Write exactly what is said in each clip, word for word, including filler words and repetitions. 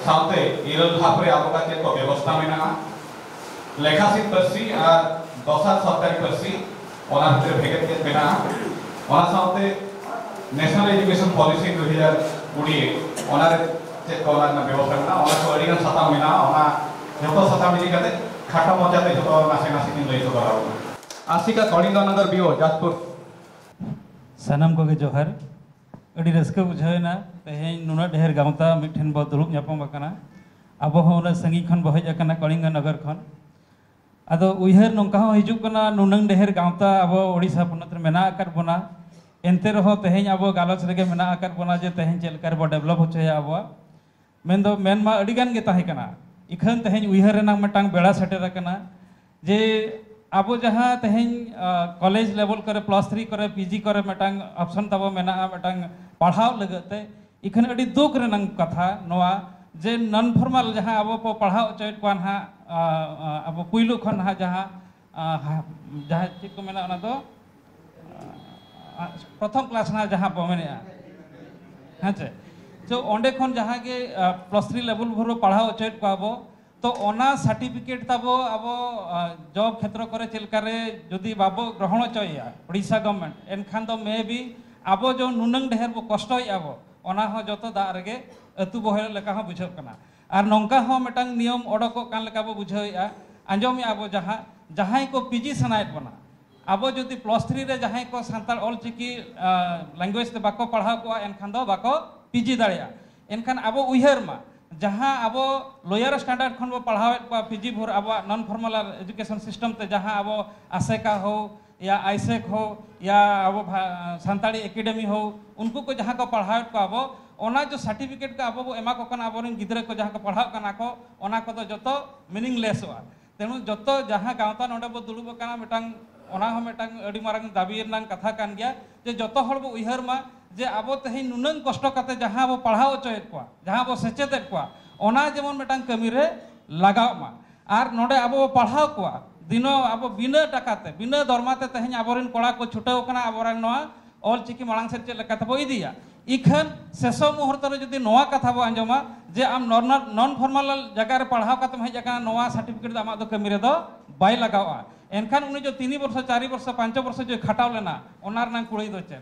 ᱥᱟᱶᱛᱮ ᱤᱨᱟᱹᱞ ᱫᱷᱟᱯ ᱨᱮ ᱟᱵᱚᱣᱟᱜ ᱪᱮᱫ ᱠᱚ ᱵᱮᱵᱚᱥᱛᱷᱟ ᱢᱮᱱᱟᱜᱼᱟ, ᱞᱮᱠᱷᱟᱥᱤᱫ ᱯᱟᱹᱨᱥᱤ ᱟᱨ ᱫᱚᱥᱟᱨ ᱥᱚᱨᱠᱟᱨᱤ ᱯᱟᱹᱨᱥᱤ, ᱚᱱᱟ ᱵᱷᱤᱛᱨᱤ ᱵᱷᱮᱜᱮᱫ ᱪᱮᱫ ᱢᱮᱱᱟᱜᱼᱟ, ᱚᱱᱟ ᱥᱟᱶᱛᱮ ᱱᱮᱥᱱᱟᱞ ᱮᱰᱩᱠᱮᱥᱚᱱ ᱯᱚᱞᱤᱥᱤ ᱫᱩ ᱦᱟᱡᱟᱨ ᱠᱩᱲᱤ, ᱚᱱᱟ ᱨᱮ ᱪᱮᱫ ᱠᱚ ᱚᱱᱟ ᱨᱮᱱᱟᱜ ᱵᱮᱵᱚᱥᱛᱷᱟ ᱢᱮᱱᱟᱜᱼᱟ, ᱚᱱᱟ ᱠᱚ ᱟᱹᱰᱤ ᱜᱟᱱ ᱥᱟᱛᱟᱢ ᱢᱮᱱᱟᱜᱼᱟ᱾ ᱚᱱᱟ ᱡᱚᱛᱚ ᱥᱟᱛᱟᱢ ᱤᱫᱤ ᱠᱟᱛᱮ ᱠᱷᱟᱴᱚ ᱢᱟᱪᱷᱟᱛᱮ ᱡᱚᱛᱚ ᱱᱟᱥᱮ ᱱᱟᱥᱮ ᱠᱤᱱ ᱞᱟᱹᱭ ᱥᱚᱫᱚᱨ ᱟᱵᱚᱱᱟ᱾ ᱟᱥᱤᱠᱟ ᱠᱚᱞᱤᱝᱜᱚ ᱱᱚᱜᱚᱨ ᱵᱤ ᱳ ᱡᱟᱡᱽᱯᱩᱨ᱾ ᱥᱟᱱᱟᱢ ᱠᱚᱜᱮ ᱡᱚᱦᱟᱨ᱾ ᱟᱹᱰᱤ ᱨᱟᱹᱥᱠᱟᱹ ᱵᱩᱡᱷᱟᱹᱣ ᱮᱱᱟ ᱛᱮᱦᱮᱧ ᱱᱩᱱᱟᱹᱜ ᱰᱷᱮᱨ ᱜᱟᱶᱛᱟ ᱢᱤᱫ ᱴᱷᱮᱱ ᱵᱚ ᱫᱩᱲᱩᱵ ᱧᱟᱯᱟᱢ ᱟᱠᱟᱱᱟ᱾ ᱟᱵᱚ ᱦᱚᱸ ᱩᱱᱟᱹᱜ ᱥᱟᱺᱜᱤᱧ ᱠᱷᱚᱱ ᱵᱚ ᱦᱮᱡ ᱟᱠᱟᱱᱟ, ᱠᱚᱞᱤᱝᱜᱚ ᱱᱚᱜᱚᱨ ᱠᱷᱚᱱ᱾ ᱟᱫᱚ ᱩᱭᱦᱟᱹᱨ ᱱᱚᱝᱠᱟ ᱦᱚᱸ ᱦᱤᱡᱩᱜ ᱠᱟᱱᱟ, ᱱᱩᱱᱟᱹᱝ ᱰᱷᱮᱨ ᱜᱟᱶᱛᱟ ᱟᱵᱚ ᱳᱰᱤᱥᱟ ᱯᱚᱱᱚᱛ ᱨᱮ ᱢᱮᱱᱟᱜ ᱟᱠᱟᱫ ᱵᱚᱱᱟ, ᱮᱱᱛᱮ ᱨᱮᱦᱚᱸ ᱛᱮᱦᱮᱧ ᱟᱵᱚ ᱜᱟᱞᱚᱪ ᱨᱮᱜᱮ ᱢᱮᱱᱟᱜ ᱟᱠᱟᱫ ᱵᱚᱱᱟ ᱡᱮ ᱛᱮᱦᱮᱧ ᱪᱮᱫ ᱞᱮᱠᱟ ᱨᱮᱵᱚ ᱰᱮᱵᱷᱞᱚᱯ ᱦᱚᱪᱚᱭᱟ ᱟᱵᱚᱣᱟᱜ᱾ ᱢᱮᱱᱫᱚ ᱢᱮᱱ ᱢᱟ ᱟᱹᱰᱤ ᱜᱟᱱ ᱜᱮ ᱛᱟᱦᱮᱸ ᱠᱟᱱᱟ, ᱤᱠᱷᱟᱹᱱ ᱛᱮᱦᱮᱧ ᱩᱭᱦᱟᱹᱨ ᱨᱮᱱᱟᱜ ᱢᱤᱫᱴᱟᱝ ᱵᱮᱲᱟ ᱥᱮᱴᱮᱨ ᱟᱠᱟᱱᱟ ᱡᱮ ᱟᱵᱚ ᱡᱟᱦᱟᱸ ᱛᱮᱦᱮᱧ, ᱟ, ᱠᱚᱞᱮᱡᱽ ᱞᱮᱵᱮᱞ ᱠᱚᱨᱮ, ᱯᱞᱟᱥ ᱛᱷᱨᱤ ᱠᱚᱨᱮ, ᱯᱤ ᱡᱤ ᱠᱚᱨᱮ ᱢᱤᱫᱴᱟᱝ ᱚᱯᱥᱚᱱ ᱛᱟᱵᱚ ᱢᱮᱱᱟᱜᱼᱟ, ᱢᱤᱫᱴᱟᱝ ᱯᱟᱲᱦᱟᱣ ᱞᱟᱹᱜᱤᱫ ᱛᱮ᱾ ᱤᱠᱷᱟᱹᱱ ᱟᱹᱰᱤ ᱫᱩᱠ ᱨᱮᱱᱟᱜ ᱠᱟᱛᱷᱟ ᱱᱚᱣᱟ ᱡᱮ ᱱᱚᱱ ᱯᱷᱚᱨᱢᱟᱞ ᱡᱟᱦᱟᱸ ᱟᱵᱚ ᱠᱚ ᱯᱟᱲᱦᱟᱣ ᱦᱚᱪᱚᱭᱮᱫ ᱠᱚᱣᱟ ᱱᱟᱦᱟᱜ, ᱟ, ᱟ, ᱟᱵᱚ ᱯᱩᱭᱞᱩ ᱠᱷᱚᱱ ᱱᱟᱦᱟᱜ ᱡᱟᱦᱟᱸ, ᱟ, ᱦᱟ-, ᱡᱟᱦᱟᱸ ᱪᱮᱫ ᱠᱚ ᱢᱮᱱᱟ ᱚᱱᱟ ᱫᱚ, ᱟ, ᱯᱨᱚᱛᱷᱚᱢ ᱠᱞᱟᱥ ᱱᱟᱦᱟᱜ ᱡᱟᱦᱟᱸ ᱵᱚ ᱢᱮᱱᱮᱫᱼᱟ, ᱦᱮᱸ ᱪᱮ? ᱛᱚ ᱚᱸᱰᱮ ᱠᱷᱚᱱ ᱡᱟᱦᱟᱸ ᱜᱮ, ᱟ, ᱯᱞᱟᱥ ᱛᱷᱨᱤ ᱞᱮᱵᱮᱞ ᱵᱷᱳᱨ ᱵᱚ ᱯᱟᱲᱦᱟᱣ ᱦᱚᱪᱚᱭᱮᱫ ᱠᱚᱣᱟ ᱵᱚ, ᱛᱚ ᱚᱱᱟ ᱥᱟᱨᱴᱤᱯᱷᱤᱠᱮᱴ ᱛᱟᱵᱚ ᱟᱵᱚ, ᱟ, ᱡᱚᱵ ᱠᱷᱮᱛᱨᱚ ᱠᱚᱨᱮ ᱪᱮᱫ ᱞᱮᱠᱟᱨᱮ ᱡᱩᱫᱤ ᱵᱟᱵᱚ ᱜᱨᱚᱦᱚᱬ ᱦᱚᱪᱚᱭᱮᱫᱼᱟ ᱳᱰᱤᱥᱟ ᱜᱚᱵᱷᱢᱮᱱᱴ, ᱮᱱᱠᱷᱟᱱ ᱫᱚ ᱢᱮ ᱵᱤ ᱟᱵᱚ ᱡᱮ ᱱᱩᱱᱟᱹᱝ ᱰᱷᱮᱨ ᱵᱚ ᱠᱚᱥᱴᱚᱭᱮᱫᱼᱟ ᱵᱚ, ᱚᱱᱟ ᱦᱚᱸ ᱡᱚᱛᱚ ᱫᱟᱜ ᱨᱮᱜᱮ ᱟᱹᱛᱩ ᱵᱚᱦᱮᱞ ᱞᱮᱠᱟ ᱦᱚᱸ ᱵᱩᱡᱷᱟᱹᱜ ᱠᱟᱱᱟ᱾ ᱟᱨ ᱱᱚᱝᱠᱟ ᱦᱚᱸ ᱢᱤᱫᱴᱟᱝ ᱱᱤᱭᱚᱢ ᱚᱰᱚᱠᱚᱜ ᱠᱟᱱ ᱞᱮᱠᱟ ᱵᱚ ᱵᱩᱡᱷᱟᱹᱣᱮᱫᱼᱟ, ᱟᱸᱡᱚᱢᱮᱫᱼᱟ ᱵᱚ, ᱡᱟᱦᱟᱸ, ᱡᱟᱦᱟᱸᱭ ᱠᱚ ᱯᱤ ᱡᱤ ᱥᱟᱱᱟᱭᱮᱫ ᱵᱚᱱᱟ, ᱟᱵᱚ ᱡᱩᱫᱤ ᱯᱞᱟᱥ ᱛᱷᱨᱤ ᱨᱮ ᱡᱟᱦᱟᱸᱭ ᱠᱚ ᱥᱟᱱᱛᱟᱲ ᱚᱞ ᱪᱤᱠᱤ, ᱟ, ᱞᱮᱝᱜᱩᱭᱮᱡᱽ ᱛᱮ ᱵᱟᱠᱚ ᱯᱟᱲᱦᱟᱣ ᱠᱚᱜᱼᱟ, ᱮᱱᱠᱷᱟᱱ ᱫᱚ ᱵᱟᱠᱚ ᱯᱤ ᱡᱤ ᱫᱟᱲᱮᱭᱟᱜᱼᱟ᱾ ᱮᱱᱠᱷᱟᱱ ᱟᱵᱚ ᱩᱭᱦᱟᱹᱨ ᱢᱟ, ᱡᱟᱦᱟᱸ ᱟᱵᱚ ᱞᱳᱭᱟᱨ ᱥᱴᱟᱱᱰᱟᱨᱰ ᱠᱷᱚᱱ ᱵᱚ ᱯᱟᱲᱦᱟᱣᱮᱫ ᱠᱚᱣᱟ, ᱯᱤ ᱡᱤ ᱵᱷᱳᱨ ᱟᱵᱚᱣᱟᱜ ᱱᱚᱱ ᱯᱷᱚᱨᱢᱟᱞ ᱮᱰᱩᱠᱮᱥᱚᱱ ᱥᱤᱥᱴᱮᱢ ᱛᱮ ᱡᱟᱦᱟᱸ ᱟᱵᱚ ᱟᱥᱮᱠᱟ ᱦᱳ, ᱭᱟ ᱟᱭᱥᱮᱠ ᱦᱳ, ᱭᱟ ᱟᱵᱚ ᱵᱷᱟ-, ᱥᱟᱱᱛᱟᱲᱤ ᱮᱠᱟᱰᱮᱢᱤ ᱦᱳ, ᱩᱱᱠᱩ ᱠᱚ ᱡᱟᱦᱟᱸ ᱠᱚ ᱯᱟᱲᱦᱟᱣᱮᱫ ᱠᱚᱣᱟ ᱟᱵᱚ, ᱚᱱᱟ ᱡᱚ ᱥᱟᱨᱴᱤᱯᱷᱤᱠᱮᱴ ᱠᱚ ᱟᱵᱚ ᱵᱚ ᱮᱢᱟ ᱠᱚ ᱠᱟᱱᱟ, ᱟᱵᱚᱨᱮᱱ ᱜᱤᱫᱽᱨᱟᱹ ᱠᱚ ᱡᱟᱦᱟᱸ ᱠᱚ ᱯᱟᱲᱦᱟᱜ ᱠᱟᱱᱟ ᱠᱚ, ᱚᱱᱟ ᱠᱚᱫᱚ ᱡᱚᱛᱚ ᱢᱤᱱᱤᱝᱞᱮᱥᱚᱜᱼᱟ᱾ ᱛᱮᱱᱩ ᱡᱚᱛᱚ ᱡᱟᱦᱟᱸ ᱜᱟᱶᱛᱟ ᱱᱚᱰᱮ ᱵᱚ ᱫᱩᱲᱩᱵ ᱟᱠᱟᱱᱟ, ᱢᱤᱫᱴᱟᱝ, ᱚᱱᱟ ᱦᱚᱸ ᱢᱤᱫᱴᱟᱝ ᱟᱹᱰᱤ ᱢᱟᱨᱟᱝ ᱫᱟᱹᱵᱤ ᱨᱮᱱᱟᱜ ᱠᱟᱛᱷᱟ ᱠᱟᱱ ᱜᱮᱭᱟ ᱡᱮ ᱡᱚᱛᱚ ᱦᱚᱲ ᱵᱚ ᱩᱭᱦᱟᱹᱨ ᱢᱟ ᱡᱮ ᱟᱵᱚ ᱛᱮᱦᱮᱧ ᱱᱩᱱᱟᱹᱝ ᱠᱚᱥᱴᱚ ᱠᱟᱛᱮ ᱡᱟᱦᱟᱸ ᱵᱚ ᱯᱟᱲᱦᱟᱣ ᱦᱚᱪᱚᱭᱮᱫ ᱠᱚᱣᱟ, ᱡᱟᱦᱟᱸ ᱵᱚ ᱥᱮᱪᱮᱫᱮᱫ ᱠᱚᱣᱟ, ᱚᱱᱟ ᱡᱮᱢᱚᱱ ᱢᱤᱫᱴᱟᱝ ᱠᱟᱹᱢᱤ ᱨᱮ ᱞᱟᱜᱟᱣ ᱢᱟ᱾ ᱟᱨ ᱱᱚᱰᱮ ᱟᱵᱚ ᱵᱚ ᱯᱟᱲᱦᱟᱣ ᱠᱚᱣᱟ, ᱫᱤᱱᱚ ᱟᱵᱚ ᱵᱤᱱᱟᱹ ᱴᱟᱠᱟ ᱛᱮ, ᱵᱤᱱᱟᱹ ᱫᱚᱨᱢᱟ ᱛᱮ ᱛᱮᱦᱮᱧ ᱟᱵᱚᱨᱮᱱ ᱠᱚᱲᱟ ᱠᱚ ᱪᱷᱩᱴᱟᱹᱣ ᱠᱟᱱᱟ ᱟᱵᱚᱨᱮᱱ ᱱᱚᱣᱟ ᱚᱞ ᱪᱤᱠᱤ ᱢᱟᱲᱟᱝ ᱥᱮᱫ ᱪᱮᱫ ᱞᱮᱠᱟ ᱛᱮᱵᱚ ᱤᱫᱤᱭᱟ᱾ ᱤᱠᱷᱟᱹᱱ ᱥᱮᱥᱚ ᱢᱩᱦᱩᱨᱛᱚ ᱨᱮ ᱡᱩᱫᱤ ᱱᱚᱣᱟ ᱠᱟᱛᱷᱟ ᱵᱚ ᱟᱸᱡᱚᱢᱟ ᱡᱮ ᱟᱢ ᱱᱚᱱ ᱯᱷᱚᱨᱢᱟᱞ ᱡᱟᱭᱜᱟ ᱨᱮ ᱯᱟᱲᱦᱟᱣ ᱠᱟᱛᱮᱢ ᱦᱮᱡ ᱟᱠᱟᱱᱟ, ᱱᱚᱣᱟ ᱥᱟᱨᱴᱤᱯᱷᱤᱠᱮᱴ ᱫᱚ ᱟᱢᱟᱜ ᱫᱚ ᱠᱟᱹᱢᱤ ᱨᱮᱫᱚ ᱵᱟᱭ ᱞᱟᱜᱟᱣᱼᱟ, ᱮᱱᱠᱷᱟᱱ ᱩᱱᱤ ᱡᱮ ᱛᱤᱱᱤ ᱵᱚᱨᱥᱚ, ᱪᱟᱨᱤ ᱵᱚᱨᱥᱚ, ᱯᱟᱸᱪᱚ ᱵᱚᱨᱥᱚ ᱡᱮ ᱠᱷᱟᱴᱟᱣ ᱞᱮᱱᱟ, ᱚᱱᱟ ᱨᱮᱱᱟᱜ ᱠᱩᱲᱟᱹᱭ ᱫᱚ ᱪᱮᱫ?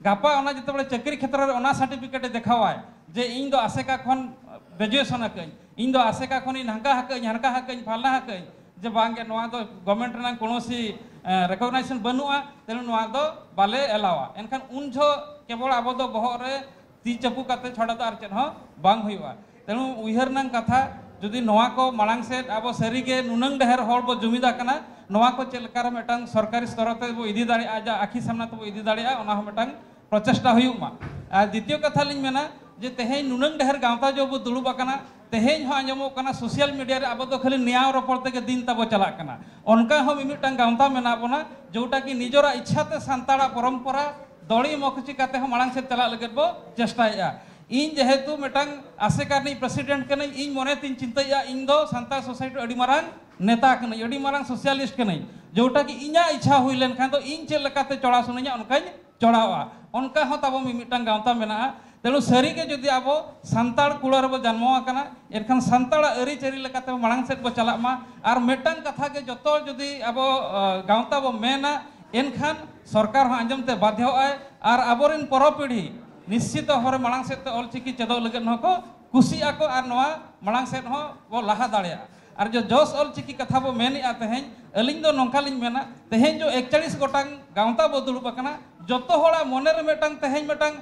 ᱜᱟᱯᱟ ᱚᱱᱟ ᱡᱮᱛᱮ ᱵᱮᱲᱮ ᱪᱟᱹᱠᱨᱤ ᱠᱷᱮᱛᱨᱚ ᱨᱮ ᱚᱱᱟ ᱥᱟᱨᱴᱤᱯᱷᱤᱠᱮᱴ ᱮ ᱫᱮᱠᱷᱟᱣᱟᱭ ᱡᱮ ᱤᱧ ᱫᱚ ᱟᱥᱮᱠᱟ ᱠᱷᱚᱱ ᱜᱨᱮᱡᱩᱭᱮᱥᱚᱱ ᱟᱠᱟᱹᱧ, ᱤᱧ ᱫᱚ ᱟᱥᱮᱠᱟ ᱠᱷᱚᱱᱤᱧ ᱦᱟᱱᱠᱟ ᱟᱠᱟᱹᱧ, ᱦᱟᱱᱠᱟ ᱟᱠᱟᱹᱧ, ᱯᱷᱟᱞᱱᱟ ᱟᱠᱟᱹᱧ, ᱡᱮ ᱵᱟᱝ ᱜᱮ ᱱᱚᱣᱟ ᱫᱚ ᱜᱚᱵᱷᱢᱮᱱᱴ ᱨᱮᱱᱟᱜ ᱠᱳᱱᱳ ᱥᱤ ᱨᱮᱠᱚᱜᱱᱟᱭᱡᱮᱥᱚᱱ ᱵᱟᱹᱱᱩᱜᱼᱟ, ᱛᱮᱱᱩ ᱱᱚᱣᱟ ᱫᱚ ᱵᱟᱞᱮ ᱮᱞᱟᱣᱟ᱾ ᱮᱱᱠᱷᱟᱱ ᱩᱱ ᱡᱚᱦᱚᱜ ᱠᱮᱵᱚᱞ ᱟᱵᱚ ᱫᱚ ᱵᱚᱦᱚᱜ ᱨᱮ ᱛᱤ ᱪᱟᱯᱩ ᱠᱟᱛᱮ ᱪᱷᱟᱰᱟ ᱫᱚ ᱟᱨ ᱪᱮᱫ ᱦᱚᱸ ᱵᱟᱝ ᱦᱩᱭᱩᱜᱼᱟ᱾ ᱛᱮᱱᱩ ᱩᱭᱦᱟᱹᱨ ᱨᱮᱱᱟᱜ ᱠᱟᱛᱷᱟ, ᱡᱩᱫᱤ ᱱᱚᱣᱟ ᱠᱚ ᱢᱟᱲᱟᱝ ᱥᱮᱫ ᱟᱵᱚ ᱥᱟᱹᱨᱤ ᱜᱮ ᱱᱩᱱᱟᱹᱝ ᱰᱷᱮᱨ ᱦᱚᱲ ᱵᱚ ᱡᱩᱢᱤᱫ ᱟᱠᱟᱱᱟ, ᱱᱚᱣᱟ ᱠᱚ ᱪᱮᱫ ᱞᱮᱠᱟ ᱨᱮ ᱢᱤᱫᱴᱟᱝ ᱥᱚᱨᱠᱟᱨᱤ ᱥᱛᱚᱨ ᱛᱮ ᱵᱚ ᱤᱫᱤ ᱫᱟᱲᱮᱭᱟᱜᱼᱟ, ᱡᱟ ᱟᱹᱠᱷᱤ ᱥᱟᱢᱱᱟ ᱛᱮᱵᱚ ᱤᱫᱤ ᱫᱟᱲᱮᱭᱟᱜᱼᱟ, ᱚᱱᱟ ᱦᱚᱸ ᱢᱤᱫᱴᱟᱝ ᱯᱨᱚᱪᱮᱥᱴᱟ ᱦᱩᱭᱩᱜ ᱢᱟ᱾ ᱟᱨ ᱫᱤᱛᱤᱭᱚ ᱠᱟᱛᱷᱟ ᱞᱤᱧ ᱢᱮᱱᱟ ᱡᱮ ᱛᱮᱦᱮᱧ ᱱᱩᱱᱟᱹᱝ ᱰᱷᱮᱨ ᱜᱟᱶᱛᱟ ᱡᱚ ᱵᱚ ᱫᱩᱲᱩᱵ ᱟᱠᱟᱱᱟ, ᱛᱮᱦᱮᱧ ᱦᱚᱸ ᱟᱸᱡᱚᱢᱚᱜ ᱠᱟᱱᱟ ᱥᱳᱥᱟᱞ ᱢᱤᱰᱤᱭᱟ ᱨᱮ ᱟᱵᱚ ᱫᱚ ᱠᱷᱟᱹᱞᱤ ᱱᱮᱭᱟᱣ ᱨᱚᱯᱚᱲ ᱛᱮᱜᱮ ᱫᱤᱱ ᱛᱟᱵᱚ ᱪᱟᱞᱟᱜ ᱠᱟᱱᱟ᱾ ᱚᱱᱠᱟ ᱦᱚᱸ ᱢᱤᱢᱤᱫᱴᱟᱝ ᱜᱟᱶᱛᱟ ᱢᱮᱱᱟᱜ ᱵᱚᱱᱟ, ᱡᱮᱴᱟ ᱠᱤ ᱱᱤᱡᱚᱨᱟᱜ ᱤᱪᱪᱷᱟ ᱛᱮ ᱥᱟᱱᱛᱟᱲᱟᱜ ᱯᱚᱨᱚᱢᱯᱚᱨᱟ ᱫᱚᱲᱤ ᱢᱚᱠᱪᱤ ᱠᱟᱛᱮ ᱦᱚᱸ ᱢᱟᱲᱟᱝ ᱥᱮᱫ ᱪᱟᱞᱟᱜ ᱞᱟᱹᱜᱤᱫ ᱵᱚ ᱪᱮᱥᱴᱟᱭᱮᱫᱼᱟ᱾ ᱤᱧ ᱡᱮᱦᱮᱛᱩ ᱢᱤᱫᱴᱟᱝ ᱟᱥᱮᱠᱟ ᱨᱤᱱᱤᱡ ᱯᱨᱮᱥᱤᱰᱮᱱᱴ ᱠᱟᱹᱱᱟᱹᱧ, ᱤᱧ ᱢᱚᱱᱮ ᱛᱤᱧ ᱪᱤᱱᱛᱟᱹᱭᱮᱫᱼᱟ ᱤᱧ ᱫᱚ ᱥᱟᱱᱛᱟᱲ ᱥᱳᱥᱟᱭᱴᱤ ᱟᱹᱰᱤ ᱢᱟᱨᱟᱝ ᱱᱮᱛᱟ ᱠᱟᱹᱱᱟᱹᱧ, ᱟᱹᱰᱤ ᱢᱟᱨᱟᱝ ᱥᱳᱥᱟᱞᱤᱥᱴ ᱠᱟᱹᱱᱟᱹᱧ, ᱡᱮᱴᱟ ᱠᱤ ᱤᱧᱟᱹᱜ ᱤᱪᱪᱷᱟ ᱦᱩᱭ ᱞᱮᱱᱠᱷᱟᱱ ᱫᱚ ᱤᱧ ᱪᱮᱫ ᱞᱮᱠᱟᱛᱮ ᱪᱚᱲᱟᱣ ᱥᱟᱱᱟᱧᱟ ᱚᱱᱠᱟᱧ ᱪᱚᱲᱟᱣᱟ᱾ ᱚᱱᱠᱟ ᱦᱚᱸ ᱛᱟᱵᱚ ᱢᱤᱢᱤᱫᱴᱟᱝ ᱜᱟᱶᱛᱟ ᱢᱮᱱᱟᱜᱼᱟ᱾ ᱛᱮᱱᱩ ᱥᱟᱹᱨᱤ ᱜᱮ ᱡᱩᱫᱤ ᱟᱵᱚ ᱥᱟᱱᱛᱟᱲ ᱠᱩᱲᱟᱹ ᱨᱮᱵᱚ ᱡᱟᱱᱢᱚ ᱟᱠᱟᱱᱟ, ᱮᱱᱠᱷᱟᱱ ᱥᱟᱱᱛᱟᱲᱟᱜ ᱟᱹᱨᱤᱪᱟᱹᱞᱤ ᱞᱮᱠᱟᱛᱮ ᱢᱟᱲᱟᱝ ᱥᱮᱫ ᱵᱚ ᱪᱟᱞᱟᱜ ᱢᱟ᱾ ᱟᱨ ᱢᱤᱫᱴᱟᱝ ᱠᱟᱛᱷᱟ ᱜᱮ ᱡᱚᱛᱚ ᱡᱩᱫᱤ ᱟᱵᱚ, ᱟ, ᱜᱟᱶᱛᱟ ᱵᱚ ᱢᱮᱱᱟ, ᱮᱱᱠᱷᱟᱱ ᱥᱚᱨᱠᱟᱨ ᱦᱚᱸ ᱟᱸᱡᱚᱢ ᱛᱮ ᱵᱟᱫᱷᱭᱚᱜᱼᱟᱭ ᱟᱨ ᱟᱵᱚᱨᱮᱱ ᱯᱚᱨᱚ ᱯᱤᱲᱦᱤ ᱱᱤᱥᱪᱤᱛ ᱦᱚᱨ ᱢᱟᱲᱟᱝ ᱥᱮᱫ ᱛᱮ ᱚᱞᱪᱤᱠᱤ ᱪᱮᱫᱚᱜ ᱞᱟᱹᱜᱤᱫ ᱦᱚᱸ ᱠᱚ ᱠᱩᱥᱤᱜ ᱟᱠᱚ ᱟᱨ ᱱᱚᱣᱟ ᱢᱟᱲᱟᱝ ᱥᱮᱫ ᱦᱚᱸ ᱵᱚ ᱞᱟᱦᱟ ᱫᱟᱲᱮᱭᱟᱜᱼᱟ᱾ ᱟᱨ ᱡᱚ ᱡᱚᱥ ᱚᱞᱪᱤᱠᱤ ᱠᱟᱛᱷᱟ ᱵᱚ ᱢᱮᱱᱮᱫᱼᱟ ᱛᱮᱦᱮᱧ, ᱟᱹᱞᱤᱧ ᱫᱚ ᱱᱚᱝᱠᱟ ᱞᱤᱧ ᱢᱮᱱᱟ, ᱛᱮᱦᱮᱧ ᱡᱚ ᱮᱠᱪᱟᱞᱤᱥ ᱜᱚᱴᱟᱝ ᱜᱟᱶᱛᱟ ᱵᱚ ᱫᱩᱲᱩᱵ ᱟᱠᱟᱱᱟ, ᱡᱚᱛᱚ ᱦᱚᱲᱟᱜ ᱢᱚᱱᱮ ᱨᱮ ᱢᱤᱫᱴᱟᱝ ᱛᱮᱦᱮᱧ ᱢᱤᱫᱴᱟᱝ,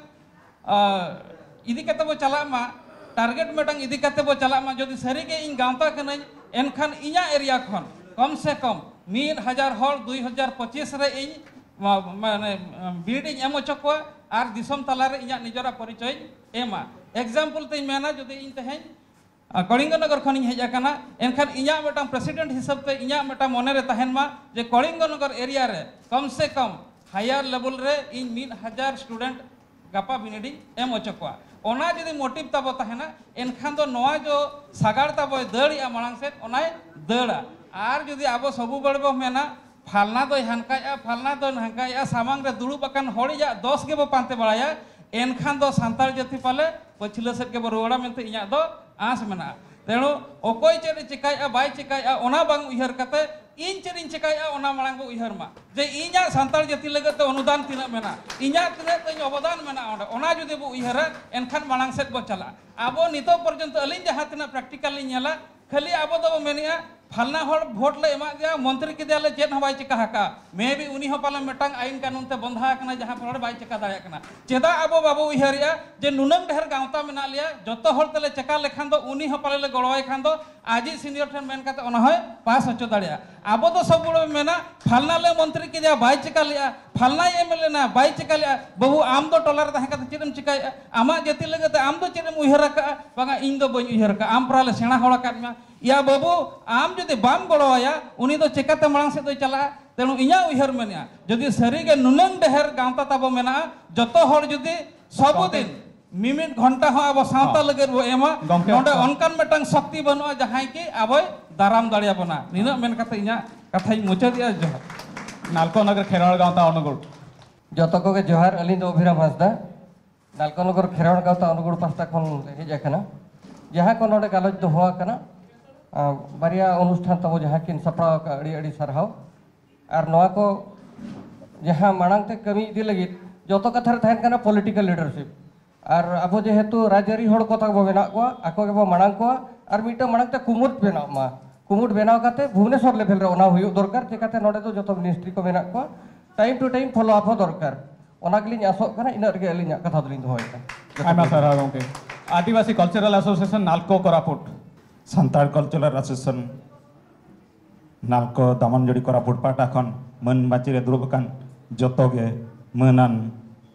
ᱟ, ᱤᱫᱤ ᱠᱟᱛᱮ ᱵᱚ ᱪᱟᱞᱟᱜ ᱢᱟ, ᱴᱟᱨᱜᱮᱴ ᱢᱤᱫᱴᱟᱝ ᱤᱫᱤ ᱠᱟᱛᱮ ᱵᱚ ᱪᱟᱞᱟᱜ ᱢᱟ᱾ ᱡᱩᱫᱤ ᱥᱟᱹᱨᱤ ᱜᱮ ᱤᱧ ᱜᱟᱶᱛᱟ ᱠᱟᱹᱱᱟᱹᱧ, ᱮᱱᱠᱷᱟᱱ ᱤᱧᱟᱹᱜ ᱮᱨᱤᱭᱟ ᱠᱷᱚᱱ ᱠᱚᱢ ᱥᱮ ᱠᱚᱢ ᱢᱤᱫ ᱦᱟᱡᱟᱨ ᱦᱚᱲ ᱫᱩᱭ ᱦᱟᱡᱟᱨ ᱯᱚᱸᱪᱤᱥ ᱨᱮ ᱤᱧ ᱢᱟ-, ᱢᱟᱱᱮ, ᱵᱤᱰ ᱤᱧ ᱮᱢ ᱦᱚᱪᱚ ᱠᱚᱣᱟ ᱟᱨ ᱫᱤᱥᱚᱢ ᱛᱟᱞᱟ ᱨᱮ ᱤᱧᱟᱹᱜ ᱱᱤᱡᱮᱨᱟᱜ ᱯᱚᱨᱤᱪᱚᱭ ᱤᱧ ᱮᱢᱟ᱾ ᱮᱠᱡᱟᱢᱯᱚᱞ ᱛᱮᱧ ᱢᱮᱱᱟ, ᱡᱩᱫᱤ ᱤᱧ ᱛᱮᱦᱮᱧ, ᱟ, ᱠᱚᱞᱤᱝᱜᱚ ᱱᱚᱜᱚᱨ ᱠᱷᱚᱱᱤᱧ ᱦᱮᱡ ᱟᱠᱟᱱᱟ, ᱮᱱᱠᱷᱟᱱ ᱤᱧᱟᱹᱜ ᱢᱤᱫᱴᱟᱝ ᱯᱨᱮᱥᱤᱰᱮᱱᱴ ᱦᱤᱥᱟᱹᱵ ᱛᱮ ᱤᱧᱟᱹᱜ ᱢᱤᱫᱴᱟᱝ ᱢᱚᱱᱮ ᱨᱮ ᱛᱟᱦᱮᱱ ᱢᱟ ᱡᱮ ᱠᱚᱞᱤᱝᱜᱚ ᱱᱚᱜᱚᱨ ᱮᱨᱤᱭᱟ ᱨᱮ ᱠᱚᱢ ᱥᱮ ᱠᱚᱢ ᱦᱟᱭᱟᱨ ᱞᱮᱵᱮᱞ ᱨᱮ ᱤᱧ ᱢᱤᱫ ᱦᱟᱡᱟᱨ ᱥᱴᱩᱰᱮᱱᱴ ᱜᱟᱯᱟ ᱵᱤᱱᱤᱰ ᱤᱧ ᱮᱢ ᱦᱚᱪᱚ ᱠᱚᱣᱟ᱾ ᱚᱱᱟ ᱡᱩᱫᱤ ᱢᱳᱴᱤᱵᱷ ᱛᱟᱵᱚ ᱛᱟᱦᱮᱱᱟ, ᱮᱱᱠᱷᱟᱱ ᱫᱚ ᱱᱚᱣᱟ ᱡᱚ ᱥᱟᱜᱟᱲ ᱛᱟᱵᱚᱭ ᱫᱟᱹᱲᱮᱜᱼᱟ ᱢᱟᱲᱟᱝ ᱥᱮᱫ, ᱚᱱᱟᱭ ᱫᱟᱹᱲᱟ᱾ ᱟᱨ ᱡᱩᱫᱤ ᱟᱵᱚ ᱥᱚᱵᱩ ᱵᱮᱲ ᱵᱚ ᱢᱮᱱᱟ, ᱯᱷᱟᱞᱱᱟ ᱫᱚᱭ ᱦᱟᱱᱠᱟᱭᱮᱜᱼᱟ, ᱯᱷᱟᱞᱱᱟ ᱫᱚᱭ ᱦᱟᱱᱠᱟᱭᱮᱜᱼᱟ, ᱥᱟᱢᱟᱝ ᱨᱮ ᱫᱩᱲᱩᱵ ᱟᱠᱟᱱ ᱦᱚᱲᱤᱡᱟᱜ ᱫᱚᱥ ᱜᱮᱵᱚ ᱯᱟᱱᱛᱮ ᱵᱟᱲᱟᱭᱟ, ᱮᱱᱠᱷᱟᱱ ᱫᱚ ᱥᱟᱱᱛᱟᱲ ᱡᱟᱹᱛᱤ ᱯᱟᱞᱮ ᱯᱟᱹᱪᱷᱞᱟᱹ ᱥᱮᱫ ᱜᱮᱵᱚ ᱨᱩᱣᱟᱹᱲᱟ ᱢᱮᱱᱛᱮ ᱤᱧᱟᱹᱜ ᱫᱚ ᱟᱸᱥ ᱢᱮᱱᱟᱜᱼᱟ᱾ ᱛᱮᱬᱩ ᱚᱠᱚᱭ ᱪᱮᱫ ᱮ ᱪᱮᱠᱟᱭᱮᱫᱼᱟ ᱵᱟᱭ ᱪᱮᱠᱟᱭᱮᱫᱼᱟ ᱚᱱᱟ ᱵᱟᱝ ᱩᱭᱦᱟᱹᱨ ᱠᱟᱛᱮ ᱤᱧ ᱪᱮᱫ ᱤᱧ ᱪᱮᱠᱟᱭᱮᱫᱼᱟ ᱚᱱᱟ ᱢᱟᱲᱟᱝ ᱵᱚ ᱩᱭᱦᱟᱹᱨ ᱢᱟ, ᱡᱮ ᱤᱧᱟᱹᱜ ᱥᱟᱱᱛᱟᱲ ᱡᱟᱹᱛᱤ ᱞᱟᱹᱜᱤᱫ ᱛᱮ ᱚᱱᱩᱫᱟᱱ ᱛᱤᱱᱟᱹᱜ ᱢᱮᱱᱟᱜᱼᱟ, ᱤᱧᱟᱹᱜ ᱛᱤᱱᱟᱹᱜ ᱛᱤᱧ ᱚᱵᱚᱫᱟᱱ ᱢᱮᱱᱟᱜᱼᱟ ᱚᱸᱰᱮ, ᱚᱱᱟ ᱡᱩᱫᱤ ᱵᱚ ᱩᱭᱦᱟᱹᱨᱟ ᱮᱱᱠᱷᱟᱱ ᱢᱟᱲᱟᱝ ᱥᱮᱫ ᱵᱚ ᱪᱟᱞᱟᱜᱼᱟ᱾ ᱟᱵᱚ ᱱᱤᱛᱚᱜ ᱯᱚᱨᱡᱚᱱᱛᱚ ᱟᱹᱞᱤᱧ ᱡᱟᱦᱟᱸ ᱛᱤᱱᱟᱹᱜ practical ᱞᱤᱧ ᱧᱮᱞᱟ, ᱠᱷᱟᱹᱞᱤ ᱟᱵᱚ ᱫᱚᱵᱚ ᱢᱮᱱᱮᱜᱼᱟ ᱯᱷᱟᱞᱱᱟ ᱦᱚᱲ ᱵᱷᱳᱴ ᱞᱮ ᱮᱢᱟᱫ ᱫᱮᱭᱟ, ᱢᱚᱱᱛᱨᱤ ᱠᱮᱫᱮᱭᱟᱞᱮ, ᱪᱮᱫ ᱦᱚᱸ ᱵᱟᱭ ᱪᱮᱠᱟ ᱟᱠᱟᱫᱼᱟ᱾ ᱢᱮ ᱵᱤ ᱩᱱᱤ ᱦᱚᱸ ᱯᱟᱞᱮ ᱢᱤᱫᱴᱟᱝ ᱟᱭᱤᱱ ᱠᱟᱹᱱᱩᱱ ᱛᱮ ᱵᱚᱱᱫᱷᱟ ᱟᱠᱟᱱᱟ, ᱡᱟᱦᱟᱸ ᱯᱷᱚᱞᱚ ᱨᱮ ᱵᱟᱭ ᱪᱮᱠᱟ ᱫᱟᱲᱮᱭᱟᱜ ᱠᱟᱱᱟ᱾ ᱪᱮᱫᱟᱜ ᱟᱵᱚ ᱵᱟᱵᱚ ᱩᱭᱦᱟᱹᱨᱮᱜᱼᱟ ᱡᱮ ᱱᱩᱱᱟᱹᱝ ᱰᱷᱮᱨ ᱜᱟᱶᱛᱟ ᱢᱮᱱᱟᱜ ᱞᱮᱭᱟ, ᱡᱚᱛᱚ ᱦᱚᱲ ᱛᱮᱞᱮ ᱪᱮᱠᱟ ᱞᱮᱠᱷᱟᱱ ᱫᱚ ᱩᱱᱤ ᱦᱚᱸ ᱯᱟᱞᱮ ᱞᱮ ᱜᱚᱲᱚᱣᱟᱭ ᱠᱷᱟᱱ ᱫᱚ ᱟᱡᱤᱡ ᱥᱤᱱᱤᱭᱚᱨ ᱴᱷᱮᱱ ᱢᱮᱱ ᱠᱟᱛᱮ ᱚᱱᱟ ᱦᱚᱸᱭ ᱯᱟᱥ ᱦᱚᱪᱚ ᱫᱟᱲᱮᱭᱟᱜᱼᱟ᱾ ᱟᱵᱚ ᱫᱚ ᱥᱚᱵ ᱵᱚᱲᱚ ᱢᱮᱱᱟ ᱯᱷᱟᱞᱱᱟ ᱞᱮ ᱢᱚᱱᱛᱨᱤ ᱠᱮᱫᱮᱭᱟ, ᱵᱟᱭ ᱪᱮᱠᱟ ᱞᱮᱜᱼᱟ, ᱯᱷᱟᱞᱱᱟᱭ ᱮᱢ ᱮᱞ ᱮᱱᱟ, ᱵᱟᱭ ᱪᱮᱠᱟ ᱞᱮᱜᱼᱟ᱾ ᱵᱟᱹᱵᱩ, ᱟᱢ ᱫᱚ ᱴᱚᱞᱟ ᱨᱮ ᱛᱟᱦᱮᱸ ᱠᱟᱛᱮ ᱪᱮᱫ ᱮᱢ ᱪᱮᱠᱟᱭᱮᱜᱼᱟ? ᱟᱢᱟᱜ ᱡᱟᱹᱛᱤ ᱞᱟᱹᱜᱤᱫ ᱛᱮ ᱟᱢ ᱫᱚ ᱪᱮᱫ ᱮᱢ ᱩᱭᱦᱟᱹᱨ ᱟᱠᱟᱜᱼᱟ? ᱵᱟᱝᱟ, ᱤᱧ ᱫᱚ ᱵᱟᱹᱧ ᱩᱭᱦᱟᱹᱨ ᱟᱠᱟᱜᱼᱟ᱾ ᱟᱢ ᱯᱨᱟ ᱞᱮ ᱥᱮᱬᱟ ᱦᱚᱲ ᱟᱠᱟᱫ ᱢᱮᱭᱟ᱾ ᱭᱟ ᱵᱟᱹᱵᱩ, ᱟᱢ ᱡᱩᱫᱤ ᱵᱟᱢ ᱜᱚᱲᱚᱣᱟᱭᱟ, ᱩᱱᱤ ᱫᱚ ᱪᱮᱠᱟᱛᱮ ᱢᱟᱲᱟᱝ ᱥᱮᱫ ᱫᱚᱭ ᱪᱟᱞᱟᱜᱼᱟ? ᱛᱮᱬᱩ ᱤᱧᱟᱹᱜ ᱩᱭᱦᱟᱹᱨ ᱢᱮᱱᱮᱜᱼᱟ, ᱡᱩᱫᱤ ᱥᱟᱹᱨᱤᱜᱮ ᱱᱩᱱᱟᱹᱝ ᱰᱷᱮᱨ ᱜᱟᱶᱛᱟ ᱛᱟᱵᱚ ᱢᱮᱱᱟᱜᱼᱟ, ᱡᱚᱛᱚ ᱦᱚᱲ ᱡᱩᱫᱤ ᱥᱚᱵᱚ ᱜᱚᱢᱠᱮ᱾ ᱫᱤᱱ ᱢᱤᱢᱤᱫ ᱜᱷᱚᱱᱴᱟ ᱦᱚᱸ ᱟᱵᱚ ᱥᱟᱶᱛᱟ ᱦᱚᱸ᱾ ᱞᱟᱹᱜᱤᱫ ᱵᱚ ᱮᱢᱟ, ᱜᱚᱢᱠᱮ, ᱱᱚᱰᱮ ᱚᱠᱛᱚ᱾ ᱚᱱᱠᱟᱱ ᱢᱤᱫᱴᱟᱝ ᱥᱚᱠᱛᱤ ᱵᱟᱹᱱᱩᱜᱼᱟ ᱡᱟᱦᱟᱸᱭ ᱠᱤ ᱟᱵᱚᱭ ᱫᱟᱨᱟᱢ ᱫᱟᱲᱮᱭᱟᱵᱚᱱᱟ᱾ ᱱᱤᱱᱟᱹᱜ ᱢᱮᱱ ᱠᱟᱛᱮ ᱤᱧᱟᱹᱜ ᱠᱟᱛᱷᱟᱧ ᱢᱩᱪᱟᱹᱫᱮᱜᱼᱟ᱾ ᱡᱚᱦᱟᱨ᱾ ᱱᱟᱞᱠᱚ ᱱᱚᱜᱚᱨ ᱠᱷᱮᱨᱣᱟᱲ ᱜᱟᱶᱛᱟ ᱚᱱᱩᱜᱩᱲ᱾ ᱡᱚᱛᱚ ᱠᱚᱜᱮ ᱡᱚᱦᱟᱨ᱾ ᱟᱹᱞᱤᱧ ᱫᱚ ᱚᱵᱷᱤᱨᱟᱢ ᱦᱟᱸᱥᱫᱟ, ᱱᱟᱞᱠᱚ ᱱᱚᱜᱚᱨ ᱠᱷᱮᱨᱣᱟᱲ ᱜᱟᱶᱛᱟ ᱚᱱᱩᱜᱩᱲ ᱯᱟᱦᱴᱟ ᱠᱷᱚᱱ ᱞᱮ ᱦᱮᱡ ᱟᱠᱟᱱᱟ᱾ ᱡᱟᱦᱟᱸ ᱠᱚ ᱱᱚᱰᱮ ᱜᱟᱞᱚᱪ ᱫᱚᱦᱚ ᱟᱠᱟᱱᱟ, ᱟᱸ, ᱵᱟᱨᱭᱟ ᱚᱱᱩᱥᱴᱷᱟᱱ ᱛᱟᱵᱚ ᱡᱟᱦᱟᱸ ᱠᱤᱱ ᱥᱟᱯᱲᱟᱣ ᱟᱠᱟᱫ, ᱟᱹᱰᱤ ᱟᱹᱰᱤ ᱥᱟᱨᱦᱟᱣ᱾ ᱟᱨ ᱱᱚᱣᱟ ᱠᱚ ᱡᱟᱦᱟᱸ ᱢᱟᱲᱟᱝ ᱛᱮ ᱠᱟᱹᱢᱤ ᱤᱫᱤ ᱞᱟᱹᱜᱤᱫ ᱡᱚᱛᱚ ᱠᱟᱛᱷᱟ ᱨᱮ ᱛᱟᱦᱮᱱ ᱠᱟᱱᱟ political leadership᱾ ᱟᱨ ᱟᱵᱚ ᱡᱮᱦᱮᱛᱩ ᱨᱟᱡᱽᱟᱹᱨᱤ ᱦᱚᱲ ᱠᱚ ᱛᱟᱵᱚ ᱢᱮᱱᱟᱜ ᱠᱚᱣᱟ, ᱟᱠᱚ ᱜᱮᱵᱚ ᱢᱟᱲᱟᱝ ᱠᱚᱣᱟ᱾ ᱟᱨ ᱢᱤᱫᱴᱟᱝ ᱢᱟᱲᱟᱝ ᱛᱮ ᱠᱩᱢᱩᱴ ᱵᱮᱱᱟᱜ ᱢᱟ, ᱠᱩᱢᱩᱴ ᱵᱮᱱᱟᱣ ᱠᱟᱛᱮ ᱵᱷᱩᱵᱽᱱᱮᱥᱚᱨ level ᱨᱮ ᱚᱱᱟ ᱦᱩᱭᱩᱜ ᱫᱚᱨᱠᱟᱨ᱾ ᱪᱤᱠᱟᱛᱮ ᱱᱚᱰᱮ ᱫᱚ ᱡᱚᱛᱚ ministry ᱠᱚ ᱢᱮᱱᱟᱜ ᱠᱚᱣᱟ, time to time follow up ᱦᱚᱸ ᱫᱚᱨᱠᱟᱨ᱾ ᱚᱱᱟ ᱜᱮᱞᱤᱧ ᱟᱥᱚᱜ ᱠᱟᱱᱟ᱾ ᱤᱱᱟᱹᱜ ᱨᱮᱜᱮ ᱟᱹᱞᱤᱧᱟᱜ ᱠᱟᱛᱷᱟ ᱫᱚᱞᱤᱧ ᱫᱚᱦᱚᱭᱮᱫᱟ᱾ ᱟᱭᱢᱟ ᱥᱟᱨᱦᱟᱣ ᱜᱚᱢᱠᱮ᱾ ᱟᱹᱫᱤᱵᱟᱹᱥᱤ Cultural Association ᱱᱟᱞᱠᱚ ᱠᱳᱨᱟᱯᱩᱴ᱾ Santal Cultural Association ᱱᱟᱞᱠᱚ ᱫᱟᱢᱚᱱᱡᱩᱲᱤ ᱠᱳᱨᱟᱯᱩᱴ ᱯᱟᱦᱴᱟ ᱠᱷᱚᱱ ᱢᱟᱹᱱ ᱢᱟᱹᱪᱤ ᱨᱮ ᱫᱩᱲᱩᱵ ᱟᱠᱟᱱ ᱡᱚᱛᱚ ᱜᱮ ᱢᱟᱹᱱᱟᱱ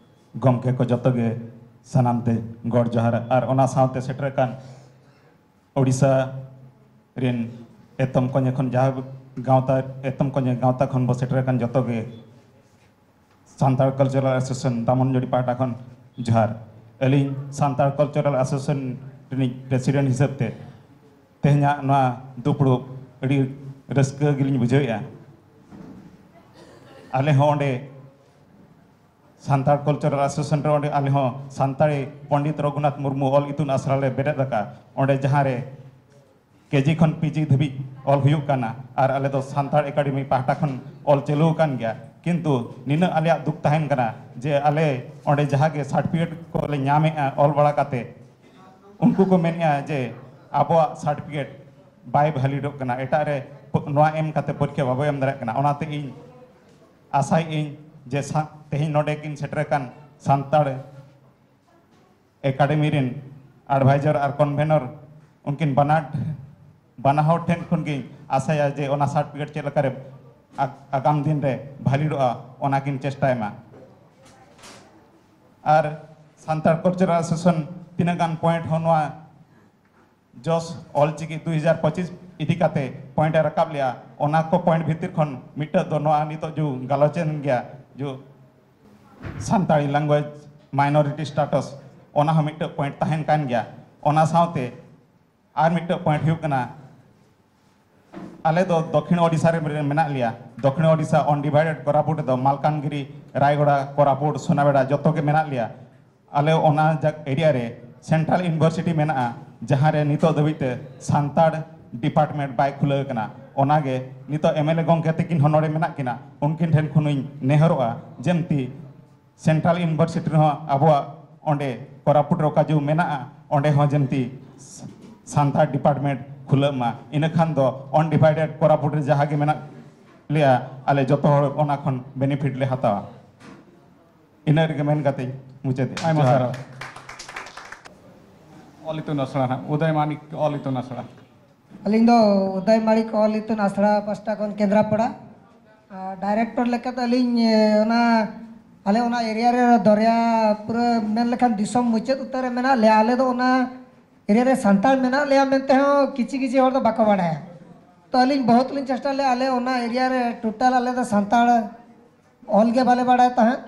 ᱜᱚᱢᱠᱮ ᱠᱚ ᱡᱚᱛᱚ ᱜᱮ ᱥᱟᱱᱟᱢ ᱛᱮ ᱜᱚᱰ ᱡᱚᱦᱟᱨ ᱟᱨ ᱚᱱᱟ ᱥᱟᱶᱛᱮ ᱥᱮᱴᱮᱨ ᱟᱠᱟᱱ ᱳᱰᱤᱥᱟ ᱨᱮᱱ ᱮᱛᱚᱢ ᱠᱚᱧᱮ ᱠᱷᱚᱱ ᱡᱟᱦᱟᱸ ᱜᱟᱶᱛᱟ ᱮᱛᱚᱢ ᱠᱚᱧᱮ ᱜᱟᱶᱛᱟ ᱠᱷᱚᱱ ᱵᱚ ᱥᱮᱴᱮᱨ ᱟᱠᱟᱱ ᱡᱚᱛᱚ ᱜᱮ ᱥᱟᱱᱛᱟᱲ Cultural Association ᱫᱟᱢᱚᱱᱡᱩᱲᱤ ᱯᱟᱦᱴᱟ ᱠᱷᱚᱱ ᱡᱚᱦᱟᱨ᱾ ᱟᱹᱞᱤᱧ ᱥᱟᱱᱛᱟᱲ Cultural Association ᱨᱤᱱᱤᱡ president ᱦᱤᱥᱟᱹᱵ ᱛᱮ ᱛᱮᱦᱮᱧᱟᱜ ᱱᱚᱣᱟ ᱫᱩᱯᱲᱩᱵ ᱟᱹᱰᱤ ᱨᱟᱹᱥᱠᱟᱹ ᱜᱮᱞᱤᱧ ᱵᱩᱡᱷᱟᱹᱣᱮᱫᱼᱟ᱾ ᱟᱞᱮ ᱦᱚᱸ ᱚᱸᱰᱮ ᱥᱟᱱᱛᱟᱲ ᱠᱟᱞᱪᱟᱨᱟᱞ ᱮᱥᱳᱥᱤᱭᱮᱥᱚᱱ ᱨᱮ ᱚᱸᱰᱮ ᱟᱞᱮ ᱦᱚᱸ ᱥᱟᱱᱛᱟᱲᱤ ᱯᱚᱱᱰᱤᱛ ᱨᱚᱜᱷᱩᱱᱟᱛᱷ ᱢᱩᱨᱢᱩ ᱚᱞ ᱤᱛᱩᱱ ᱟᱥᱲᱟ ᱞᱮ ᱵᱮᱨᱮᱫ ᱟᱠᱟᱫᱼᱟ᱾ ᱚᱸᱰᱮ ᱡᱟᱦᱟᱸ ᱨᱮ ᱠᱮᱡᱤ ᱠᱷᱚᱱ ᱯᱤᱡᱤ ᱫᱷᱟᱹᱵᱤᱡ ᱚᱞ ᱦᱩᱭᱩᱜ ᱠᱟᱱᱟ᱾ ᱟᱨ ᱟᱞᱮ ᱫᱚ ᱥᱟᱱᱛᱟᱲ ᱮᱠᱟᱰᱮᱢᱤ ᱯᱟᱦᱴᱟ ᱠᱷᱚᱱ ᱚᱞ ᱪᱟᱹᱞᱩ ᱟᱠᱟᱱ ᱜᱮᱭᱟ᱾ ᱠᱤᱱᱛᱩ ᱱᱤᱱᱟᱹᱜ ᱟᱞᱮᱭᱟᱜ ᱫᱩᱠ ᱛᱟᱦᱮᱱ ᱠᱟᱱᱟ ᱡᱮ ᱟᱞᱮ ᱚᱸᱰᱮ ᱡᱟᱦᱟᱸ ᱜᱮ ᱥᱟᱨᱴᱤᱯᱷᱤᱠᱮᱴ ᱠᱚᱞᱮ ᱧᱟᱢᱮᱫᱼᱟ ᱚᱞ ᱵᱟᱲᱟ ᱠᱟᱛᱮ, ᱩᱱᱠᱩ ᱠᱚ ᱢᱮᱱᱮᱫᱼᱟ ᱡᱮ ᱟᱵᱚᱣᱟᱜ ᱥᱟᱨᱴᱤᱯᱷᱤᱠᱮᱴ ᱵᱟᱭ ᱵᱷᱮᱞᱤᱰᱚᱜ ᱠᱟᱱᱟ, ᱮᱴᱟᱜ ᱨᱮ ᱯ- ᱱᱚᱣᱟ ᱮᱢ ᱠᱟᱛᱮ ᱯᱚᱨᱤᱠᱠᱷᱟ ᱵᱟᱵᱚ ᱮᱢ ᱫᱟᱲᱮᱭᱟᱜ ᱠᱟᱱᱟ᱾ ᱚᱱᱟᱛᱮ ᱤᱧ ᱟᱥᱟᱭᱮᱫ ᱟᱹᱧ ᱡᱮ ᱥᱟ- ᱛᱮᱦᱮᱧ ᱱᱚᱰᱮ ᱠᱤᱱ ᱥᱮᱴᱮᱨ ᱟᱠᱟᱱ ᱥᱟᱱᱛᱟᱲ ᱮᱠᱟᱰᱮᱢᱤ ᱨᱮᱱ ᱮᱰᱵᱷᱟᱭᱡᱟᱨ ᱟᱨ ᱠᱚᱱᱵᱷᱮᱱᱚᱨ, ᱩᱱᱠᱤᱱ ᱵᱟᱱᱟᱨ ᱵᱟᱱᱟ ᱦᱚᱲ ᱴᱷᱮᱱ ᱠᱷᱚᱱ ᱜᱤᱧ ᱟᱥᱟᱭᱟ ᱡᱮ ᱚᱱᱟ ᱥᱟᱨᱴᱤᱯᱷᱤᱠᱮᱴ ᱪᱮᱫ ᱞᱮᱠᱟᱨᱮ ᱟᱜ- ᱟᱜᱟᱢ ᱫᱤᱱ ᱨᱮ ᱵᱷᱮᱞᱤᱰᱚᱜᱼᱟ, ᱚᱱᱟ ᱠᱤᱱ ᱪᱮᱥᱴᱟᱭ ᱢᱟ᱾ ᱟᱨ ᱥᱟᱱᱛᱟᱲ ᱠᱟᱞᱪᱟᱨᱟᱞ ᱮᱥᱳᱥᱤᱭᱮᱥᱚᱱ ᱛᱤᱱᱟᱹᱜ ᱜᱟᱱ ᱯᱚᱭᱮᱱᱴ ᱦᱚᱸ ᱱᱚᱣᱟ ᱡᱚᱥ ᱚᱞᱪᱤᱠᱤ ᱫᱩ ᱦᱟᱡᱟᱨ ᱯᱚᱸᱪᱤᱥ ᱤᱫᱤ ᱠᱟᱛᱮ ᱯᱚᱭᱮᱱᱴ ᱮ ᱨᱟᱠᱟᱵ ᱞᱮᱜᱼᱟ, ᱚᱱᱟ ᱠᱚ ᱯᱚᱭᱮᱱᱴ ᱵᱷᱤᱛᱤᱨ ᱠᱷᱚᱱ ᱢᱤᱫᱴᱟᱹᱜ ᱫᱚ ᱱᱚᱣᱟ ᱱᱤᱛᱚᱜ ᱡᱩ ᱜᱟᱞᱚᱪ ᱮᱱ ᱜᱮᱭᱟ, ᱡᱩ ᱥᱟᱱᱛᱟᱲᱤ ᱞᱮᱝᱜᱩᱭᱮᱡᱽ ᱢᱟᱭᱱᱚᱨᱤᱴᱤ ᱥᱴᱟᱴᱟᱥ, ᱚᱱᱟ ᱦᱚᱸ ᱢᱤᱫᱴᱟᱹᱜ ᱯᱚᱭᱮᱱᱴ ᱛᱟᱦᱮᱱ ᱠᱟᱱ ᱜᱮᱭᱟ᱾ ᱚᱱᱟ ᱥᱟᱶᱛᱮ ᱟᱨ ᱢᱤᱫᱴᱟᱹᱜ ᱯᱚᱭᱮᱱᱴ ᱦᱩᱭᱩᱜ ᱠᱟᱱᱟ, ᱟᱞᱮ ᱫᱚ ᱫᱚᱠᱷᱤᱱ ᱳᱰᱤᱥᱟ ᱨᱮ ᱢᱮᱱᱟᱜ ᱞᱮᱭᱟ᱾ ᱫᱚᱠᱷᱤᱱ ᱳᱰᱤᱥᱟ ᱟᱱᱰᱤᱵᱷᱟᱭᱰᱮᱰ ᱠᱳᱨᱟᱯᱩᱴ ᱨᱮᱫᱚ ᱢᱟᱞᱠᱟᱱᱜᱤᱨᱤ, ᱨᱟᱭᱜᱚᱲᱟ, ᱠᱳᱨᱟᱯᱩᱴ, ᱥᱳᱱᱟᱵᱮᱲᱟ ᱡᱚᱛᱚ ᱜᱮ ᱢᱮᱱᱟᱜ ᱞᱮᱭᱟ᱾ ᱟᱞᱮ ᱚᱱᱟ ᱡᱟᱜ- ᱮᱨᱤᱭᱟ ᱨᱮ ᱥᱮᱱᱴᱨᱟᱞ ᱤᱭᱩᱱᱤᱵᱷᱟᱨᱥᱤᱴᱤ ᱢᱮᱱᱟᱜᱼᱟ, ᱡᱟᱦᱟᱸ ᱨᱮ ᱱᱤᱛᱚᱜ ᱫᱷᱟᱹᱵᱤᱡ ᱛᱮ ᱥᱟᱱᱛᱟᱲ ᱰᱤᱯᱟᱨᱴᱢᱮᱱᱴ ᱵᱟᱭ ᱠᱷᱩᱞᱟᱹᱣ ᱠᱟᱱᱟ᱾ ᱚᱱᱟᱜᱮ ᱱᱤᱛᱚᱜ ᱮᱢ ᱮᱞ ᱮ ᱜᱚᱢᱠᱮ ᱛᱟᱹᱠᱤᱱ ᱦᱚᱸ ᱱᱚᱰᱮ ᱢᱮᱱᱟᱜ ᱠᱤᱱᱟ, ᱩᱱᱠᱤᱱ ᱴᱷᱮᱱ ᱠᱷᱚᱱᱤᱧ ᱱᱮᱦᱚᱨᱚᱜᱼᱟ ᱡᱮᱢᱛᱤ ᱥᱮᱱᱴᱨᱟᱞ ᱤᱭᱩᱱᱤᱵᱷᱟᱨᱥᱤᱴᱤ ᱨᱮᱦᱚᱸ ᱟᱵᱚᱣᱟᱜ ᱚᱸᱰᱮ ᱠᱳᱨᱟᱯᱩᱴ ᱨᱮ ᱚᱠᱟ ᱡᱩ ᱢᱮᱱᱟᱜᱼᱟ, ᱚᱸᱰᱮ ᱦᱚᱸ ᱡᱮᱢᱛᱤ ᱥᱟᱱᱛᱟᱲ ᱰᱤᱯᱟᱨᱴᱢᱮᱱᱴ ᱠᱷᱩᱞᱟᱹᱜ ᱢᱟ᱾ ᱤᱱᱟᱹ ᱠᱷᱟᱱ ᱫᱚ ᱟᱱᱰᱤᱵᱷᱟᱭᱰᱮᱰ ᱠᱳᱨᱟᱯᱩᱴ ᱨᱮ ᱡᱟᱦᱟᱸ ᱜᱮ ᱢᱮᱱᱟᱜ ᱞᱮᱭᱟ, ᱟᱞᱮ ᱡᱚᱛᱚ ᱦᱚᱲ ᱚᱱᱟ ᱠᱷᱚᱱ ᱵᱮᱱᱤᱯᱷᱤᱴ ᱞᱮ ᱦᱟᱛᱟᱣᱟ᱾ ᱤᱱᱟᱹ ᱨᱮᱜᱮ ᱢᱮᱱ ᱠᱟᱛᱮᱧ ᱢᱩᱪᱟᱹᱫᱮᱜᱼᱟ᱾ ᱟᱭᱢᱟ ᱡᱚᱦᱟᱨ᱾ ᱥᱟᱨᱦᱟᱣ᱾ ᱚᱞ ᱤᱛᱩᱱ ᱟᱥᱲᱟ ᱱᱟᱜ, ᱩᱫᱚᱭ ᱢᱟᱱᱤᱠ ᱚᱞ ᱤᱛᱩᱱ ᱟᱥᱲᱟ᱾ ᱟᱹᱞᱤᱧ ᱫᱚ ᱩᱫᱚᱭ ᱢᱟᱱᱤᱠ ᱚᱞ ᱤᱛᱩᱱ ᱟᱥᱲᱟ ᱯᱟᱥᱴᱟ ᱠᱷᱚᱱ ᱠᱮᱱᱫᱨᱟᱯᱟᱲᱟ᱾ ᱟᱨ ᱰᱟᱭᱨᱮᱠᱴᱚᱨ ᱞᱮᱠᱟᱛᱮ ᱟᱹᱞᱤᱧ, ᱮ, ᱚᱱᱟ, ᱟᱞᱮ ᱚᱱᱟ ᱮᱨᱤᱭᱟ ᱨᱮ ᱫᱚᱨᱭᱟ ᱯᱩᱨᱟᱹ ᱢᱮᱱ ᱞᱮᱠᱷᱟᱱ ᱫᱤᱥᱚᱢ ᱢᱩᱪᱟᱹᱫ ᱩᱛᱟᱹᱨ ᱨᱮ ᱢᱮᱱᱟᱜ ᱞᱮᱭᱟ᱾ ᱟᱞᱮ ᱫᱚ ᱚᱱᱟ ᱮᱨᱤᱭᱟ ᱨᱮ ᱥᱟᱱᱛᱟᱲ ᱢᱮᱱᱟᱜ ᱞᱮᱭᱟ ᱢᱮᱱᱛᱮ ᱦᱚᱸ ᱠᱤᱪᱷᱤ ᱠᱤᱪᱷᱤ ᱦᱚᱲ ᱫᱚ ᱵᱟᱠᱚ ᱵᱟᱲᱟᱭᱟ᱾ ᱛᱚ ᱟᱹᱞᱤᱧ ᱵᱚᱦᱩᱛ ᱞᱤᱧ ᱪᱮᱥᱴᱟ ᱞᱮᱫᱼᱟ᱾ ᱟᱞᱮ ᱚᱱᱟ ᱮᱨᱤᱭᱟ ᱨᱮ ᱴᱳᱴᱟᱞ ᱟᱞᱮ ᱫᱚ ᱥᱟᱱᱛᱟᱲ ᱚᱞ ᱜᱮ ᱵᱟᱞᱮ ᱵᱟᱲᱟᱭ ᱛᱟᱦᱮᱸᱫ᱾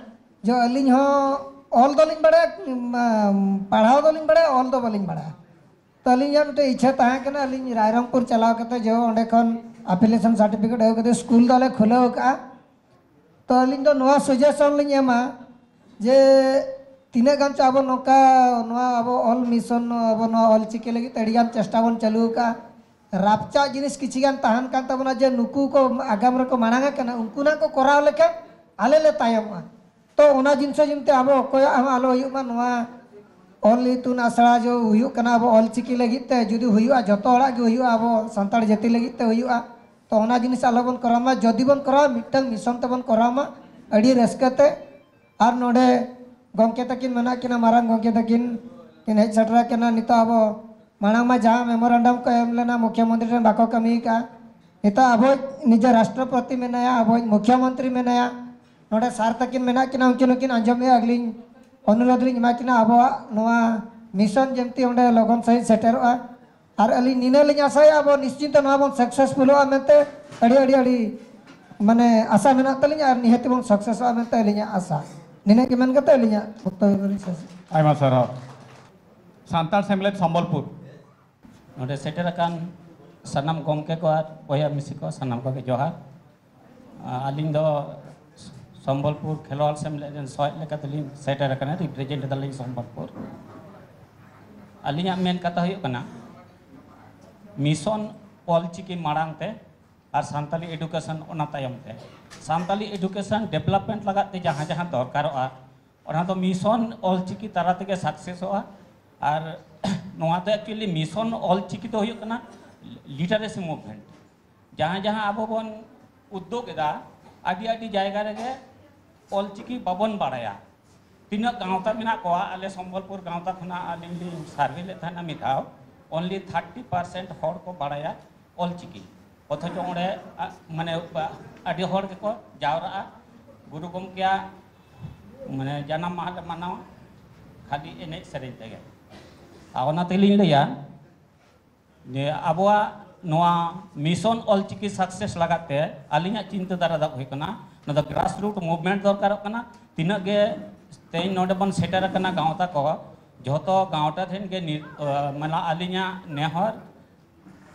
ᱡᱚ ᱟᱹᱞᱤᱧ ᱦᱚᱸ ᱚᱞ ᱫᱚᱞᱤᱧ ᱵᱟᱲᱟᱭᱟ, ᱩᱢ, ᱯᱟᱲᱦᱟᱣ ᱫᱚᱞᱤᱧ ᱵᱟᱲᱟᱭᱟ, ᱚᱞ ᱫᱚ ᱵᱟᱹᱞᱤᱧ ᱵᱟᱲᱟᱭᱟ᱾ ᱛᱚ ᱟᱹᱞᱤᱧᱟᱜ ᱢᱤᱫᱴᱮᱱ ᱤᱪᱪᱷᱟᱹ ᱛᱟᱦᱮᱸ ᱠᱟᱱᱟ, ᱟᱹᱞᱤᱧ ᱨᱟᱭᱨᱚᱝᱯᱩᱨ ᱪᱟᱞᱟᱣ ᱠᱟᱛᱮ ᱡᱚ ᱚᱸᱰᱮ ᱠᱷᱚᱱ ᱟᱯᱷᱤᱞᱤᱭᱮᱥᱚᱱ ᱥᱟᱨᱴᱤᱯᱷᱤᱠᱮᱴ ᱟᱹᱜᱩ ᱠᱟᱛᱮ ᱥᱠᱩᱞ ᱫᱚᱞᱮ ᱠᱷᱩᱞᱟᱹᱣ ᱠᱟᱜᱼᱟ᱾ ᱛᱚ ᱟᱹᱞᱤᱧ ᱫᱚ ᱱᱚᱣᱟ ᱥᱟᱡᱮᱥᱚᱱ ᱞᱤᱧ ᱮᱢᱟ ᱡᱮ ᱛᱤᱱᱟᱹᱜ ᱜᱟᱱ ᱪᱚ ᱟᱵᱚ ᱱᱚᱝᱠᱟ ᱱᱚᱣᱟ ᱟᱵᱚ ᱚᱞ ᱢᱤᱥᱚᱱ, ᱟᱵᱚ ᱱᱚᱣᱟ ᱚᱞ ᱪᱤᱠᱤ ᱞᱟᱹᱜᱤᱫ ᱛᱮ ᱟᱹᱰᱤ ᱜᱟᱱ ᱪᱮᱥᱴᱟ ᱵᱚᱱ ᱪᱟᱹᱞᱩ ᱟᱠᱟᱫᱼᱟ᱾ ᱨᱟᱯᱪᱟᱜ ᱡᱤᱱᱤᱥ ᱠᱤᱪᱷᱤ ᱜᱟᱱ ᱛᱟᱦᱮᱱ ᱠᱟᱱ ᱛᱟᱵᱚᱱᱟ, ᱡᱮ ᱱᱩᱠᱩ ᱠᱚ ᱟᱜᱟᱢ ᱨᱮᱠᱚ ᱢᱟᱲᱟᱝ ᱟᱠᱟᱱᱟ, ᱩᱱᱠᱩ ᱱᱟᱜ ᱠᱚ ᱠᱚᱨᱟᱣ ᱞᱮᱠᱷᱟᱱ ᱟᱞᱮ ᱞᱮ ᱛᱟᱭᱚᱢᱚᱜᱼᱟ᱾ ᱛᱚ ᱚᱱᱟ ᱡᱤᱱᱤᱥ ᱡᱤᱱᱛᱮ ᱟᱵᱚ ᱚᱠᱚᱭᱟᱜ ᱦᱚᱸ ᱟᱞᱚ ᱦᱩᱭᱩᱜ ᱢᱟ᱾ ᱱᱚᱣᱟ ᱚᱞ ᱤᱛᱩᱱ ᱟᱥᱲᱟ ᱡᱚ ᱦᱩᱭᱩᱜ ᱠᱟᱱᱟ ᱟᱵᱚ ᱚᱞ ᱪᱤᱠᱤ ᱞᱟᱹᱜᱤᱫ ᱛᱮ, ᱡᱩᱫᱤ ᱦᱩᱭᱩᱜᱼᱟ ᱡᱚᱛᱚ ᱦᱚᱲᱟᱜ ᱜᱮ ᱦᱩᱭᱩᱜᱼᱟ, ᱟᱵᱚ ᱥᱟᱱᱛᱟᱲ ᱡᱟᱹᱛᱤ ᱞᱟᱹᱜᱤᱫ ᱛᱮ ᱦᱩᱭᱩᱜᱼᱟ᱾ ᱛᱚ ᱚᱱᱟ ᱡᱤᱱᱤᱥ ᱟᱞᱚ ᱵᱚᱱ ᱠᱚᱨᱟᱣ ᱢᱟ, ᱡᱩᱫᱤ ᱵᱚᱱ ᱠᱚᱨᱟᱣᱟ ᱢᱤᱫᱴᱟᱝ ᱢᱤᱥᱚᱱ ᱛᱮᱵᱚᱱ ᱠᱚᱨᱟᱣ ᱢᱟ ᱟᱹᱰᱤ ᱨᱟᱹᱥᱠᱟᱹ ᱛᱮ᱾ ᱟᱨ ᱱᱚᱰᱮ ᱜᱚᱢᱠᱮ ᱛᱟᱹᱠᱤᱱ ᱢᱮᱱᱟᱜ ᱠᱤᱱᱟ, ᱢᱟᱨᱟᱝ ᱜᱚᱢᱠᱮ ᱛᱟᱹᱠᱤᱱ ᱠᱤᱱ ᱦᱮᱡ ᱥᱮᱴᱮᱨ ᱟᱠᱟᱱᱟ᱾ ᱱᱤᱛᱚᱜ ᱟᱵᱚ ᱢᱟᱲᱟᱝ ᱢᱟ ᱡᱟᱦᱟᱸ ᱢᱮᱢᱳᱨᱮᱱᱰᱟᱢ ᱠᱚ ᱮᱢ ᱞᱮᱱᱟ ᱢᱩᱠᱷᱭᱟᱹ ᱢᱚᱱᱛᱨᱤ ᱴᱷᱮᱱ ᱵᱟᱠᱚ ᱠᱟᱹᱢᱤ ᱟᱠᱟᱫᱼᱟ᱾ ᱱᱤᱛᱚᱜ ᱟᱵᱚ ᱱᱤᱡᱮ ᱨᱟᱥᱴᱨᱚᱯᱚᱛᱤ ᱢᱮᱱᱟᱭᱟ, ᱟᱵᱚ ᱢᱩᱠᱷᱭᱟᱹ ᱢᱚᱱᱛᱨᱤ ᱢᱮᱱᱟᱭᱟ, ᱱᱚᱰᱮ ᱥᱟᱨ ᱛᱟᱹᱠᱤᱱ ᱢᱮᱱᱟᱜ ᱠᱤᱱᱟ, ᱩᱱᱠᱤᱱ ᱦᱚᱸᱠᱤᱱ ᱟᱸᱡᱚᱢᱮᱜᱼᱟ᱾ ᱟᱹᱞᱤᱧ ᱚᱱᱩᱨᱳᱫᱷ ᱞᱤᱧ ᱮᱢᱟ ᱠᱤᱱᱟ, ᱟᱵᱚᱣᱟᱜ ᱱᱚᱣᱟ ᱢᱤᱥᱚᱱ ᱡᱮᱢᱛᱤ ᱚᱸᱰᱮ ᱞᱚᱜᱚᱱ ᱥᱟᱺᱦᱤᱡ ᱥᱮᱴᱮᱨᱚᱜᱼᱟ᱾ ᱟᱨ ᱟᱹᱞᱤᱧ ᱱᱤᱱᱟᱹᱜ ᱞᱤᱧ ᱟᱥᱟᱭᱟ, ᱟᱵᱚ ᱱᱤᱥᱪᱤᱱᱛᱚ ᱱᱚᱣᱟ ᱵᱚᱱ ᱥᱟᱠᱥᱮᱥᱯᱷᱩᱞᱚᱜᱼᱟ ᱢᱮᱱᱛᱮ ᱟᱹᱰᱤ, ᱟᱹᱰᱤ, ᱟᱹᱰᱤ ᱢᱟᱱᱮ ᱟᱥᱟ ᱢᱮᱱᱟᱜ ᱛᱟᱹᱞᱤᱧᱟ ᱟᱨ ᱱᱤᱦᱟᱹᱛ ᱵᱚᱱ ᱥᱟᱠᱥᱮᱥᱚᱜᱼᱟ ᱢᱮᱱᱛᱮ ᱟᱹᱞᱤᱧᱟᱜ ᱟᱥᱟ᱾ ᱱᱤᱱᱟᱹᱜ ᱜᱮ ᱢᱮᱱ ᱠᱟᱛᱮ ᱟᱹᱞᱤᱧᱟᱜ ᱵᱚᱠᱛᱚᱵᱵᱚ ᱫᱚᱞᱤᱧ ᱥᱮᱥ᱾ ᱟᱭᱢᱟ ᱥᱟᱨᱦᱟᱣ᱾ ᱥᱟᱱᱛᱟᱲ ᱥᱮᱢᱞᱮᱫ ᱥᱚᱢᱵᱚᱞᱯᱩᱨ᱾ ᱱᱚᱰᱮ ᱥᱮᱴᱮᱨ ᱟᱠᱟᱱ ᱥᱟᱱᱟᱢ ᱜᱚᱢᱠᱮ ᱠᱚ ᱟᱨ ᱵᱚᱭᱦᱟ ᱢᱤᱥᱤ ᱠᱚ, ᱥᱟᱱᱟᱢ ᱠᱚᱜᱮ ᱡᱚᱦᱟᱨ᱾ ᱟ-, ᱟᱹᱞᱤᱧ ᱫᱚ ᱥᱚᱢᱵᱚᱞᱯᱩᱨ ᱠᱷᱮᱞᱣᱟᱲ ᱥᱮᱢᱞᱮᱫ ᱨᱮᱱ ᱥᱚᱦᱮᱫ ᱞᱮᱠᱟᱛᱮᱞᱤᱧ ᱥᱮᱴᱮᱨ ᱟᱠᱟᱱᱟ, ᱨᱤᱯᱨᱮᱡᱮᱱᱴ ᱮᱫᱟᱞᱤᱧ ᱥᱚᱢᱵᱚᱞᱯᱩᱨ᱾ ᱟᱹᱞᱤᱧᱟᱜ ᱢᱮᱱ ᱠᱟᱛᱷᱟ ᱦᱩᱭᱩᱜ ᱠᱟᱱᱟ, ᱢᱤᱥᱚᱱ ᱚᱞᱪᱤᱠᱤ ᱢᱟᱲᱟᱝ ᱛᱮ ᱟᱨ ᱥᱟᱱᱛᱟᱞᱤ ᱮᱰᱩᱠᱮᱥᱚᱱ ᱚᱱᱟ ᱛᱟᱭᱚᱢ ᱛᱮ᱾ ᱥᱟᱱᱛᱟᱞᱤ ᱮᱰᱩᱠᱮᱥᱚᱱ ᱰᱮᱵᱷᱞᱚᱯᱢᱮᱱᱴ ᱞᱟᱜᱟᱫ ᱛᱮ ᱡᱟᱦᱟᱸ ᱡᱟᱦᱟᱸ ᱫᱚᱨᱠᱟᱨᱚᱜᱼᱟ, ᱚᱱᱟ ᱫᱚ ᱢᱤᱥᱚᱱ ᱚᱞᱪᱤᱠᱤ ᱛᱟᱞᱟ ᱛᱮᱜᱮ ᱥᱟᱠᱥᱮᱥᱚᱜᱼᱟ᱾ ᱟᱨ ᱱᱚᱣᱟ ᱫᱚ ᱮᱠᱪᱩᱭᱮᱞᱤ ᱢᱤᱥᱚᱱ ᱚᱞᱪᱤᱠᱤ ᱫᱚ ᱦᱩᱭᱩᱜ ᱠᱟᱱᱟ ᱞᱤᱴᱟᱨᱮᱥᱤ ᱢᱩᱵᱷᱢᱮᱱᱴ᱾ ᱡᱟᱦᱟᱸ ᱡᱟᱦᱟᱸ ᱟᱵᱚ ᱵᱚᱱ ᱩᱫᱽᱫᱳᱜᱽ ᱮᱫᱟ, ᱟᱹᱰᱤ ᱟᱹᱰᱤ ᱡᱟᱭᱜᱟ ᱨᱮᱜᱮ ᱚᱞᱪᱤᱠᱤ ᱵᱟᱵᱚᱱ ᱵᱟᱲᱟᱭᱟ᱾ ᱛᱤᱱᱟᱹᱜ ᱜᱟᱶᱛᱟ ᱢᱮᱱᱟᱜ ᱠᱚᱣᱟ, ᱟᱞᱮ ᱥᱚᱢᱵᱚᱞᱯᱩᱨ ᱜᱟᱶᱛᱟ ᱠᱷᱚᱱᱟᱜ ᱟᱹᱞᱤᱧ ᱞᱤᱧ ᱥᱟᱨᱵᱷᱮ ᱞᱮᱫ ᱛᱟᱦᱮᱱᱟ ᱢᱤᱫ ᱫᱷᱟᱣ, ᱚᱱᱞᱤ ᱛᱷᱟᱨᱴᱤ ᱯᱟᱨᱥᱮᱱᱴ ᱦᱚᱲ ᱠᱚ ᱵᱟᱲᱟᱭᱟ ᱚᱞᱪᱤᱠᱤ᱾ ᱚᱛᱷᱚᱪᱚ ᱚᱸᱰᱮ, ᱟ, ᱢᱟᱱᱮ, ᱵᱟ-, ᱟᱹᱰᱤ ᱦᱚᱲ ᱜᱮᱠᱚ ᱡᱟᱣᱨᱟᱜᱼᱟ ᱜᱩᱨᱩ ᱜᱚᱢᱠᱮᱭᱟᱜ, ᱢᱟᱱᱮ, ᱡᱟᱱᱟᱢ ᱢᱟᱦᱟ ᱞᱮ ᱢᱟᱱᱟᱣᱟ ᱠᱷᱟᱹᱞᱤ ᱮᱱᱮᱡ ᱥᱮᱨᱮᱧ ᱛᱮᱜᱮ᱾ ᱟᱨ ᱚᱱᱟ ᱛᱮᱞᱤᱧ ᱞᱟᱹᱭᱟ, ᱡᱮ ᱟᱵᱚᱣᱟᱜ ᱱᱚᱣᱟ ᱢᱤᱥᱚᱱ ᱚᱞᱪᱤᱠᱤ ᱥᱟᱠᱥᱮᱥ ᱞᱟᱜᱟᱫ ᱛᱮ ᱟᱹᱞᱤᱧᱟᱜ ᱪᱤᱱᱛᱟᱹ ᱫᱷᱟᱨᱟ ᱫᱚ ᱦᱩᱭᱩᱜ ᱠᱟᱱᱟ, ᱱᱚᱣᱟ ᱫᱚ ᱜᱨᱟᱥ ᱨᱩᱴ ᱢᱩᱵᱷᱢᱮᱱᱴ ᱫᱚᱨᱠᱟᱨᱚᱜ ᱠᱟᱱᱟ᱾ ᱛᱤᱱᱟᱹᱜ ᱜᱮ ᱛᱮᱦᱮᱧ ᱱᱚᱰᱮ ᱵᱚᱱ ᱥᱮᱴᱮᱨ ᱟᱠᱟᱱᱟ ᱜᱟᱶᱛᱟ ᱠᱚ, ᱡᱷᱚᱛᱚ ᱜᱟᱶᱛᱟ ᱴᱷᱮᱱ ᱜᱮ ᱱᱤ-, ᱟ, ᱢᱟᱱᱮ ᱟᱹᱞᱤᱧᱟᱜ ᱱᱮᱦᱚᱨ,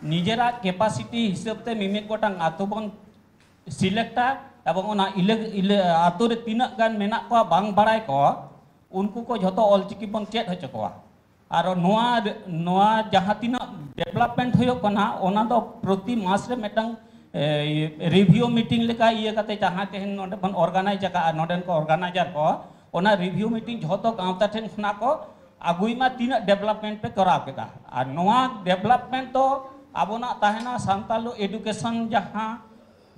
ᱱᱤᱡᱮᱨᱟᱜ ᱠᱮᱯᱟᱥᱤᱴᱤ ᱦᱤᱥᱟᱹᱵ ᱛᱮ ᱢᱤᱢᱤᱫ ᱜᱚᱴᱟᱝ ᱟᱛᱳ ᱵᱚᱱ ᱥᱤᱞᱮᱠᱴᱟ, ᱮᱵᱚᱝ ᱚᱱᱟ ᱤᱞᱟᱹ ᱤᱞᱟᱹ ᱟᱛᱳ ᱨᱮ ᱛᱤᱱᱟᱹᱜ ᱜᱟᱱ ᱢᱮᱱᱟᱜ ᱠᱚᱣᱟ ᱵᱟᱝ ᱵᱟᱲᱟᱭ ᱠᱚ, ᱩᱱᱠᱩ ᱠᱚ ᱡᱷᱚᱛᱚ ᱚᱞᱪᱤᱠᱤ ᱵᱚᱱ ᱪᱮᱫ ᱦᱚᱪᱚ ᱠᱚᱣᱟ᱾ ᱟᱨ ᱱᱚᱣᱟ ᱱᱚᱣᱟ ᱡᱟᱦᱟᱸ ᱛᱤᱱᱟᱹᱜ ᱰᱮᱵᱷᱞᱚᱯᱢᱮᱱᱴ ᱦᱩᱭᱩᱜ ᱠᱟᱱᱟ, ᱚᱱᱟ ᱫᱚ ᱯᱨᱚᱛᱤ ᱢᱟᱥ ᱨᱮ ᱢᱤᱫᱴᱟᱝ ᱨᱤᱵᱷᱤᱭᱩ ᱢᱤᱴᱤᱝ ᱞᱮᱠᱟ ᱤᱭᱟᱹ ᱠᱟᱛᱮ, ᱡᱟᱦᱟᱸ ᱛᱮᱦᱮᱧ ᱱᱚᱰᱮ ᱵᱚᱱ ᱚᱨᱜᱟᱱᱟᱭᱤᱡᱽ ᱟᱠᱟᱫᱼᱟ, ᱱᱚᱰᱮᱱ ᱠᱚ ᱚᱨᱜᱟᱱᱟᱭᱡᱟᱨ ᱠᱚ, ᱚᱱᱟ ᱨᱤᱵᱷᱤᱭᱩ ᱢᱤᱴᱤᱝ ᱡᱷᱚᱛᱚ ᱜᱟᱶᱛᱟ ᱴᱷᱮᱱ ᱠᱷᱚᱱᱟᱜ ᱠᱚ ᱟᱹᱜᱩᱭ ᱢᱟ, ᱛᱤᱱᱟᱹᱜ ᱰᱮᱵᱷᱞᱚᱯᱢᱮᱱᱴ ᱯᱮ ᱠᱚᱨᱟᱣ ᱠᱮᱫᱟ᱾ ᱟᱨ ᱱᱚᱣᱟ ᱰᱮᱵᱷᱞᱚᱯᱢᱮᱱᱴ ᱫᱚ ᱟᱵᱚᱱᱟᱜ ᱛᱟᱦᱮᱱᱟ ᱥᱟᱱᱛᱟᱲ ᱮᱰᱩᱠᱮᱥᱚᱱ ᱡᱟᱦᱟᱸ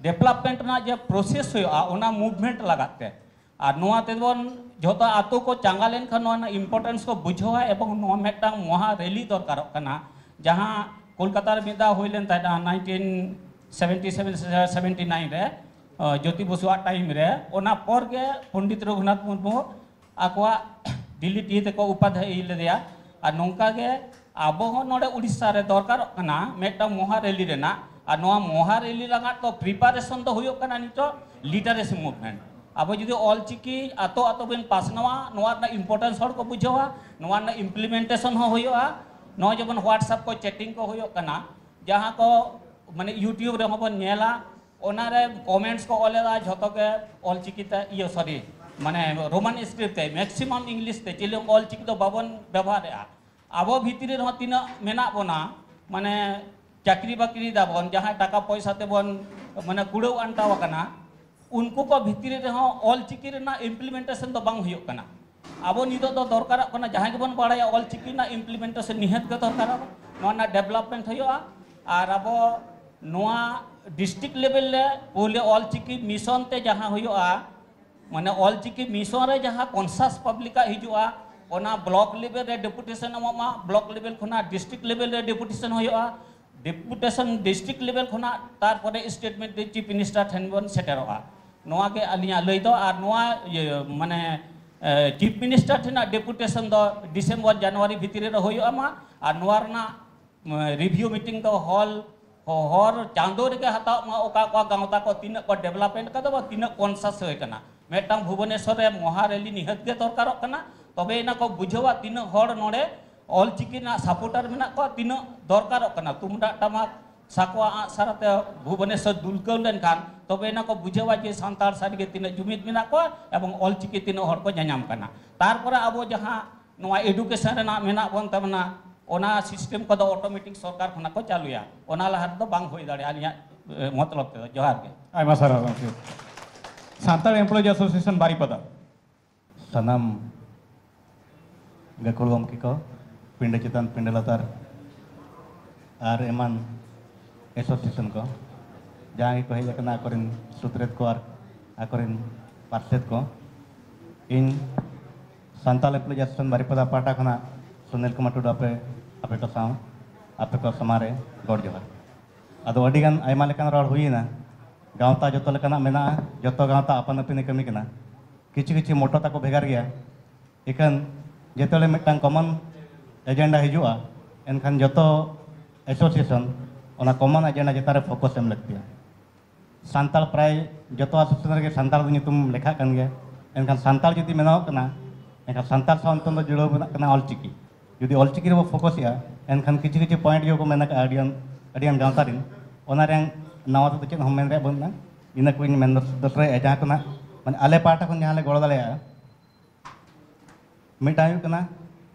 ᱰᱮᱵᱷᱞᱚᱯᱢᱮᱱᱴ ᱨᱮᱱᱟᱜ ᱡᱮ ᱯᱨᱚᱥᱮᱥ ᱦᱩᱭᱩᱜᱼᱟ, ᱚᱱᱟ ᱢᱩᱵᱷᱢᱮᱱᱴ ᱞᱟᱜᱟᱫ ᱛᱮ᱾ ᱟᱨ ᱱᱚᱣᱟ ᱛᱮᱵᱚᱱ ᱡᱷᱚᱛᱚ ᱟᱛᱳ ᱠᱚ ᱪᱟᱸᱜᱟ ᱞᱮᱱᱠᱷᱟᱱ ᱱᱚᱣᱟ ᱨᱮᱱᱟᱜ ᱤᱢᱯᱚᱨᱴᱮᱱᱥ ᱠᱚ ᱵᱩᱡᱷᱟᱹᱣᱟ ᱮᱵᱚᱝ ᱱᱚᱣᱟ ᱢᱤᱫᱴᱟᱝ ᱢᱚᱦᱟ ᱨᱮᱞᱤ ᱫᱚᱨᱠᱟᱨᱚᱜ ᱠᱟᱱᱟ, ᱡᱟᱦᱟᱸ ᱠᱳᱞᱠᱟᱛᱟ ᱨᱮ ᱢᱤᱫ ᱫᱷᱟᱣ ᱦᱩᱭ ᱞᱮᱱ ᱛᱟᱦᱮᱸᱫ nineteen seventy seven seventy nine ᱨᱮ, ᱡᱳᱛᱤ ᱵᱚᱥᱩᱣᱟᱜ ᱴᱟᱭᱤᱢ ᱨᱮ᱾ ᱚᱱᱟ ᱯᱚᱨ ᱜᱮ ᱯᱚᱱᱰᱤᱛ ᱨᱚᱜᱷᱩᱱᱟᱛᱷ ᱢᱩᱨᱢᱩ ᱟᱠᱚᱣᱟᱜ ᱰᱤᱞᱤᱴ ᱤᱭᱟᱹ ᱛᱮᱠᱚ ᱩᱯᱟᱫᱷᱭᱟᱭ ᱞᱮᱫᱮᱭᱟ᱾ ᱟᱨ ᱱᱚᱝᱠᱟ ᱜᱮ ᱟᱵᱚ ᱦᱚᱸ ᱱᱚᱰᱮ ᱩᱲᱤᱥᱥᱟ ᱨᱮ ᱫᱚᱨᱠᱟᱨᱚᱜ ᱠᱟᱱᱟ ᱢᱤᱫᱴᱟᱝ ᱢᱚᱦᱟ ᱨᱮᱞᱤ ᱨᱮᱱᱟᱜ᱾ ᱟᱨ ᱱᱚᱣᱟ ᱢᱚᱦᱟ ᱨᱮᱞᱤ ᱞᱟᱜᱟᱫ ᱫᱚ ᱯᱨᱤᱯᱟᱨᱮᱥᱚᱱ ᱫᱚ ᱦᱩᱭᱩᱜ ᱠᱟᱱᱟ ᱱᱤᱛᱚᱜ ᱞᱤᱴᱟᱨᱮᱥᱤ ᱢᱩᱵᱷᱢᱮᱱᱴ᱾ ᱟᱵᱚ ᱡᱩᱫᱤ ᱚᱞᱪᱤᱠᱤ ᱟᱛᱳ ᱟᱛᱳ ᱵᱚᱱ ᱯᱟᱥᱱᱟᱣᱟ, ᱱᱚᱣᱟ ᱨᱮᱱᱟᱜ ᱤᱢᱯᱚᱨᱴᱮᱱᱥ ᱦᱚᱲ ᱠᱚ ᱵᱩᱡᱷᱟᱹᱣᱟ, ᱱᱚᱣᱟ ᱨᱮᱱᱟᱜ ᱤᱢᱯᱞᱤᱢᱮᱱᱴᱮᱥᱚᱱ ᱦᱚᱸ ᱦᱩᱭᱩᱜᱼᱟ᱾ ᱱᱚᱜᱼᱚᱭ ᱡᱮᱢᱚᱱ WhatsApp ᱠᱚ ᱪᱮᱴᱤᱝ ᱠᱚ ᱦᱩᱭᱩᱜ ᱠᱟᱱᱟ, ᱡᱟᱦᱟᱸ ᱠᱚ ᱢᱟᱱᱮ YouTube ᱨᱮᱦᱚᱸ ᱵᱚᱱ ᱧᱮᱞᱟ, ᱚᱱᱟᱨᱮ ᱠᱚᱢᱮᱱᱴᱥ ᱠᱚ ᱚᱞ ᱮᱫᱟ ᱡᱷᱚᱛᱚ ᱜᱮ ᱚᱞᱪᱤᱠᱤ ᱛᱮ, ᱤᱭᱟᱹ ᱥᱚᱨᱤ, ᱢᱟᱱᱮ ᱨᱳᱢᱟᱱ ᱥᱠᱨᱤᱯᱴ ᱛᱮ, ᱢᱮᱠᱥᱤᱢᱟᱢ ᱤᱝᱞᱤᱥ ᱛᱮ, ᱪᱮᱫ ᱞᱟᱹᱜᱤᱫ ᱚᱞᱪᱤᱠᱤ ᱫᱚ ᱵᱟᱵᱚᱱ ᱵᱮᱵᱚᱦᱟᱨᱮᱫᱼᱟ᱾ ᱟᱵᱚ ᱵᱷᱤᱛᱨᱤ ᱨᱮᱦᱚᱸ ᱛᱤᱱᱟᱹᱜ ᱢᱮᱱᱟᱜ ᱵᱚᱱᱟ, ᱢᱟᱱᱮ ᱪᱟᱹᱠᱨᱤ ᱵᱟᱹᱠᱨᱤ ᱫᱟᱵᱚᱱ, ᱡᱟᱦᱟᱸᱭ ᱴᱟᱠᱟ ᱯᱚᱭᱥᱟ ᱛᱮᱵᱚᱱ ᱢᱟᱱᱮ ᱠᱩᱲᱟᱹᱣ ᱟᱱᱴᱟᱣ ᱟᱠᱟᱱᱟ, ᱩᱱᱠᱩ ᱠᱚ ᱵᱷᱤᱛᱨᱤ ᱨᱮᱦᱚᱸ ᱚᱞᱪᱤᱠᱤ ᱨᱮᱱᱟᱜ ᱤᱢᱯᱞᱤᱢᱮᱱᱴᱮᱥᱚᱱ ᱫᱚ ᱵᱟᱝ ᱦᱩᱭᱩᱜ ᱠᱟᱱᱟ᱾ ᱟᱵᱚ ᱱᱤᱛᱚᱜ ᱫᱚ ᱫᱚᱨᱠᱟᱨᱚᱜ ᱠᱟᱱᱟ, ᱡᱟᱦᱟᱸᱭ ᱜᱮᱵᱚᱱ ᱵᱟᱲᱟᱭᱟ ᱚᱞᱪᱤᱠᱤ ᱨᱮᱱᱟᱜ ᱤᱢᱯᱞᱤᱢᱮᱱᱴᱮᱥᱚᱱ ᱱᱤᱦᱟᱹᱛ ᱜᱮ ᱫᱚᱨᱠᱟᱨᱚᱜᱼᱟ, ᱱᱚᱣᱟ ᱨᱮᱱᱟᱜ ᱰᱮᱵᱷᱞᱚᱯᱢᱮᱱᱴ ᱦᱩᱭᱩᱜᱼᱟ᱾ ᱟᱨ ᱟᱵᱚ ᱱᱚᱣᱟ ᱰᱤᱥᱴᱨᱤᱠᱴ ᱞᱮᱵᱮᱞ ᱨᱮ ᱯᱩᱭᱞᱩ ᱚᱞᱪᱤᱠᱤ ᱢᱤᱥᱚᱱ ᱛᱮ ᱡᱟᱦᱟᱸ ᱦᱩᱭᱩᱜᱼᱟ, ᱢᱟᱱᱮ ᱚᱞᱪᱤᱠᱤ ᱢᱤᱥᱚᱱ ᱨᱮ ᱡᱟᱦᱟᱸ ᱠᱚᱱᱥᱟᱥ ᱯᱟᱵᱽᱞᱤᱠᱟᱜ ᱦᱤᱡᱩᱜᱼᱟ, ᱚᱱᱟ ᱵᱞᱚᱠ ᱞᱮᱵᱮᱞ ᱨᱮ ᱰᱮᱯᱩᱴᱮᱥᱚᱱ ᱮᱢᱚᱜ ᱢᱟ, ᱵᱞᱚᱠ ᱞᱮᱵᱮᱞ ᱠᱷᱚᱱᱟᱜ ᱰᱤᱥᱴᱨᱤᱠᱴ ᱞᱮᱵᱮᱞ ᱨᱮ ᱰᱮᱯᱩᱴᱮᱥᱚᱱ ᱦᱩᱭᱩᱜᱼᱟ, ᱰᱮᱯᱩᱴᱮᱥᱚᱱ ᱰᱤᱥᱴᱨᱤᱠᱴ ᱞᱮᱵᱮᱞ ᱠᱷᱚᱱᱟᱜ ᱛᱟᱨᱯᱚᱨᱮ ᱥᱴᱮᱴ ᱢᱤᱱᱤᱥᱴᱟᱨ ᱴᱷᱮᱱ ᱵᱚᱱ ᱥᱮᱴᱮᱨᱚᱜᱼᱟ᱾ ᱱᱚᱣᱟ ᱜᱮ ᱟᱹᱞᱤᱧᱟᱜ ᱞᱟᱹᱭ ᱫᱚ᱾ ᱟᱨ ᱱᱚᱣᱟ ᱤᱭᱟᱹ ᱢᱟᱱᱮ ᱪᱤᱯ ᱢᱤᱱᱤᱥᱴᱟᱨ ᱴᱷᱮᱱᱟᱜ ᱰᱮᱯᱩᱴᱮᱥᱚᱱ ᱫᱚ ᱰᱤᱥᱮᱢᱵᱚᱨ ᱡᱟᱱᱩᱣᱟᱨᱤ ᱵᱷᱤᱛᱨᱤ ᱨᱮ ᱦᱩᱭᱩᱜᱼᱟ ᱢᱟ᱾ ᱟᱨ ᱱᱚᱣᱟ ᱨᱮᱱᱟᱜ ᱨᱤᱵᱷᱤᱭᱩ ᱢᱤᱴᱤᱝ ᱫᱚ ᱦᱚᱞ ᱦᱚᱨ ᱪᱟᱸᱫᱳ ᱨᱮᱜᱮ ᱦᱟᱛᱟᱣ ᱢᱟ, ᱚᱠᱟ ᱚᱠᱟ ᱜᱟᱶᱛᱟ ᱠᱚ ᱛᱤᱱᱟᱹᱜ ᱠᱚ ᱰᱮᱵᱷᱞᱚᱯᱢᱮᱱᱴ ᱠᱟᱫᱟ ᱵᱟ ᱛᱤᱱᱟᱹᱜ ᱠᱚᱱᱥᱟᱥ ᱦᱩᱭ ᱠᱟᱱᱟ᱾ ᱢᱤᱫᱴᱟᱝ ᱵᱷᱩᱵᱚᱱᱮᱥᱚᱨ ᱨᱮ ᱢᱚᱦᱟ ᱨᱮᱞᱤ ᱱᱤᱦᱟᱹᱛ ᱜᱮ ᱫᱚᱨᱠᱟᱨᱚᱜ ᱠᱟᱱᱟ, ᱛᱚᱵᱮ ᱮᱱᱟ ᱠᱚ ᱵᱩᱡᱷᱟᱹᱣᱟ ᱛᱤᱱᱟᱹᱜ ᱦᱚᱲ ᱱᱚᱰᱮ ᱚᱞᱪᱤᱠᱤ ᱨᱮᱱᱟᱜ ᱥᱟᱯᱳᱨᱴᱟᱨ ᱢᱮᱱᱟᱜ ᱠᱚᱣᱟ, ᱛᱤᱱᱟᱹᱜ ᱫᱚᱨᱠᱟᱨᱚᱜ ᱠᱟᱱᱟ᱾ ᱛᱩᱢᱫᱟᱜ ᱴᱟᱢᱟᱠ ᱥᱟᱠᱣᱟ ᱟᱜ ᱥᱟᱨ ᱟᱛᱮ ᱵᱷᱩᱵᱚᱱᱮᱥᱚᱨ ᱫᱩᱞᱠᱟᱹᱣ ᱞᱮᱱᱠᱷᱟᱱ ᱛᱚᱵᱮ ᱮᱱᱟ ᱠᱚ ᱵᱩᱡᱷᱟᱹᱣᱟ ᱡᱮ ᱥᱟᱱᱛᱟᱲ ᱥᱟᱹᱨᱤᱜᱮ ᱛᱤᱱᱟᱹᱜ ᱡᱩᱢᱤᱫ ᱢᱮᱱᱟᱜ ᱠᱚᱣᱟ ᱮᱵᱚᱝ ᱚᱞᱪᱤᱠᱤ ᱛᱤᱱᱟᱹᱜ ᱦᱚᱲ ᱠᱚ ᱧᱟᱧᱟᱢ ᱠᱟᱱᱟ᱾ ᱛᱟᱨᱯᱚᱨᱮ ᱟᱵᱚ ᱡᱟᱦᱟᱸ ᱱᱚᱣᱟ ᱮᱰᱩᱠᱮᱥᱚᱱ ᱨᱮᱱᱟᱜ ᱢᱮᱱᱟᱜ ᱵᱚᱱ ᱛᱟᱵᱚᱱᱟ, ᱚᱱᱟ ᱥᱤᱥᱴᱮᱢ ᱠᱚᱫᱚ ᱚᱴᱳᱢᱮᱴᱤᱠ ᱥᱚᱨᱠᱟᱨ ᱠᱷᱚᱱᱟᱜ ᱠᱚ ᱪᱟᱹᱞᱩᱭᱟ, ᱚᱱᱟ ᱞᱟᱦᱟ ᱨᱮᱫᱚ ᱵᱟᱝ ᱦᱩᱭ ᱫᱟᱲᱮᱭᱟᱜᱼᱟ᱾ ᱟᱹᱞᱤᱧᱟᱜ ᱮ, ᱢᱚᱛᱞᱚᱵ ᱛᱮᱫᱚ᱾ ᱡᱚᱦᱟᱨ ᱜᱮ᱾ ᱟᱭᱢᱟ ᱥᱟᱨᱦᱟᱣ ᱜᱚᱢᱠᱮ᱾ ᱥᱟᱱᱛᱟᱲ ᱮᱢᱯᱞᱚᱭᱤᱡᱽ ᱮᱥᱳᱥᱤᱭᱮᱥᱚᱱ ᱵᱟᱨᱤᱯᱟᱫᱟ᱾ ᱥᱟᱱᱟᱢ ᱜᱟᱹᱠᱷᱩᱲ ᱜᱚᱢᱠᱮ ᱠᱚ, ᱯᱤᱸᱰᱟᱹ ᱪᱮᱛᱟᱱ ᱯᱤᱸᱰᱟᱹ ᱞᱟᱛᱟᱨ ᱟᱨ ᱮᱢᱟᱱ ᱮᱥᱳᱥᱤᱭᱮᱥᱚᱱ ᱠᱚ, ᱡᱟᱦᱟᱸᱭ ᱜᱮᱠᱚ ᱦᱮᱡ ᱟᱠᱟᱱᱟ, ᱟᱠᱚᱨᱮᱱ ᱥᱩᱛᱨᱮᱛ ᱠᱚ ᱟᱨ ᱟᱠᱚᱨᱮᱱ ᱯᱟᱨᱥᱮᱛ ᱠᱚ, ᱤᱧ ᱥᱟᱱᱛᱟᱲ ᱮᱢᱯᱞᱚᱭᱤᱡᱽ ᱮᱥᱳᱥᱤᱭᱮᱥᱚᱱ ᱵᱟᱨᱤᱯᱟᱫᱟ ᱯᱟᱦᱴᱟ ᱠᱷᱚᱱᱟᱜ ᱥᱩᱱᱤᱞ ᱠᱩᱢᱟᱨ ᱴᱩᱰᱩ ᱟᱯᱮ, ᱟᱯᱮ ᱠᱚ ᱥᱟᱶ, ᱟᱯᱮ ᱠᱚ ᱥᱟᱢᱟᱝ ᱨᱮ ᱜᱚᱰ ᱡᱚᱦᱟᱨ᱾ ᱟᱫᱚ ᱟᱹᱰᱤᱜᱟᱱ ᱟᱭᱢᱟ ᱞᱮᱠᱟᱱ ᱨᱚᱲ ᱦᱩᱭᱮᱱᱟ᱾ ᱜᱟᱶᱛᱟ ᱡᱚᱛᱚ ᱞᱮᱠᱟᱱᱟᱜ ᱢᱮᱱᱟᱜᱼᱟ, ᱡᱚᱛᱚ ᱜᱟᱶᱛᱟ ᱟᱯᱟᱱ ᱟᱹᱯᱤᱱ ᱮ ᱠᱟᱹᱢᱤ ᱠᱟᱱᱟ, ᱠᱤᱪᱷᱩ ᱠᱤᱪᱷᱩ ᱢᱚᱴᱚ ᱛᱟᱠᱚ ᱵᱷᱮᱜᱟᱨ ᱜᱮᱭᱟ᱾ ᱤᱠᱷᱟᱹᱱ ᱡᱮᱛᱮ ᱦᱚᱲ ᱢᱤᱫᱴᱟᱝ ᱠᱚᱢᱚᱱ ᱮᱡᱮᱱᱰᱟ ᱦᱤᱡᱩᱜᱼᱟ, ᱮᱱᱠᱷᱟᱱ ᱡᱚᱛᱚ ᱮᱥᱳᱥᱤᱭᱮᱥᱚᱱ ᱚᱱᱟ ᱠᱚᱢᱚᱱ ᱮᱡᱮᱱᱰᱟ ᱪᱮᱛᱟᱱ ᱨᱮ ᱯᱷᱳᱠᱟᱥ ᱮᱢ ᱞᱟᱹᱠᱛᱤᱭᱟ᱾ ᱥᱟᱱᱛᱟᱲ ᱯᱨᱟᱭ ᱡᱚᱛᱚ ᱮᱥᱳᱥᱤᱭᱮᱥᱚᱱ ᱨᱮᱜᱮ ᱥᱟᱱᱛᱟᱲ ᱫᱚ ᱧᱩᱛᱩᱢ ᱞᱮᱠᱷᱟᱜ ᱠᱟᱱ ᱜᱮᱭᱟ, ᱮᱱᱠᱷᱟᱱ ᱥᱟᱱᱛᱟᱲ ᱡᱩᱫᱤ ᱢᱮᱱᱟᱜ ᱠᱟᱱᱟ, ᱮᱱᱠᱷᱟᱱ ᱥᱟᱱᱛᱟᱲ ᱥᱟᱶ ᱱᱤᱛᱚᱝ ᱫᱚ ᱡᱩᱲᱟᱹᱣ ᱢᱮᱱᱟᱜ ᱠᱟᱱᱟ ᱚᱞᱪᱤᱠᱤ᱾ ᱡᱩᱫᱤ ᱚᱞᱪᱤᱠᱤ ᱨᱮᱵᱚ ᱯᱷᱳᱠᱟᱥᱮᱜᱼᱟ, ᱮᱱᱠᱷᱟᱱ ᱠᱤᱪᱷᱩ ᱠᱤᱪᱷᱩ ᱯᱚᱭᱮᱱᱴ ᱡᱮ ᱠᱚ ᱢᱮᱱ ᱟᱠᱟᱫᱼᱟ ᱟᱹᱰᱤᱜᱟᱱ, ᱟᱹᱰᱤᱜᱟᱱ ᱜᱟᱶᱛᱟ ᱨᱮᱱ, ᱚᱱᱟ ᱨᱮᱭᱟᱝ ᱱᱟᱣᱟ ᱛᱮᱫᱚ ᱪᱮᱫ ᱦᱚᱸ ᱢᱮᱱ ᱨᱮᱭᱟᱜ ᱵᱟᱹᱱᱩᱜᱼᱟ᱾ ᱤᱱᱟᱹ ᱠᱚᱧ ᱢᱮᱱ ᱫᱚᱥᱨᱟᱭᱮᱫᱼᱟ, ᱡᱟᱦᱟᱸ ᱠᱷᱚᱱᱟᱜ ᱢᱟᱱᱮ ᱟᱞᱮ ᱯᱟᱦᱴᱟ ᱠᱷᱚᱱ ᱡᱟᱦᱟᱸ ᱞᱮ ᱜᱚᱲᱚ ᱫᱟᱲᱮᱭᱟᱜᱼᱟ᱾ ᱢᱤᱫᱴᱟᱝ ᱦᱩᱭᱩᱜ ᱠᱟᱱᱟ,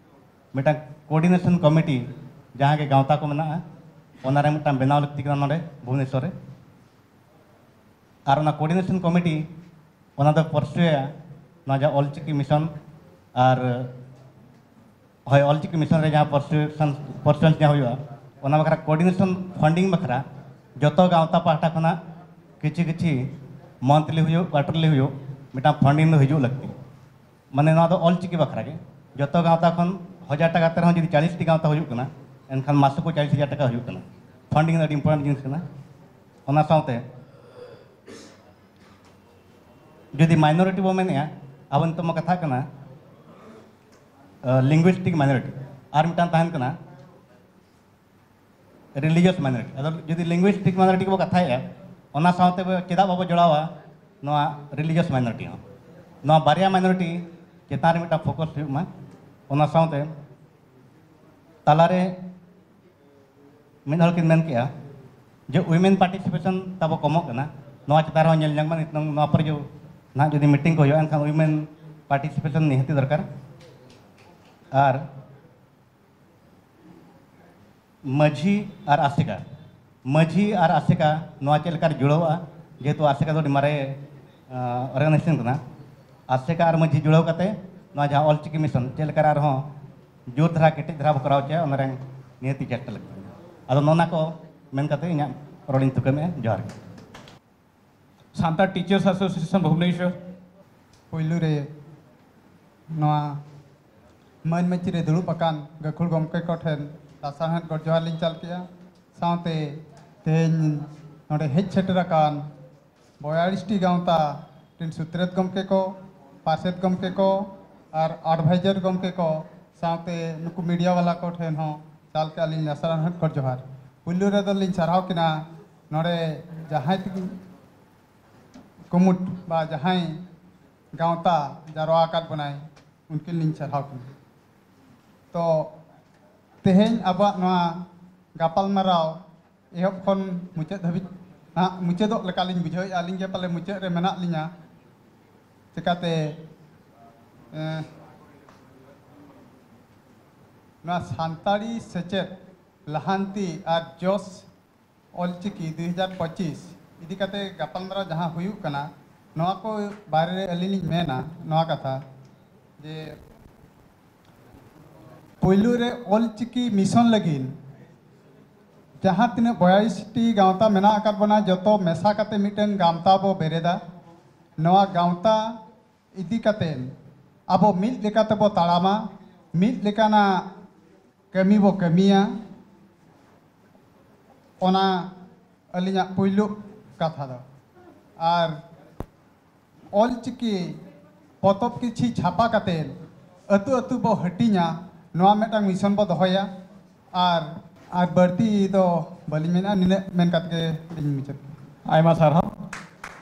ᱢᱤᱫᱴᱟᱝ ᱠᱳᱚᱨᱰᱤᱱᱮᱥᱚᱱ ᱠᱚᱢᱤᱴᱤ, ᱡᱟᱦᱟᱸ ᱜᱮ ᱜᱟᱶᱛᱟ ᱠᱚ ᱢᱮᱱᱟᱜᱼᱟ, ᱚᱱᱟ ᱨᱮ ᱢᱤᱫᱴᱟᱝ ᱵᱮᱱᱟᱣ ᱞᱟᱹᱠᱛᱤ ᱠᱟᱱᱟ ᱱᱚᱰᱮ ᱵᱷᱩᱵᱽᱱᱮᱥᱚᱨ ᱨᱮ᱾ ᱟᱨ ᱚᱱᱟ ᱠᱳᱚᱨᱰᱤᱱᱮᱥᱚᱱ ᱠᱚᱢᱤᱴᱤ ᱚᱱᱟ ᱫᱚ ᱯᱚᱨᱥᱩᱭᱟ, ᱱᱚᱣᱟ ᱡᱟᱦᱟᱸ ᱚᱞᱪᱤᱠᱤ ᱢᱤᱥᱚᱱ ᱟᱨ ᱦᱳᱭ, ᱚᱞᱪᱤᱠᱤ ᱢᱤᱥᱚᱱ ᱨᱮ ᱡᱟᱦᱟᱸ ᱯᱚᱨᱥᱩᱭᱮᱥᱚᱱ, ᱯᱚᱨᱥᱩᱭᱮᱥᱚᱱ ᱡᱟᱦᱟᱸ ᱦᱩᱭᱩᱜᱼᱟ, ᱚᱱᱟ ᱵᱟᱠᱷᱨᱟ ᱠᱳᱚᱨᱰᱤᱱᱮᱥᱚᱱ ᱯᱷᱟᱱᱰᱤᱝ ᱵᱟᱠᱷᱨᱟ ᱡᱚᱛᱚ ᱜᱟᱶᱛᱟ ᱯᱟᱦᱴᱟ ᱠᱷᱚᱱᱟᱜ ᱠᱤᱪᱷᱤ ᱠᱤᱪᱷᱤ ᱢᱚᱱᱛᱷᱞᱤ ᱦᱩᱭᱩᱜ, ᱠᱣᱟᱴᱟᱨᱞᱤ ᱦᱩᱭᱩᱜ, ᱢᱤᱫᱴᱟᱝ ᱯᱷᱟᱱᱰᱤᱝ ᱫᱚ ᱦᱤᱡᱩᱜ ᱞᱟᱹᱠᱛᱤ᱾ ᱢᱟᱱᱮ ᱱᱚᱣᱟ ᱫᱚ ᱚᱞᱪᱤᱠᱤ ᱵᱟᱠᱷᱨᱟ ᱜᱮ᱾ ᱡᱚᱛᱚ ᱜᱟᱶᱛᱟ ᱠᱷᱚᱱ ᱦᱟᱡᱟᱨ ᱴᱟᱠᱟ ᱛᱮ ᱨᱮᱦᱚᱸ ᱡᱩᱫᱤ ᱪᱟᱞᱤᱥ ᱴᱤ ᱜᱟᱶᱛᱟ ᱦᱩᱭᱩᱜ ᱠᱟᱱᱟ, ᱮᱱᱠᱷᱟᱱ ᱢᱟᱥᱚᱠ ᱪᱟᱞᱤᱥ ᱦᱟᱡᱟᱨ ᱴᱟᱠᱟ ᱦᱩᱭᱩᱜ ᱠᱟᱱᱟ᱾ ᱯᱷᱟᱱᱰᱤᱝ ᱫᱚ ᱟᱹᱰᱤ ᱤᱢᱯᱚᱨᱴᱮᱱᱴ ᱡᱤᱱᱤᱥ ᱠᱟᱱᱟ᱾ ᱚᱱᱟ ᱥᱟᱶᱛᱮ ᱡᱩᱫᱤ ᱢᱟᱭᱱᱚᱨᱤᱴᱤ ᱵᱚ ᱢᱮᱱᱮᱫᱼᱟ, ᱟᱵᱚ ᱱᱤᱛᱚᱜ ᱢᱟ ᱠᱟᱛᱷᱟ ᱠᱟᱱᱟ ᱞᱤᱝᱜᱩᱭᱤᱥᱴᱤᱠ ᱢᱟᱭᱱᱚᱨᱤᱴᱤ, ᱟᱨ ᱢᱤᱫᱴᱟᱝ ᱛᱟᱦᱮᱱ ᱠᱟᱱᱟ ᱨᱤᱞᱤᱡᱤᱭᱟᱥ ᱢᱟᱭᱱᱚᱨᱤᱴᱤ᱾ ᱟᱫᱚ ᱡᱩᱫᱤ ᱞᱤᱝᱜᱩᱭᱤᱥᱴᱤᱠ ᱢᱟᱭᱱᱚᱨᱤᱴᱤ ᱜᱮᱵᱚ ᱠᱟᱛᱷᱟᱭᱮᱫᱼᱟ, ᱚᱱᱟ ᱥᱟᱶᱛᱮ ᱵᱚ, ᱪᱮᱫᱟᱜ ᱵᱟᱵᱚ ᱡᱚᱲᱟᱣᱟ ᱱᱚᱣᱟ ᱨᱤᱞᱤᱡᱤᱭᱟᱥ ᱢᱟᱭᱱᱚᱨᱤᱴᱤ ᱦᱚᱸ? ᱱᱚᱣᱟ ᱵᱟᱨᱭᱟ ᱢᱟᱭᱱᱚᱨᱤᱴᱤ ᱪᱮᱛᱟᱱ ᱨᱮ ᱢᱤᱫᱴᱟᱝ ᱯᱷᱳᱠᱟᱥ ᱦᱩᱭᱩᱜ ᱢᱟ᱾ ᱚᱱᱟ ᱥᱟᱶᱛᱮ ᱛᱟᱞᱟᱨᱮ ᱢᱤᱫ ᱦᱚᱲ ᱠᱤᱱ ᱢᱮᱱ ᱠᱮᱜᱼᱟ, ᱡᱮ ᱣᱩᱢᱮᱱ ᱯᱟᱨᱴᱤᱥᱤᱯᱮᱥᱚᱱ ᱛᱟᱵᱚ ᱠᱚᱢᱚᱜ ᱠᱟᱱᱟ, ᱱᱚᱣᱟ ᱪᱮᱛᱟᱱ ᱨᱮᱦᱚᱸ ᱧᱮᱞ ᱧᱟᱢ ᱢᱟ᱾ ᱱᱤᱛᱚᱝ ᱱᱚᱣᱟ ᱯᱚᱨᱮ ᱡᱩ-, ᱱᱟᱦᱟᱜ ᱡᱩᱫᱤ ᱢᱤᱴᱤᱝ ᱠᱚ ᱦᱩᱭᱩᱜᱼᱟ, ᱮᱱᱠᱷᱟᱱ ᱣᱩᱢᱮᱱ ᱯᱟᱨᱴᱤᱥᱤᱯᱮᱥᱚᱱ ᱱᱤᱦᱟᱹᱛᱤ ᱫᱚᱨᱠᱟᱨ᱾ ᱟᱨ ᱢᱟᱹᱡᱷᱤ ᱟᱨ ᱟᱥᱮᱠᱟ, ᱢᱟᱹᱡᱷᱤ ᱟᱨ ᱟᱥᱮᱠᱟ ᱱᱚᱣᱟ ᱪᱮᱫ ᱞᱮᱠᱟᱨᱮ ᱡᱩᱲᱟᱹᱣᱚᱜᱼᱟ? ᱡᱮᱦᱮᱛᱩ ᱟᱥᱮᱠᱟ ᱫᱚ ᱟᱹᱰᱤ ᱢᱟᱨᱮ, ᱟᱸ, ᱚᱨᱜᱟᱱᱟᱭᱡᱮᱥᱚᱱ ᱠᱟᱱᱟ᱾ ᱟᱥᱮᱠᱟ ᱟᱨ ᱢᱟᱹᱡᱷᱤ ᱡᱩᱲᱟᱹᱣ ᱠᱟᱛᱮ ᱱᱚᱣᱟ ᱡᱟᱦᱟᱸ ᱚᱞᱪᱤᱠᱤ ᱢᱤᱥᱚᱱ ᱪᱮᱫ ᱞᱮᱠᱟᱨᱮ ᱟᱨᱦᱚᱸ ᱡᱳᱨ ᱫᱷᱟᱨᱟ, ᱠᱮᱴᱮᱡ ᱫᱷᱟᱨᱟ ᱵᱚ ᱠᱚᱨᱟᱣ ᱦᱚᱪᱚᱭᱟ, ᱚᱱᱟ ᱨᱮ ᱱᱤᱦᱟᱹᱛᱤ ᱪᱮᱥᱴᱟ ᱞᱟᱹᱠᱛᱤ ᱠᱟᱱᱟ᱾ ᱟᱫᱚ ᱱᱚᱜᱼᱚ ᱱᱟ ᱠᱚ ᱢᱮᱱ ᱠᱟᱛᱮ ᱤᱧᱟᱹᱜ ᱨᱚᱲᱤᱧ ᱛᱷᱩᱠᱟᱹᱢᱮᱫᱼᱟ᱾ ᱡᱚᱦᱟᱨ ᱜᱮ᱾ Santal teachers association Bhubaneswar. ᱯᱩᱭᱞᱩ ᱨᱮ ᱱᱚᱣᱟ ᱢᱟᱹᱱ ᱢᱟᱹᱪᱤ ᱨᱮ ᱫᱩᱲᱩᱵ ᱟᱠᱟᱱ ᱜᱟᱹᱠᱷᱩᱲ ᱜᱚᱢᱠᱮ ᱠᱚᱴᱷᱮᱱ ᱞᱟᱥᱟᱲᱦᱮᱫ ᱜᱚᱰ ᱡᱚᱦᱟᱨ ᱞᱤᱧ ᱪᱟᱞ ᱠᱮᱜᱼᱟ᱾ ᱥᱟᱶᱛᱮ ᱛᱮᱦᱮᱧ ᱱᱚᱰᱮ ᱦᱮᱡ ᱥᱮᱴᱮᱨ ᱟᱠᱟᱱ ᱵᱚᱭᱟᱞᱤᱥ ᱴᱤ ᱜᱟᱶᱛᱟ ᱨᱮᱱ ᱥᱩᱛᱨᱮᱛ ᱜᱚᱢᱠᱮ ᱠᱚ, ᱯᱟᱨᱥᱮᱛ ᱜᱚᱢᱠᱮ ᱠᱚ ᱟᱨ ᱟᱰᱵᱷᱟᱭᱡᱟᱨ ᱜᱚᱢᱠᱮ ᱠᱚ, ᱥᱟᱶᱛᱮ ᱱᱩᱠᱩ ᱢᱤᱰᱤᱭᱟ ᱵᱟᱞᱟ ᱠᱚ ᱴᱷᱮᱱ ᱦᱚᱸ ᱪᱟᱞ ᱠᱮᱜᱼᱟ ᱞᱤᱧ ᱞᱟᱥᱟᱲᱦᱮᱫ ᱜᱚᱰ ᱡᱚᱦᱟᱨ᱾ ᱯᱩᱭᱞᱩ ᱨᱮᱫᱚ ᱞᱤᱧ ᱥᱟᱨᱦᱟᱣ ᱠᱤᱱᱟ ᱱᱚᱰᱮ ᱡᱟᱦᱟᱸᱭ ᱛᱤᱠᱤᱱ ᱠᱩᱢᱩᱴ ᱵᱟ ᱡᱟᱦᱟᱸᱭ ᱜᱟᱶᱛᱟ ᱡᱟᱨᱣᱟ ᱟᱠᱟᱫ ᱵᱚᱱᱟᱭ, ᱩᱱᱠᱤᱱ ᱞᱤᱧ ᱥᱟᱨᱦᱟᱣ ᱠᱤᱱᱟ᱾ ᱛᱚ, ᱛᱮᱦᱮᱧ ᱟᱵᱚᱣᱟᱜ ᱱᱚᱣᱟ ᱜᱟᱯᱟᱞᱢᱟᱨᱟᱣ ᱮᱦᱚᱵ ᱠᱷᱚᱱ ᱢᱩᱪᱟᱹᱫ ᱫᱷᱟᱹᱵᱤᱡ ᱦᱟᱸᱜ ᱢᱩᱪᱟᱹᱫᱚᱜ ᱞᱮᱠᱟᱞᱤᱧ ᱵᱩᱡᱷᱟᱹᱣᱮᱫᱼᱟ᱾ ᱟᱹᱞᱤᱧ ᱜᱮ ᱯᱟᱞᱮ ᱢᱩᱪᱟᱹᱫ ᱨᱮ ᱢᱮᱱᱟᱜ ᱞᱤᱧᱟ᱾ ᱪᱤᱠᱟᱹᱛᱮ, ᱮᱸ, ᱱᱚᱣᱟ ᱥᱟᱱᱛᱟᱲᱤ ᱥᱮᱪᱮᱫ ᱞᱟᱦᱟᱱᱛᱤ ᱟᱨ ᱡᱚᱥ ᱚᱞᱪᱤᱠᱤ ᱫᱩ ᱦᱟᱡᱟᱨ ᱯᱚᱸᱪᱤᱥ ᱤᱫᱤ ᱠᱟᱛᱮ ᱜᱟᱯᱟᱞᱢᱟᱨᱟᱣ ᱡᱟᱦᱟᱸ ᱦᱩᱭᱩᱜ ᱠᱟᱱᱟ, ᱱᱚᱣᱟ ᱠᱚ ᱵᱟᱨᱮ ᱨᱮ ᱟᱹᱞᱤᱧ ᱞᱤᱧ ᱢᱮᱱᱟ ᱱᱚᱣᱟ ᱠᱟᱛᱷᱟ ᱡᱮ, ᱯᱳᱭᱞᱳ ᱨᱮ ᱚᱞᱪᱤᱠᱤ ᱢᱤᱥᱚᱱ ᱞᱟᱹᱜᱤᱫ ᱡᱟᱦᱟᱸ ᱛᱤᱱᱟᱹᱜ ᱵᱚᱭᱟᱞᱤᱥ ᱴᱤ ᱜᱟᱶᱛᱟ ᱢᱮᱱᱟᱜ ᱟᱠᱟᱫ ᱵᱚᱱᱟ, ᱡᱚᱛᱚ ᱢᱮᱥᱟ ᱠᱟᱛᱮ ᱢᱤᱫᱴᱟᱝ ᱜᱟᱶᱛᱟ ᱵᱚ ᱵᱮᱨᱮᱫᱟ᱾ ᱱᱚᱣᱟ ᱜᱟᱶᱛᱟ ᱤᱫᱤ ᱠᱟᱛᱮ ᱟᱵᱚ ᱢᱤᱫ ᱞᱮᱠᱟ ᱛᱮᱵᱚ ᱛᱟᱲᱟᱢᱟ, ᱢᱤᱫ ᱞᱮᱠᱟᱱᱟᱜ ᱠᱟᱹᱢᱤ ᱵᱚ ᱠᱟᱹᱢᱤᱭᱟ᱾ ᱚᱱᱟ ᱟᱹᱞᱤᱧᱟᱜ ᱯᱩᱭᱞᱩ ᱠᱟᱛᱷᱟ ᱫᱚ᱾ ᱟᱨ ᱚᱞᱪᱤᱠᱤ ᱯᱚᱛᱚᱵ ᱠᱤᱪᱷᱤ ᱪᱷᱟᱯᱟ ᱠᱟᱛᱮ ᱟᱹᱛᱩ ᱟᱹᱛᱩ ᱵᱚ ᱦᱟᱹᱴᱤᱧᱟ, ᱱᱚᱣᱟ ᱢᱤᱫᱴᱟᱝ ᱢᱤᱥᱚᱱ ᱵᱚ ᱫᱚᱦᱚᱭᱟ᱾ ᱟᱨ, ᱟᱨ ᱵᱟᱹᱲᱛᱤ ᱫᱚ ᱵᱟᱹᱞᱤᱧ ᱢᱮᱱᱟ, ᱱᱤᱱᱟᱹᱜ ᱢᱮᱱ ᱠᱟᱛᱮ ᱜᱮ ᱞᱤᱧ ᱢᱩᱪᱟᱹᱫ᱾ ᱟᱭᱢᱟ ᱥᱟᱨᱦᱟᱣ᱾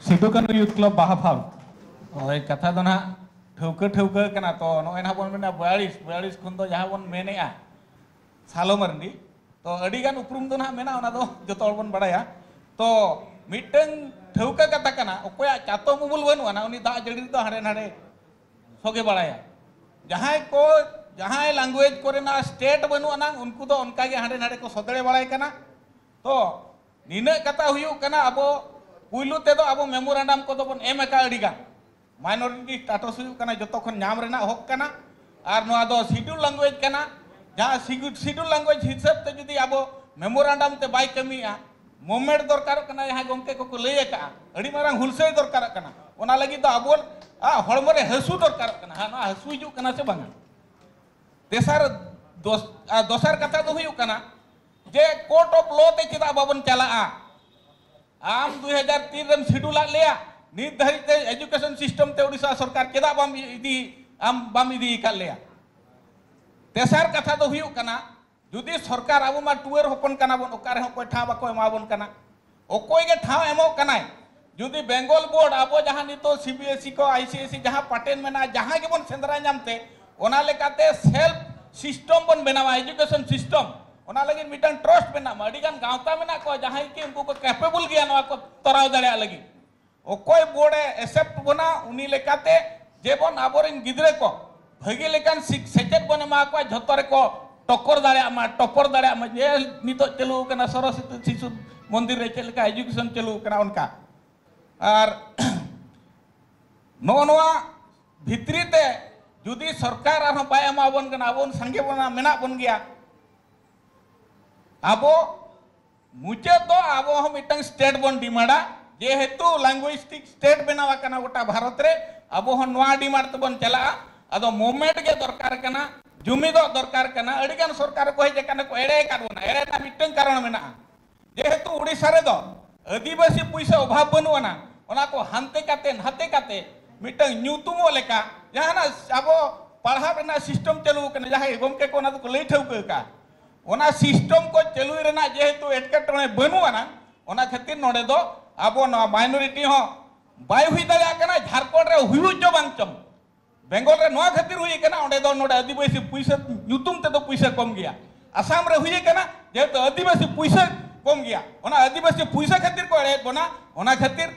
ᱥᱤᱫᱩ ᱠᱟᱹᱱᱦᱩ ᱭᱩᱛᱷ ᱠᱞᱟᱵᱽ ᱵᱟᱦᱟ ᱯᱷᱟᱨᱢ᱾ ᱦᱳᱭ, ᱠᱟᱛᱷᱟ ᱫᱚ ᱱᱟᱦᱟᱜ ᱴᱷᱟᱹᱣᱠᱟᱹ ᱴᱷᱟᱹᱣᱠᱟᱹ ᱠᱟᱱᱟ᱾ ᱛᱚ, ᱱᱚᱜᱼᱚᱭ ᱱᱟᱦᱟᱜ ᱵᱚᱱ ᱢᱮᱱᱟ ᱵᱚᱭᱟᱞᱤᱥ, ᱵᱚᱭᱟᱞᱤᱥ ᱠᱷᱚᱱ ᱫᱚ ᱡᱟᱦᱟᱸ ᱵᱚᱱ ᱢᱮᱱᱮᱜᱼᱟ ᱥᱟᱞᱚ ᱢᱟᱨᱰᱤ, ᱛᱚ ᱟᱹᱰᱤ ᱜᱟᱱ ᱩᱯᱨᱩᱢ ᱫᱚ ᱱᱟᱦᱟᱜ ᱢᱮᱱᱟᱜᱼᱟ, ᱚᱱᱟ ᱫᱚ ᱡᱚᱛᱚ ᱦᱚᱲ ᱵᱚᱱ ᱵᱟᱲᱟᱭᱟ᱾ ᱛᱚ ᱢᱤᱫᱴᱟᱝ ᱴᱷᱟᱹᱣᱠᱟᱹ ᱠᱟᱛᱷᱟ ᱠᱟᱱᱟ, ᱚᱠᱚᱭᱟᱜ ᱪᱟᱛᱚᱢ ᱩᱢᱩᱞ ᱵᱟᱹᱱᱩᱜ ᱟᱱᱟ, ᱩᱱᱤ ᱫᱟᱜ ᱡᱟᱹᱲᱤ ᱨᱮᱫᱚ ᱦᱟᱸᱰᱮ ᱱᱟᱰᱮ ᱥᱚᱜᱮ ᱵᱟᱲᱟᱭᱟ᱾ ᱡᱟᱦᱟᱸᱭ ᱠᱚ, ᱡᱟᱦᱟᱸᱭ language ᱠᱚᱨᱮᱱᱟᱜ state ᱵᱟᱹᱱᱩᱜ ᱟᱱᱟᱝ, ᱩᱱᱠᱩ ᱫᱚ ᱚᱱᱠᱟ ᱜᱮ ᱦᱟᱸᱰᱮ ᱱᱟᱰᱮ ᱠᱚ ᱥᱚᱫᱲᱮ ᱵᱟᱲᱟᱭ ᱠᱟᱱᱟ᱾ ᱛᱚ ᱱᱤᱱᱟᱹᱜ ᱠᱟᱛᱷᱟ ᱦᱩᱭᱩᱜ ᱠᱟᱱᱟ, ᱟᱵᱚ ᱯᱩᱭᱞᱩ ᱛᱮᱫᱚ ᱟᱵᱚ memorandum ᱠᱚᱫᱚ ᱵᱚᱱ ᱮᱢ ᱟᱠᱟᱫ ᱟᱹᱰᱤ ᱜᱟᱱ᱾ Minority status ᱦᱩᱭᱩᱜ ᱠᱟᱱᱟ ᱡᱚᱛᱚ ᱠᱷᱚᱱ ᱧᱟᱢ ᱨᱮᱱᱟᱜ ᱦᱚᱠ ᱠᱟᱱᱟ, ᱟᱨ ᱱᱚᱣᱟ ᱫᱚ schedule language ᱠᱟᱱᱟ᱾ ᱡᱟᱦᱟᱸ schedule, schedule language ᱦᱤᱥᱟᱹᱵ ᱛᱮ ᱡᱩᱫᱤ ᱟᱵᱚ memorandum ᱛᱮ ᱵᱟᱭ ᱠᱟᱹᱢᱤᱭᱟ, movement ᱫᱚᱨᱠᱟᱨᱚᱜ ᱠᱟᱱᱟ, ᱡᱟᱦᱟᱸ ᱜᱚᱢᱠᱮ ᱠᱚᱠᱚ ᱞᱟᱹᱭ ᱟᱠᱟᱫᱼᱟ, ᱟᱹᱰᱤ ᱢᱟᱨᱟᱝ ᱦᱩᱞᱥᱟᱹᱭ ᱫᱚᱨᱠᱟᱨᱚᱜ ᱠᱟᱱᱟ᱾ ᱚᱱᱟ ᱞᱟᱹᱜᱤᱫ ᱫᱚ ᱟᱵᱚ, ᱟ, ᱦᱚᱲᱢᱚ ᱨᱮ ᱦᱟᱹᱥᱩ ᱫᱚᱨᱠᱟᱨᱚᱜ ᱠᱟᱱᱟ᱾ ᱦᱮᱸ, ᱱᱚᱣᱟ ᱦᱟᱹᱥᱩ ᱦᱤᱡᱩᱜ ᱠᱟᱱᱟ ᱥᱮ ᱵᱟᱝᱟ? ᱛᱮᱥᱟᱨ, ᱫᱚᱥ-, ᱟ, ᱫᱚᱥᱟᱨ ᱠᱟᱛᱷᱟ ᱫᱚ ᱦᱩᱭᱩᱜ ᱠᱟᱱᱟ ᱡᱮ court of law ᱛᱮ ᱪᱮᱫᱟᱜ ᱵᱟᱵᱚᱱ ᱪᱟᱞᱟᱜᱼᱟ? ᱟᱢ ᱫᱩᱭ ᱦᱟᱡᱟᱨ ᱛᱤᱱ ᱨᱮᱢ schedule ᱟᱫ ᱞᱮᱭᱟ, ᱱᱤᱛ ᱫᱷᱟᱹᱨᱤᱡ ᱛᱮ education system ᱛᱮ ᱳᱰᱤᱥᱟ ᱥᱚᱨᱠᱟᱨ ᱪᱮᱫᱟᱜ ᱵᱟᱢ ᱤᱫᱤ, ᱟᱢ ᱵᱟᱢ ᱤᱫᱤ ᱟᱠᱟᱫ ᱞᱮᱭᱟ? ᱛᱮᱥᱟᱨ ᱠᱟᱛᱷᱟ ᱫᱚ ᱦᱩᱭᱩᱜ ᱠᱟᱱᱟ, ᱡᱩᱫᱤ ᱥᱚᱨᱠᱟᱨ, ᱟᱵᱚ ᱢᱟ ᱴᱩᱣᱟᱹᱨ ᱦᱚᱯᱚᱱ ᱠᱟᱱᱟ ᱵᱚᱱ, ᱚᱠᱟ ᱨᱮᱦᱚᱸ ᱚᱠᱚᱭ ᱴᱷᱟᱶ ᱵᱟᱠᱚ ᱮᱢᱟ ᱵᱚᱱ ᱠᱟᱱᱟ, ᱚᱠᱚᱭ ᱜᱮ ᱴᱷᱟᱶ ᱮᱢᱚᱜ ᱠᱟᱱᱟᱭ? ᱡᱩᱫᱤ Bengal board, ᱟᱵᱚ ᱡᱟᱦᱟᱸ ᱱᱤᱛᱚᱜ CBSE ᱠᱚ, ICSE ᱡᱟᱦᱟᱸ pattern ᱢᱮᱱᱟᱜᱼᱟ, ᱡᱟᱦᱟᱸ ᱜᱮᱵᱚᱱ ᱥᱮᱸᱫᱽᱨᱟ ᱧᱟᱢ ᱛᱮ, ᱚᱱᱟ ᱞᱮᱠᱟᱛᱮ self system ᱵᱚᱱ ᱵᱮᱱᱟᱣᱟ, education system᱾ ᱚᱱᱟ ᱞᱟᱹᱜᱤᱫ ᱢᱤᱫᱴᱟᱝ trust ᱵᱮᱱᱟᱜ ᱢᱟ᱾ ᱟᱹᱰᱤ ᱜᱟᱱ ᱜᱟᱶᱛᱟ ᱢᱮᱱᱟᱜ ᱠᱚᱣᱟ, ᱡᱟᱦᱟᱸᱭ ᱠᱤ ᱩᱱᱠᱩ ᱠᱚ capable ᱜᱮᱭᱟ ᱱᱚᱣᱟ ᱠᱚ ᱛᱚᱨᱟᱣ ᱫᱟᱲᱮᱭᱟᱜ ᱞᱟᱹᱜᱤᱫ᱾ ᱚᱠᱚᱭ board ᱮ accept ᱵᱚᱱᱟ, ᱩᱱᱤ ᱞᱮᱠᱟᱛᱮ ᱡᱮᱢᱚᱱ ᱟᱵᱚᱨᱮᱱ ᱜᱤᱫᱽᱨᱟᱹ ᱠᱚ ᱵᱷᱟᱹᱜᱤ ᱞᱮᱠᱟᱱ ᱥᱤᱠ-, ᱥᱮᱪᱮᱫ ᱵᱚᱱ ᱮᱢᱟ ᱠᱚᱣᱟ, ᱡᱷᱚᱛᱚ ᱨᱮᱠᱚ ᱴᱚᱠᱚᱨ ᱫᱟᱲᱮᱭᱟᱜ ᱢᱟ, ᱴᱚᱯᱚᱨ ᱫᱟᱲᱮᱭᱟᱜ ᱢᱟ᱾ ᱡᱮ ᱱᱤᱛᱚᱜ ᱪᱟᱹᱞᱩ ᱟᱠᱟᱱᱟ ᱥᱚᱨᱚᱥᱚᱛᱤ ᱥᱤᱥᱩ ᱢᱚᱱᱫᱤᱨ ᱨᱮ ᱪᱮᱫ ᱞᱮᱠᱟ education ᱪᱟᱹᱞᱩ ᱟᱠᱟᱱᱟ, ᱚᱱᱠᱟ᱾ ᱟᱨ ᱱᱚᱜᱼᱚ ᱱᱚᱣᱟ ᱵᱷᱤᱛᱨᱤ ᱛᱮ ᱡᱩᱫᱤ ᱥᱚᱨᱠᱟᱨ ᱟᱨᱦᱚᱸ ᱵᱟᱭ ᱮᱢᱟ ᱵᱚᱱ ᱠᱟᱱᱟ, ᱟᱵᱚ ᱥᱟᱸᱜᱮ ᱵᱚᱱᱟ, ᱢᱮᱱᱟᱜ ᱵᱚᱱ ᱜᱮᱭᱟ, ᱟᱵᱚ ᱢᱩᱪᱟᱹᱫ ᱫᱚ ᱟᱵᱚ ᱦᱚᱸ ᱢᱤᱫᱴᱟᱝ state ᱵᱚᱱ ᱰᱤᱢᱟᱱᱰᱟ, ᱡᱮᱦᱮᱛᱩ linguistic state ᱵᱮᱱᱟᱣ ᱟᱠᱟᱱᱟ ᱜᱚᱴᱟ ᱵᱷᱟᱨᱚᱛ ᱨᱮ, ᱟᱵᱚ ᱦᱚᱸ ᱱᱚᱣᱟ demand ᱛᱮᱵᱚᱱ ᱪᱟᱞᱟᱜᱼᱟ᱾ ᱟᱫᱚ movement ᱜᱮ ᱫᱚᱨᱠᱟᱨ ᱠᱟᱱᱟ, ᱡᱩᱢᱤᱫᱚᱜ ᱫᱚᱨᱠᱟᱨ ᱠᱟᱱᱟ᱾ ᱟᱹᱰᱤᱜᱟᱱ ᱥᱚᱨᱠᱟᱨ ᱠᱚ ᱦᱮᱡ ᱟᱠᱟᱱᱟ ᱠᱚ, ᱮᱲᱮ ᱟᱠᱟᱫ ᱵᱚᱱᱟ᱾ ᱮᱲᱮ ᱨᱮᱱᱟᱜ ᱢᱤᱫᱴᱟᱝ ᱠᱟᱨᱚᱱ ᱢᱮᱱᱟᱜᱼᱟ, ᱡᱮᱦᱮᱛᱩ ᱳᱰᱤᱥᱟ ᱨᱮᱫᱚ ᱟᱹᱫᱤᱵᱟᱹᱥᱤ ᱯᱩᱭᱥᱟᱹ ᱚᱵᱷᱟᱵ ᱵᱟᱹᱱᱩᱜ ᱟᱱᱟ, ᱚᱱᱟ ᱠᱚ ᱦᱟᱱᱛᱮ ᱠᱟᱛᱮ ᱱᱟᱛᱮ ᱠᱟᱛᱮ ᱢᱤᱫᱴᱟᱝ ᱧᱩᱛᱩᱢᱚᱜ ᱞᱮᱠᱟ, ᱡᱟᱦᱟᱱᱟᱜ ᱟᱵᱚ ᱯᱟᱲᱦᱟᱣ ᱨᱮᱱᱟᱜ system ᱪᱟᱹᱞᱩ ᱟᱠᱟᱱᱟ, ᱡᱟᱦᱟᱸᱭ ᱜᱚᱢᱠᱮ ᱠᱚ ᱚᱱᱟ ᱫᱚᱠᱚ ᱞᱟᱹᱭ ᱴᱷᱟᱹᱣᱠᱟᱹ ᱟᱠᱟᱫᱼᱟ, ᱚᱱᱟ system ᱠᱚ ᱪᱟᱹᱞᱩᱭ ᱨᱮᱱᱟᱜ ᱡᱮᱦᱮᱛᱩ ᱮᱴᱠᱮᱴᱚᱬᱮ ᱵᱟᱹᱱᱩᱜ ᱟᱱᱟ, ᱚᱱᱟ ᱠᱷᱟᱹᱛᱤᱨ ᱱᱚᱰᱮ ᱫᱚ ᱟᱵᱚ ᱱᱚᱣᱟ minority ᱦᱚᱸ ᱵᱟᱭ ᱦᱩᱭ ᱫᱟᱲᱮᱭᱟᱜ ᱠᱟᱱᱟ᱾ ᱡᱷᱟᱲᱠᱷᱚᱸᱰ ᱨᱮ ᱦᱩᱭᱩᱜ ᱪᱚ ᱵᱟᱝ ᱪᱚᱝ, ᱵᱮᱝᱜᱚᱞ ᱨᱮ ᱱᱚᱣᱟ ᱠᱷᱟᱹᱛᱤᱨ ᱦᱩᱭ ᱠᱟᱱᱟ, ᱚᱸᱰᱮ ᱫᱚ ᱱᱚᱰᱮ ᱟᱹᱫᱤᱵᱟᱹᱥᱤ ᱯᱩᱭᱥᱟᱹ ᱧᱩᱛᱩᱢ ᱛᱮᱫᱚ ᱯᱩᱭᱥᱟᱹ ᱠᱚᱢ ᱜᱮᱭᱟ, ᱟᱥᱟᱢ ᱨᱮ ᱦᱩᱭ ᱟᱠᱟᱱᱟ, ᱡᱮᱦᱮᱛᱩ ᱟᱹᱫᱤᱵᱟᱹᱥᱤ ᱯᱩᱭᱥᱟᱹ ᱠᱚᱢ ᱜᱮᱭᱟ, ᱚᱱᱟ ᱟᱹᱫᱤᱵᱟᱹᱥᱤ ᱯᱩᱭᱥᱟᱹ ᱠᱷᱟᱹᱛᱤᱨ ᱠᱚ ᱮᱲᱮᱭᱮᱫ ᱵᱚᱱᱟ᱾ ᱚᱱᱟ ᱠᱷᱟᱹᱛᱤᱨ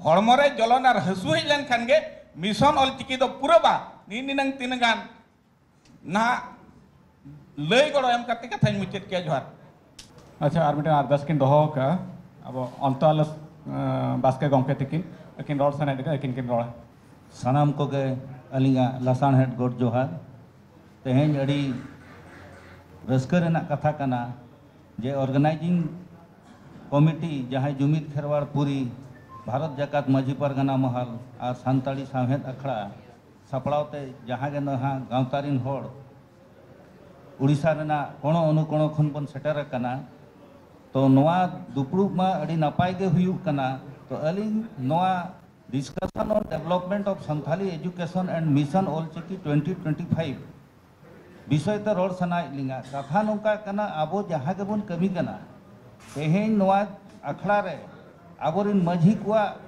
ᱦᱚᱲᱢᱚ ᱨᱮ ᱡᱚᱞᱚᱱ ᱟᱨ ᱦᱟᱹᱥᱩ ᱦᱮᱡ ᱞᱮᱱᱠᱷᱟᱱ ᱜᱮ mission ᱚᱞᱪᱤᱠᱤ ᱫᱚ ᱯᱩᱨᱟᱹᱜᱼᱟ᱾ ᱱᱤᱱ ᱱᱤᱱᱟᱹᱝ ᱛᱤᱱᱟᱹᱜ ᱜᱟᱱ ᱱᱟᱦᱟᱜ ᱞᱟᱹᱭ ᱜᱚᱲᱚ ᱮᱢ ᱠᱟᱛᱮ ᱠᱟᱛᱷᱟᱧ ᱢᱩᱪᱟᱹᱫ ᱠᱮᱭᱟ᱾ ᱡᱚᱦᱟᱨ᱾ ᱟᱪᱪᱷᱟ, ᱟᱨ ᱢᱤᱫᱴᱮᱱ ᱟᱨᱫᱟᱥ ᱠᱤᱱ ᱫᱚᱦᱚ ᱟᱠᱟᱫᱼᱟ, ᱟᱵᱚ ᱚᱱᱛᱚ ᱟᱞᱚᱥ, ᱟᱸ, ᱵᱟᱥᱠᱮ ᱜᱚᱢᱠᱮ ᱛᱤᱠᱤᱱ, ᱟᱹᱠᱤᱱ ᱨᱚᱲ ᱥᱟᱱᱟᱭᱮᱫ ᱠᱤᱱᱟ, ᱟᱹᱠᱤᱱ ᱠᱤᱱ ᱨᱚᱲᱟ᱾ ᱥᱟᱱᱟᱢ ᱠᱚᱜᱮ ᱟᱹᱞᱤᱧᱟᱜ ᱞᱟᱥᱟᱬᱦᱮᱫ ᱜᱚᱰ ᱡᱚᱦᱟᱨ᱾ ᱛᱮᱦᱮᱧ ᱟᱹᱰᱤ ᱨᱟᱹᱥᱠᱟᱹ ᱨᱮᱱᱟᱜ ᱠᱟᱛᱷᱟ ᱠᱟᱱᱟ ᱡᱮ organizing committee, ᱡᱟᱦᱟᱸᱭ ᱡᱩᱢᱤᱫ ᱠᱷᱮᱨᱣᱟᱲ ᱯᱩᱨᱤ, ᱵᱷᱟᱨᱚᱛ ᱡᱟᱠᱟᱛ ᱢᱟᱹᱡᱷᱤ ᱯᱟᱨᱜᱟᱱᱟ ᱢᱚᱦᱚᱞ ᱟᱨ ᱥᱟᱱᱛᱟᱲᱤ ᱥᱟᱶᱦᱮᱫ ᱟᱠᱷᱲᱟ ᱥᱟᱯᱲᱟᱣ ᱛᱮ ᱡᱟᱦᱟᱸ ᱜᱮ ᱱᱟᱦᱟᱜ ᱜᱟᱶᱛᱟ ᱨᱤᱱ ᱦᱚᱲ ᱩᱲᱤᱥᱥᱟ ᱨᱮᱱᱟᱜ ᱠᱚᱬᱚ ᱚᱱᱩᱠᱚᱬᱚ ᱠᱷᱚᱱ ᱵᱚᱱ ᱥᱮᱴᱮᱨ ᱟᱠᱟᱱᱟ, ᱛᱚ ᱱᱚᱣᱟ ᱫᱩᱯᱲᱩᱵ ᱢᱟ ᱟᱹᱰᱤ ᱱᱟᱯᱟᱭ ᱜᱮ ᱦᱩᱭᱩᱜ ᱠᱟᱱᱟ᱾ ᱛᱚ ᱟᱹᱞᱤᱧ ᱱᱚᱣᱟ Discussion on Development of Santhali Education and Mission Ol Chiki twenty twenty-five ᱵᱤᱥᱚᱭ ᱛᱮ ᱨᱚᱲ ᱥᱟᱱᱟᱭᱮᱫ ᱞᱤᱧᱟ᱾ ᱠᱟᱛᱷᱟ ᱱᱚᱝᱠᱟ ᱠᱟᱱᱟ, ᱟᱵᱚ ᱡᱟᱦᱟᱸ ᱜᱮᱵᱚᱱ ᱠᱟᱹᱢᱤ ᱠᱟᱱᱟ, ᱛᱮᱦᱮᱧ ᱱᱚᱣᱟ ᱟᱠᱷᱲᱟ ᱨᱮ ᱟᱵᱚᱨᱮᱱ ᱢᱟᱹᱡᱷᱤ ᱠᱚᱣᱟᱜ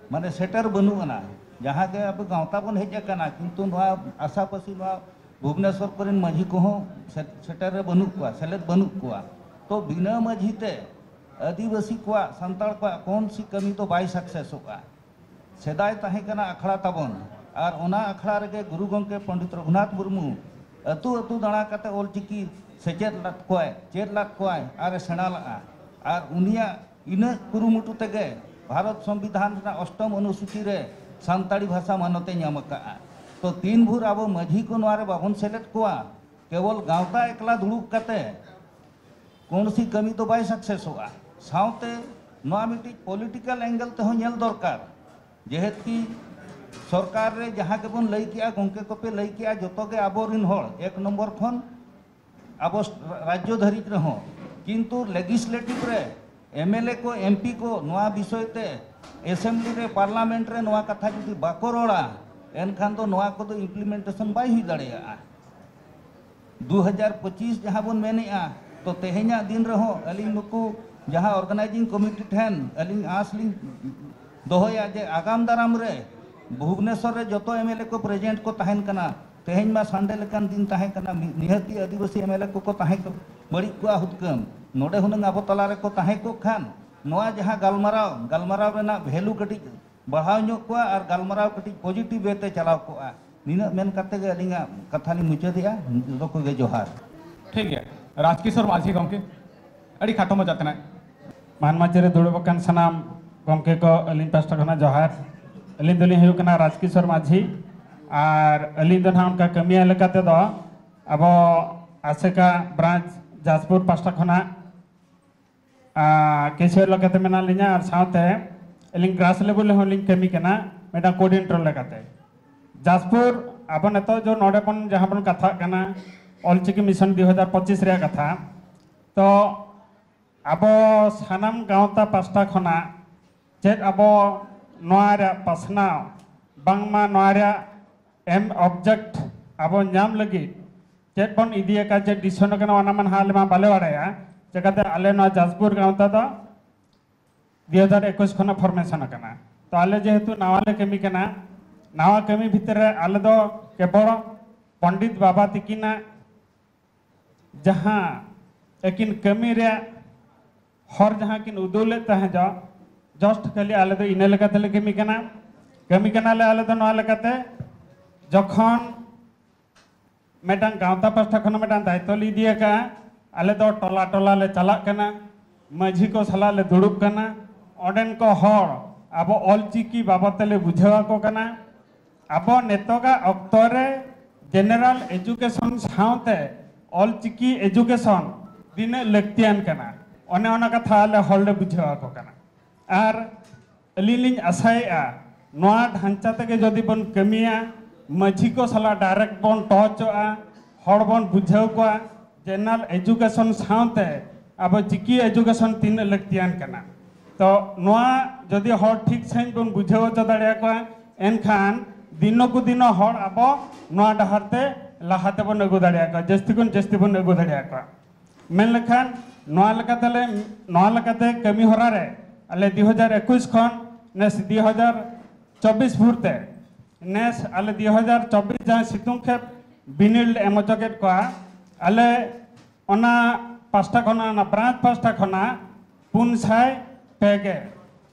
ᱢᱟᱱᱮ ᱥᱮᱴᱮᱨ ᱵᱟᱹᱱᱩᱜ ᱟᱱᱟ᱾ ᱡᱟᱦᱟᱸ ᱜᱮ ᱟᱵᱚ ᱜᱟᱶᱛᱟ ᱵᱚᱱ ᱦᱮᱡ ᱟᱠᱟᱱᱟ, ᱠᱤᱱᱛᱩ ᱱᱚᱣᱟ ᱟᱥᱟᱯᱟᱥᱤ ᱱᱚᱣᱟ ᱵᱷᱩᱵᱽᱱᱮᱥᱚᱨ ᱠᱚᱨᱮᱱ ᱢᱟᱹᱡᱷᱤ ᱠᱚᱦᱚᱸ ᱥᱮ-, ᱥᱮᱴᱮᱨ ᱨᱮ ᱵᱟᱹᱱᱩᱜ ᱠᱚᱣᱟ, ᱥᱮᱞᱮᱫ ᱵᱟᱹᱱᱩᱜ ᱠᱚᱣᱟ᱾ ᱛᱚ ᱵᱤᱱᱟᱹ ᱢᱟᱹᱡᱷᱤ ᱛᱮ ᱟᱹᱫᱤᱵᱟᱹᱥᱤ ᱠᱚᱣᱟᱜ, ᱥᱟᱱᱛᱟᱲ ᱠᱚᱣᱟᱜ ᱠᱚᱱ ᱥᱤ ᱠᱟᱹᱢᱤ ᱫᱚ ᱵᱟᱭ ᱥᱟᱠᱥᱮᱥᱚᱜᱼᱟ᱾ ᱥᱮᱫᱟᱭ ᱛᱟᱦᱮᱸ ᱠᱟᱱᱟ ᱟᱠᱷᱲᱟ ᱛᱟᱵᱚᱱ, ᱟᱨ ᱚᱱᱟ ᱟᱠᱷᱲᱟ ᱨᱮᱜᱮ ᱜᱩᱨᱩ ᱜᱚᱢᱠᱮ ᱯᱚᱱᱰᱤᱛ ᱨᱚᱜᱷᱩᱱᱟᱛᱷ ᱢᱩᱨᱢᱩ ᱟᱹᱛᱩ ᱟᱹᱛᱩ ᱫᱟᱬᱟ ᱠᱟᱛᱮ ᱚᱞᱪᱤᱠᱤ ᱥᱮᱪᱮᱫ ᱞᱮᱫ ᱠᱚᱣᱟᱭ, ᱪᱮᱫ ᱞᱮᱫ ᱠᱚᱣᱟᱭ ᱟᱨ ᱮ ᱥᱮᱬᱟ ᱞᱮᱫᱼᱟ᱾ ᱟᱨ ᱩᱱᱤᱭᱟᱜ ᱤᱱᱟᱹᱜ ᱠᱩᱨᱩᱢᱩᱴᱩ ᱛᱮᱜᱮ ᱵᱷᱟᱨᱚᱛ ᱥᱚᱝᱵᱤᱫᱷᱟᱱ ᱨᱮᱱᱟᱜ ᱚᱥᱴᱚᱢ ᱚᱱᱩᱥᱩᱪᱤ ᱨᱮ ᱥᱟᱱᱛᱟᱲᱤ ᱵᱷᱟᱥᱟ ᱢᱟᱱᱚᱛ ᱮ ᱧᱟᱢ ᱟᱠᱟᱫᱼᱟ᱾ ᱛᱚ ᱛᱤᱱ ᱵᱷᱳᱨ ᱟᱵᱚ ᱢᱟᱹᱡᱷᱤ ᱠᱚ ᱱᱚᱣᱟ ᱨᱮ ᱵᱟᱵᱚᱱ ᱥᱮᱞᱮᱫ ᱠᱚᱣᱟ, ᱠᱮᱵᱚᱞ ᱜᱟᱶᱛᱟ ᱮᱠᱞᱟ ᱫᱩᱲᱩᱵ ᱠᱟᱛᱮ ᱠᱚᱱᱥᱤ ᱠᱟᱹᱢᱤ ᱫᱚ ᱵᱟᱭ ᱥᱟᱠᱥᱮᱥᱚᱜᱼᱟ᱾ ᱥᱟᱶᱛᱮ ᱱᱚᱣᱟ ᱢᱤᱫᱴᱤᱡ political angle ᱛᱮᱦᱚᱸ ᱧᱮᱞ ᱫᱚᱨᱠᱟᱨ᱾ ᱡᱮᱦᱮᱛᱩ ᱠᱤ ᱥᱚᱨᱠᱟᱨ ᱨᱮ ᱡᱟᱦᱟᱸ ᱜᱮᱵᱚᱱ ᱞᱟᱹᱭ ᱠᱮᱜᱼᱟ, ᱜᱚᱢᱠᱮ ᱠᱚᱯᱮ ᱞᱟᱹᱭ ᱠᱮᱜᱼᱟ, ᱡᱚᱛᱚ ᱜᱮ ᱟᱵᱚᱨᱤᱱ ᱦᱚᱲ, ᱮᱠ ᱱᱚᱢᱵᱚᱨ ᱠᱷᱚᱱ ᱟᱵᱚ ᱨᱟᱡᱽᱡᱚ ᱫᱷᱟᱹᱨᱤᱡ ᱨᱮᱦᱚᱸ, ᱠᱤᱱᱛᱩ legislative ᱨᱮ MLA ᱠᱚ, MP ᱠᱚ ᱱᱚᱣᱟ ᱵᱤᱥᱚᱭ ᱛᱮ assembly ᱨᱮ, parliament ᱨᱮ ᱱᱚᱣᱟ ᱠᱟᱛᱷᱟ ᱡᱩᱫᱤ ᱵᱟᱠᱚ ᱨᱚᱲᱟ, ᱮᱱᱠᱷᱟᱱ ᱫᱚ ᱱᱚᱣᱟ ᱠᱚᱫᱚ implementation ᱵᱟᱭ ᱦᱩᱭ ᱫᱟᱲᱮᱭᱟᱜᱼᱟ᱾ ᱫᱩ ᱦᱟᱡᱟᱨ ᱯᱚᱸᱪᱤᱥ ᱡᱟᱦᱟᱸ ᱵᱚᱱ ᱢᱮᱱᱮᱜᱼᱟ, ᱛᱚ ᱛᱮᱦᱮᱧᱟᱜ ᱫᱤᱱ ᱨᱮᱦᱚᱸ ᱟᱹᱞᱤᱧ ᱱᱩᱠᱩ ᱡᱟᱦᱟᱸ organizing committee ᱴᱷᱮᱱ ᱟᱹᱞᱤᱧ ᱟᱸᱥ ᱞᱤᱧ ᱫᱚᱦᱚᱭᱟ ᱡᱮ ᱟᱜᱟᱢ ᱫᱟᱨᱟᱢ ᱨᱮ ᱵᱷᱩᱵᱽᱱᱮᱥᱚᱨ ᱨᱮ ᱡᱚᱛᱚ MLA ᱠᱚ present ᱠᱚ ᱛᱟᱦᱮᱱ ᱠᱟᱱᱟ, ᱛᱮᱦᱮᱧ ᱢᱟ ᱥᱟᱱᱰᱮ ᱞᱮᱠᱟᱱ ᱫᱤᱱ ᱛᱟᱦᱮᱸ ᱠᱟᱱᱟ, ᱢᱤ-, ᱱᱤᱦᱟᱹᱛᱤ ᱟᱹᱫᱤᱵᱟᱹᱥᱤ ᱮᱢ ᱮᱞ ᱮ ᱠᱚᱠᱚ ᱛᱟᱦᱮᱸ ᱠᱚ, ᱵᱟᱹᱲᱤᱡ ᱠᱚᱜᱼᱟ ᱦᱩᱛᱠᱟᱹᱢ᱾ ᱱᱚᱰᱮ ᱦᱩᱱᱟᱹᱝ ᱟᱵᱚ ᱛᱟᱞᱟ ᱨᱮᱠᱚ ᱛᱟᱦᱮᱸ ᱠᱚᱜ ᱠᱷᱟᱱ, ᱱᱚᱣᱟ ᱡᱟᱦᱟᱸ ᱜᱟᱞᱢᱟᱨᱟᱣ, ᱜᱟᱞᱢᱟᱨᱟᱣ ᱨᱮᱱᱟᱜ ᱵᱷᱮᱞᱩ ᱠᱟᱹᱴᱤᱡ ᱵᱟᱲᱦᱟᱣ ᱧᱚᱜ ᱠᱚᱜᱼᱟ ᱟᱨ ᱜᱟᱞᱢᱟᱨᱟᱣ ᱠᱟᱹᱴᱤᱡ ᱯᱚᱡᱤᱴᱤᱵᱷ ᱣᱮ ᱛᱮ ᱪᱟᱞᱟᱣ ᱠᱚᱜᱼᱟ᱾ ᱱᱤᱱᱟᱹᱜ ᱢᱮᱱ ᱠᱟᱛᱮ ᱜᱮ ᱟᱹᱞᱤᱧᱟᱜ ᱠᱟᱛᱷᱟ ᱞᱤᱧ ᱢᱩᱪᱟᱹᱫᱮᱜᱼᱟ᱾ ᱡᱚᱛᱚ ᱠᱚᱜᱮ ᱡᱚᱦᱟᱨ᱾ ᱴᱷᱤᱠ ᱜᱮᱭᱟ, ᱨᱟᱡᱽᱠᱤᱥᱳᱨ ᱢᱟᱹᱡᱷᱤ ᱜᱚᱢᱠᱮ, ᱟᱹᱰᱤ ᱠᱷᱟᱴᱚ ᱢᱟᱪᱷᱟ ᱛᱮᱱᱟᱜ᱾ ᱢᱟᱱ ᱢᱟᱪᱷᱟ ᱨᱮ ᱫᱩᱲᱩᱵ ᱟᱠᱟᱱ ᱥᱟᱱᱟᱢ ᱜᱚᱢᱠᱮ ᱠᱚ, ᱟᱹᱞᱤᱧ ᱯᱟᱥᱴᱟ ᱠᱷᱚᱱᱟᱜ ᱡᱚᱦᱟᱨ᱾ ᱟᱹᱞᱤᱧ ᱫᱚᱞᱤᱧ ᱦᱩᱭᱩᱜ ᱠᱟᱱᱟ ᱨᱟᱡᱽᱠᱤᱥᱳᱨ ᱢᱟᱹᱡᱷᱤ, ᱟᱨ ᱟᱹᱞᱤᱧ ᱫᱚ ᱱᱟᱦᱟᱜ ᱚᱱᱠᱟ ᱠᱟᱹᱢᱤᱭᱟᱹ ᱞᱮᱠᱟ ᱛᱮᱫᱚ ᱟᱵᱚ ᱟᱥᱮᱠᱟ ᱵᱨᱟᱧᱪ ᱡᱟᱡᱽᱯᱩᱨ ᱯᱟᱥᱴᱟ ᱠᱷᱚᱱᱟᱜ ᱟᱨ ᱠᱮᱥᱤᱭᱟᱨ ᱞᱮᱠᱟᱛᱮ ᱢᱮᱱᱟᱜ ᱞᱤᱧᱟ, ᱟᱨ ᱥᱟᱶᱛᱮ ᱟᱹᱞᱤᱧ ᱜᱨᱟᱥ ᱞᱮᱵᱮᱞ ᱨᱮᱦᱚᱸ ᱞᱤᱧ ᱠᱟᱹᱢᱤ ᱠᱟᱱᱟ, ᱢᱤᱫᱴᱟᱝ ᱠᱳᱚᱨᱰᱤᱱᱮᱴᱚᱨ ᱞᱮᱠᱟᱛᱮ᱾ ᱡᱟᱡᱽᱯᱩᱨ, ᱟᱵᱚ ᱱᱤᱛᱚᱜ ᱡᱮ ᱱᱚᱰᱮ ᱵᱚᱱ, ᱡᱟᱦᱟᱸ ᱵᱚᱱ ᱠᱟᱛᱷᱟᱜ ᱠᱟᱱᱟ, ᱚᱞᱪᱤᱠᱤ ᱢᱤᱥᱚᱱ ᱫᱩ ᱦᱟᱡᱟᱨ ᱯᱚᱸᱪᱤᱥ ᱨᱮᱭᱟᱜ ᱠᱟᱛᱷᱟ, ᱛᱚ ᱟᱵᱚ ᱥᱟᱱᱟᱢ ᱜᱟᱶᱛᱟ ᱯᱟᱥᱴᱟ ᱠᱷᱚᱱᱟᱜ ᱪᱮᱫ ᱟᱵᱚ ᱱᱚᱣᱟ ᱨᱮᱭᱟᱜ ᱯᱟᱥᱱᱟᱣ, ᱵᱟᱝᱢᱟ ᱱᱚᱣᱟ ᱨᱮᱭᱟᱜ ᱮᱢ ᱚᱵᱡᱮᱠᱴ ᱟᱵᱚ ᱧᱟᱢ ᱞᱟᱹᱜᱤᱫ ᱪᱮᱫ ᱵᱚᱱ ᱤᱫᱤ ᱟᱠᱟᱫ, ᱪᱮᱫ ᱰᱤᱥᱤᱥᱚᱱ ᱟᱠᱟᱱᱟ, ᱚᱱᱟ ᱢᱟ ᱱᱟᱦᱟᱜ ᱟᱞᱮ ᱢᱟ ᱵᱟᱞᱮ ᱵᱟᱲᱟᱭᱟ᱾ ᱪᱮᱠᱟᱛᱮ ᱟᱞᱮ ᱱᱚᱣᱟ ᱡᱟᱡᱽᱯᱩᱨ ᱜᱟᱶᱛᱟ ᱫᱚ ᱫᱩ ᱦᱟᱡᱟᱨ ᱮᱠᱩᱥ ᱠᱷᱚᱱᱟᱜ ᱯᱷᱚᱨᱢᱮᱥᱚᱱ ᱟᱠᱟᱱᱟ᱾ ᱛᱚ ᱟᱞᱮ ᱡᱮᱦᱮᱛᱩ ᱱᱟᱣᱟ ᱞᱮ ᱠᱟᱹᱢᱤ ᱠᱟᱱᱟ, ᱱᱟᱣᱟ ᱠᱟᱹᱢᱤ ᱵᱷᱤᱛᱤᱨ ᱨᱮ ᱟᱞᱮ ᱫᱚ ᱠᱮᱵᱚᱞ ᱯᱚᱱᱰᱤᱛ ᱵᱟᱵᱟ ᱛᱤᱠᱤᱱᱟᱜ ᱡᱟᱦᱟᱸ ᱟᱹᱠᱤᱱ ᱠᱟᱹᱢᱤ ᱨᱮᱭᱟᱜ ᱦᱚᱨ ᱡᱟᱦᱟᱸ ᱠᱤᱱ ᱩᱫᱩᱜ ᱞᱮᱫ ᱛᱟᱦᱮᱸ ᱡᱚ, ᱡᱚᱥᱴ ᱠᱷᱟᱹᱞᱤ ᱟᱞᱮ ᱫᱚ ᱤᱱᱟᱹ ᱞᱮᱠᱟ ᱛᱮᱞᱮ ᱠᱟᱹᱢᱤ ᱠᱟᱱᱟ᱾ ᱠᱟᱹᱢᱤ ᱠᱟᱱᱟᱞᱮ ᱟᱞᱮ ᱫᱚ ᱱᱚᱣᱟ ᱞᱮᱠᱟᱛᱮ, ᱡᱚᱠᱷᱚᱱ ᱢᱤᱫᱴᱟᱝ ᱜᱟᱶᱛᱟ ᱯᱟᱥᱴᱟ ᱠᱷᱚᱱ ᱢᱤᱫᱴᱟᱝ ᱫᱟᱭᱤᱛᱛᱚ ᱞᱮ ᱤᱫᱤ ᱟᱠᱟᱫᱼᱟ, ᱟᱞᱮ ᱫᱚ ᱴᱚᱞᱟ ᱴᱚᱞᱟ ᱞᱮ ᱪᱟᱞᱟᱜ ᱠᱟᱱᱟ, ᱢᱟᱹᱡᱷᱤ ᱠᱚ ᱥᱟᱞᱟᱜ ᱞᱮ ᱫᱩᱲᱩᱵ ᱠᱟᱱᱟ, ᱚᱸᱰᱮᱱ ᱠᱚ ᱦᱚᱲ ᱟᱵᱚ ᱚᱞᱪᱤᱠᱤ ᱵᱟᱵᱚᱫ ᱛᱮᱞᱮ ᱵᱩᱡᱷᱟᱹᱣ ᱟᱠᱚ ᱠᱟᱱᱟ᱾ ᱟᱵᱚ ᱱᱤᱛᱚᱜᱟᱜ ᱚᱠᱛᱚ ᱨᱮ ᱡᱮᱱᱟᱨᱟᱞ ᱮᱡᱩᱠᱮᱥᱚᱱ ᱥᱟᱶᱛᱮ ᱚᱞᱪᱤᱠᱤ ᱮᱡᱩᱠᱮᱥᱚᱱ ᱛᱤᱱᱟᱹᱜ ᱞᱟᱹᱠᱛᱤᱭᱟᱱ ᱠᱟᱱᱟ, ᱚᱱᱮ ᱚᱱᱟ ᱠᱟᱛᱷᱟ ᱟᱞᱮ ᱦᱚᱲ ᱞᱮ ᱵᱩᱡᱷᱟᱹᱣ ᱟᱠᱚ ᱠᱟᱱᱟ᱾ ᱟᱨ ᱟᱹᱞᱤᱧ ᱞᱤᱧ ᱟᱥᱟᱭᱮᱫᱼᱟ, ᱱᱚᱣᱟ ᱰᱷᱟᱧᱪᱟ ᱛᱮᱜᱮ ᱡᱩᱫᱤ ᱵᱚᱱ ᱠᱟᱹᱢᱤᱭᱟ, ᱢᱟᱹᱡᱷᱤ ᱠᱚ ᱥᱟᱞᱟᱜ ᱰᱟᱭᱨᱮᱠᱴ ᱵᱚᱱ ᱴᱚᱪᱚᱜᱼᱟ, ᱦᱚᱲ ᱵᱚᱱ ᱵᱩᱡᱷᱟᱹᱣ ᱠᱚᱣᱟ, ᱡᱮᱱᱟᱨᱟᱞ ᱮᱡᱩᱠᱮᱥᱚᱱ ᱥᱟᱶᱛᱮ ᱟᱵᱚ ᱪᱤᱠᱤ ᱮᱡᱩᱠᱮᱥᱚᱱ ᱛᱤᱱᱟᱹᱜ ᱞᱟᱹᱠᱛᱤᱭᱟᱱ ᱠᱟᱱᱟ᱾ ᱛᱚ ᱱᱚᱣᱟ ᱡᱩᱫᱤ ᱦᱚᱲ ᱴᱷᱤᱠ ᱥᱟᱺᱦᱤᱡ ᱵᱚᱱ ᱵᱩᱡᱷᱟᱹᱣ ᱦᱚᱪᱚ ᱫᱟᱲᱮᱭᱟᱠᱚᱣᱟ, ᱮᱱᱠᱷᱟᱱ ᱫᱤᱱᱚᱠᱩ ᱫᱤᱱᱚ ᱦᱚᱲ ᱟᱵᱚ ᱱᱚᱣᱟ ᱰᱟᱦᱟᱨ ᱛᱮ ᱞᱟᱦᱟ ᱛᱮᱵᱚᱱ ᱟᱹᱜᱩ ᱫᱟᱲᱮᱭᱟᱠᱚᱣᱟ, ᱡᱟᱹᱥᱛᱤ ᱠᱷᱚᱱ ᱡᱟᱹᱥᱛᱤ ᱵᱚᱱ ᱟᱹᱜᱩ ᱫᱟᱲᱮᱭᱟᱠᱚᱣᱟ᱾ ᱢᱮᱱ ᱞᱮᱠᱷᱟᱱ ᱱᱚᱣᱟ ᱞᱮᱠᱟᱛᱮᱞᱮ, ᱱᱚᱣᱟ ᱞᱮᱠᱟᱛᱮ ᱠᱟᱹᱢᱤ ᱦᱚᱨᱟ ᱨᱮ ᱟᱞᱮ ᱫᱩ ᱦᱟᱡᱟᱨ ᱮᱠᱩᱥ ᱠᱷᱚᱱ ᱱᱮᱥ ᱫᱩ ᱦᱟᱡᱟᱨ ᱪᱚᱵᱵᱤᱥ ᱵᱷᱳᱨ ᱛᱮ ᱱᱮᱥ ᱟᱞᱮ ᱫᱩ ᱦᱟᱡᱟᱨ ᱪᱚᱵᱵᱤᱥ ᱡᱟᱦᱟᱸ ᱥᱤᱛᱩᱝ ᱠᱷᱮᱯ ᱵᱤᱱᱤᱰ ᱞᱮ ᱮᱢ ᱦᱚᱪᱚ ᱠᱮᱫ ᱠᱚᱣᱟ, ᱟᱞᱮ ᱚᱱᱟ ᱯᱟᱥᱴᱟ ᱠᱷᱚᱱᱟᱜ, ᱚᱱᱟ ᱵᱨᱟᱧᱪ ᱯᱟᱥᱴᱟ ᱠᱷᱚᱱᱟᱜ ᱯᱩᱱ ᱥᱟᱭ ᱯᱮ ᱜᱮ